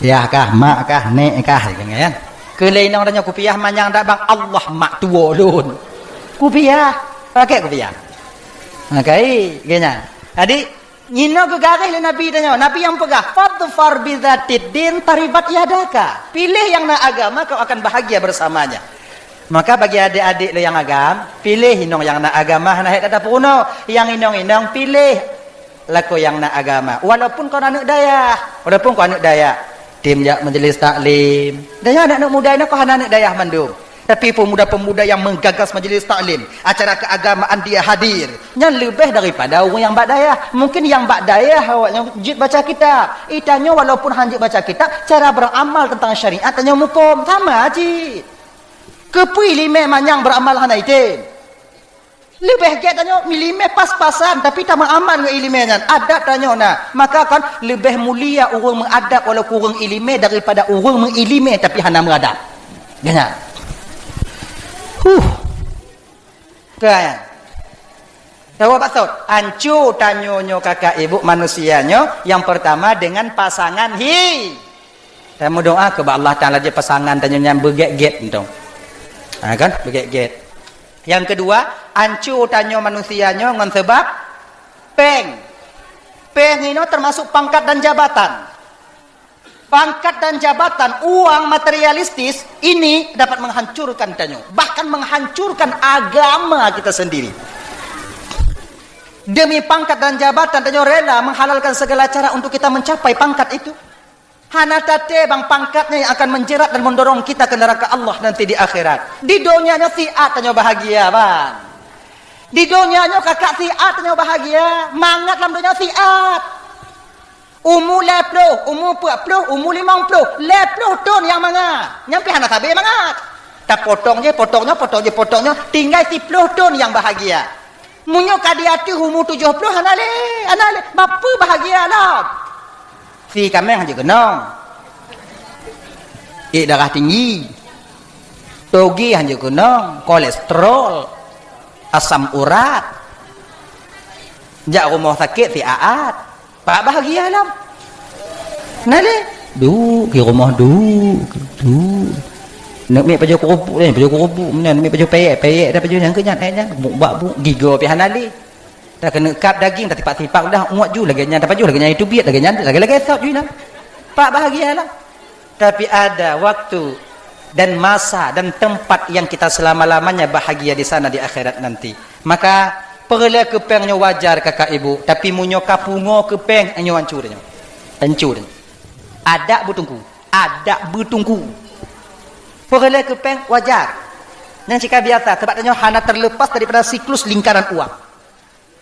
Yah kah, mak kah, nek kah, gitu kan. Keu lé inong tanyoe kupiah manyang dak bang, Allah mak tuwo lôn. Kupiah, pakai kupiah. Makai, geuh nyan. Jadi, Inoe geugaréh lé Nabi tanyoe. Nabi nyang peugah, "Fadfar bizatid din taribat yadaka." Pilih nyang na agama, kau akan bahagia bersamanya. Maka bagi adék-adék lé nyang agam, pilih inong nyang na agama, hana hék that tapeurunoe. Nyang inong-inong, pilih lakoe nyang na agama. Walaupun kon aneuk dayah, walaupun kon aneuk dayah, tem jak majlis taklim. Dan nyoe aneuk-aneuk muda inoe kon hana aneuk dayah mandum. Tapi pemuda-pemuda nyang menggagas majlis taklim, acara keagamaan dia hadir, nyan leubeh daripada ureuëng nyang bak dayah. Mungkin nyang bak dayah awaknyan jeuet baca kitab. Itanyoe walaupun han jeuet baca kitab, cara beramal tentang syariat tanyoe muphom. Sama cit. Keupeue iéleumé manyang beramal hana item? Leubeh gét tanyoe iéleumé pas-pasan, tapi tameuaman ngon iéleumé nyan. Adab tanyoe na. Maka kan leubeh mulia ureuëng meuadab walaupun ureuëng iéleumé daripada ureuëng meuiéleumé tapi hana meuadab. Geuh nyan. Huh. Kan? Tahu apa maksud? Ancu tanyoe nyoe kakak ibu manusia nyoe yang pertama dengan pasangan hi. Dan meudoa keu bak Allah Taala jeuet pasangan tanyoe nyan beugét-gét entong. Ha kan? Beugét-gét. Yang kedua, ancu tanyoe manusia nyoe ngon sebab péng. Péng inoe termasuk pangkat dan jabatan. Pangkat dan jabatan, uang materialistis ini dapat menghancurkan tanyoe, bahkan menghancurkan agama kita sendiri. Demi pangkat dan jabatan, tanyoe rela menghalalkan segala cara untuk kita mencapai pangkat itu. Hana taté bang pangkatnya yang akan menjerat dan mendorong kita ke neraka Allah nanti di akhirat. Di donya nyoe siat tanyoe bahagia, bang. Di donya nyoe kakak siat tanyoe bahagia, mangat lam donya siat. Umu lhée ploh, umu peuet ploh, umu limong ploh, lhée ploh thon nyang mangat. Nyan pih hana sabe mangat. Tapotong je, potong nyoe, potong je, potong nyoe, tinggai siploh thon nyang bahagia. Meunyoe ka di ateueh umu tujoh ploh hana lé, hana lé, bapeue bahagia lom. Si kaméng hanjeuet keunong. Ék darah tinggi. Toge hanjeuet keunong, kolesterol, asam urat. Jak rumoh sakét siat-at. Pak bahagia lom. Nah lé, duek di rumoh duek, duek. Neuk miet pajoh keurubuk, eh, pajoh keurubuk, meunan miet pajoh peyek, peyek dah pajoh nyang keu nyan, eh, nyan, buk bak buk, gigoe pih hana lé. Dah keuneuk kab daging, dah tipak-tipak dah, muat ju lagée nyan, dah pajoh lagée nyan, itu biet lagée nyan, lagée-lagée sot ju nyan. Pak bahagia lom. Tapi ada waktu dan masa dan tempat yang kita selama-lamanya bahagia di sana di akhirat nanti. Maka, peureulée keu péng nyoe wajar kakak ibu, tapi meunyoe ka pungo keu péng, nyoe hancô nyoe. Hancô nyoe. Adak beuteungku, adak beuteungku. Peureulée keu péng wajar. Nyang cit ka biasa, sebab tanyoe hana terlepas daripada siklus lingkaran uang.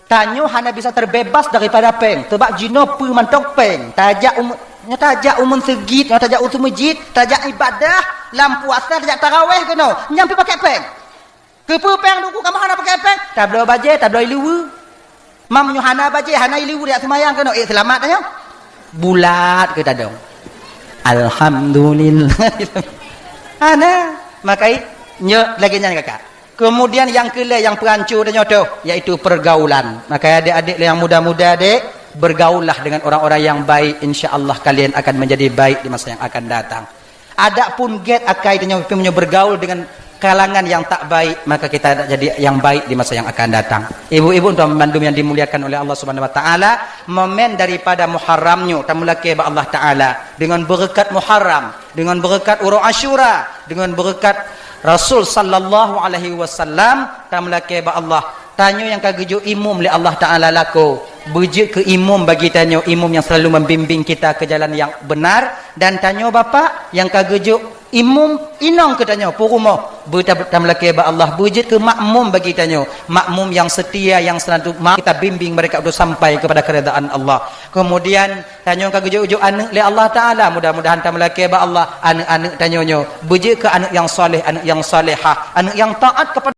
Tanyoe hana bisa terbebas daripada péng, sebab jinoe peue mantong péng. Tajak umu-, Nyoe tajak u meuseujid, nyoe tajak u meuseujid, tajak ibadah, lam puasa tajak taraweh keunoe. Nyan pih pakai péng. Keupeue péng Teungku, kamoe hana pakai péng? Tabloe bajée, tabloe ileue. Mam nyoe hana bajée, hana ileue, jak seumayang keunoe, ék seulamat nyoe. Bulat keu tadong. Alhamdulillah. Hana. Makai nyoe lagée nyan kakak. Kemudian nyang keulhée nyang peuhanco tanyoe toh, yaitu pergaulan. Maka adik-adik nyang muda-muda dek, bergaullah dengan orang-orang yang baik, insya Allah kalian akan menjadi baik di masa yang akan datang. Adapun gét akai tanyoe, meunyoe bergaul dengan kalangan yang tak baik, maka kita tak jadi yang baik di masa yang akan datang. Ibu-ibu dan bandum yang dimuliakan oleh Allah Subhanahu wa taala, momen daripada Muharram nyoe tameulakée bak Allah Taala dengan berkat Muharram, dengan berkat uroe Asyura, dengan berkat Rasul sallallahu alaihi wasallam, tameulakée bak Allah. Tanyoe nyang ka geujok imum lé Allah Taala lakoe, beujeuet keu imum bagi tanyoe, imum nyang selalu membimbing kita ke jalan yang benar, dan tanyoe bapak nyang ka geujok imum inong keu tanyoe, peurumoh, beuta-, tameulakée bak Allah, beujeuet keu makmum bagi tanyoe, makmum nyang setia, nyang selalu ma-, kita bimbing mereka untuk sampai kepada keridaan Allah. Kemudian, tanyoe ka geujok-jok aneuk lé Allah Taala, mudah-mudahan tameulakée bak Allah, aneuk-aneuk tanyoe nyoe beujeuet keu aneuk nyang saleh, aneuk nyang salehah, aneuk nyang taat kepada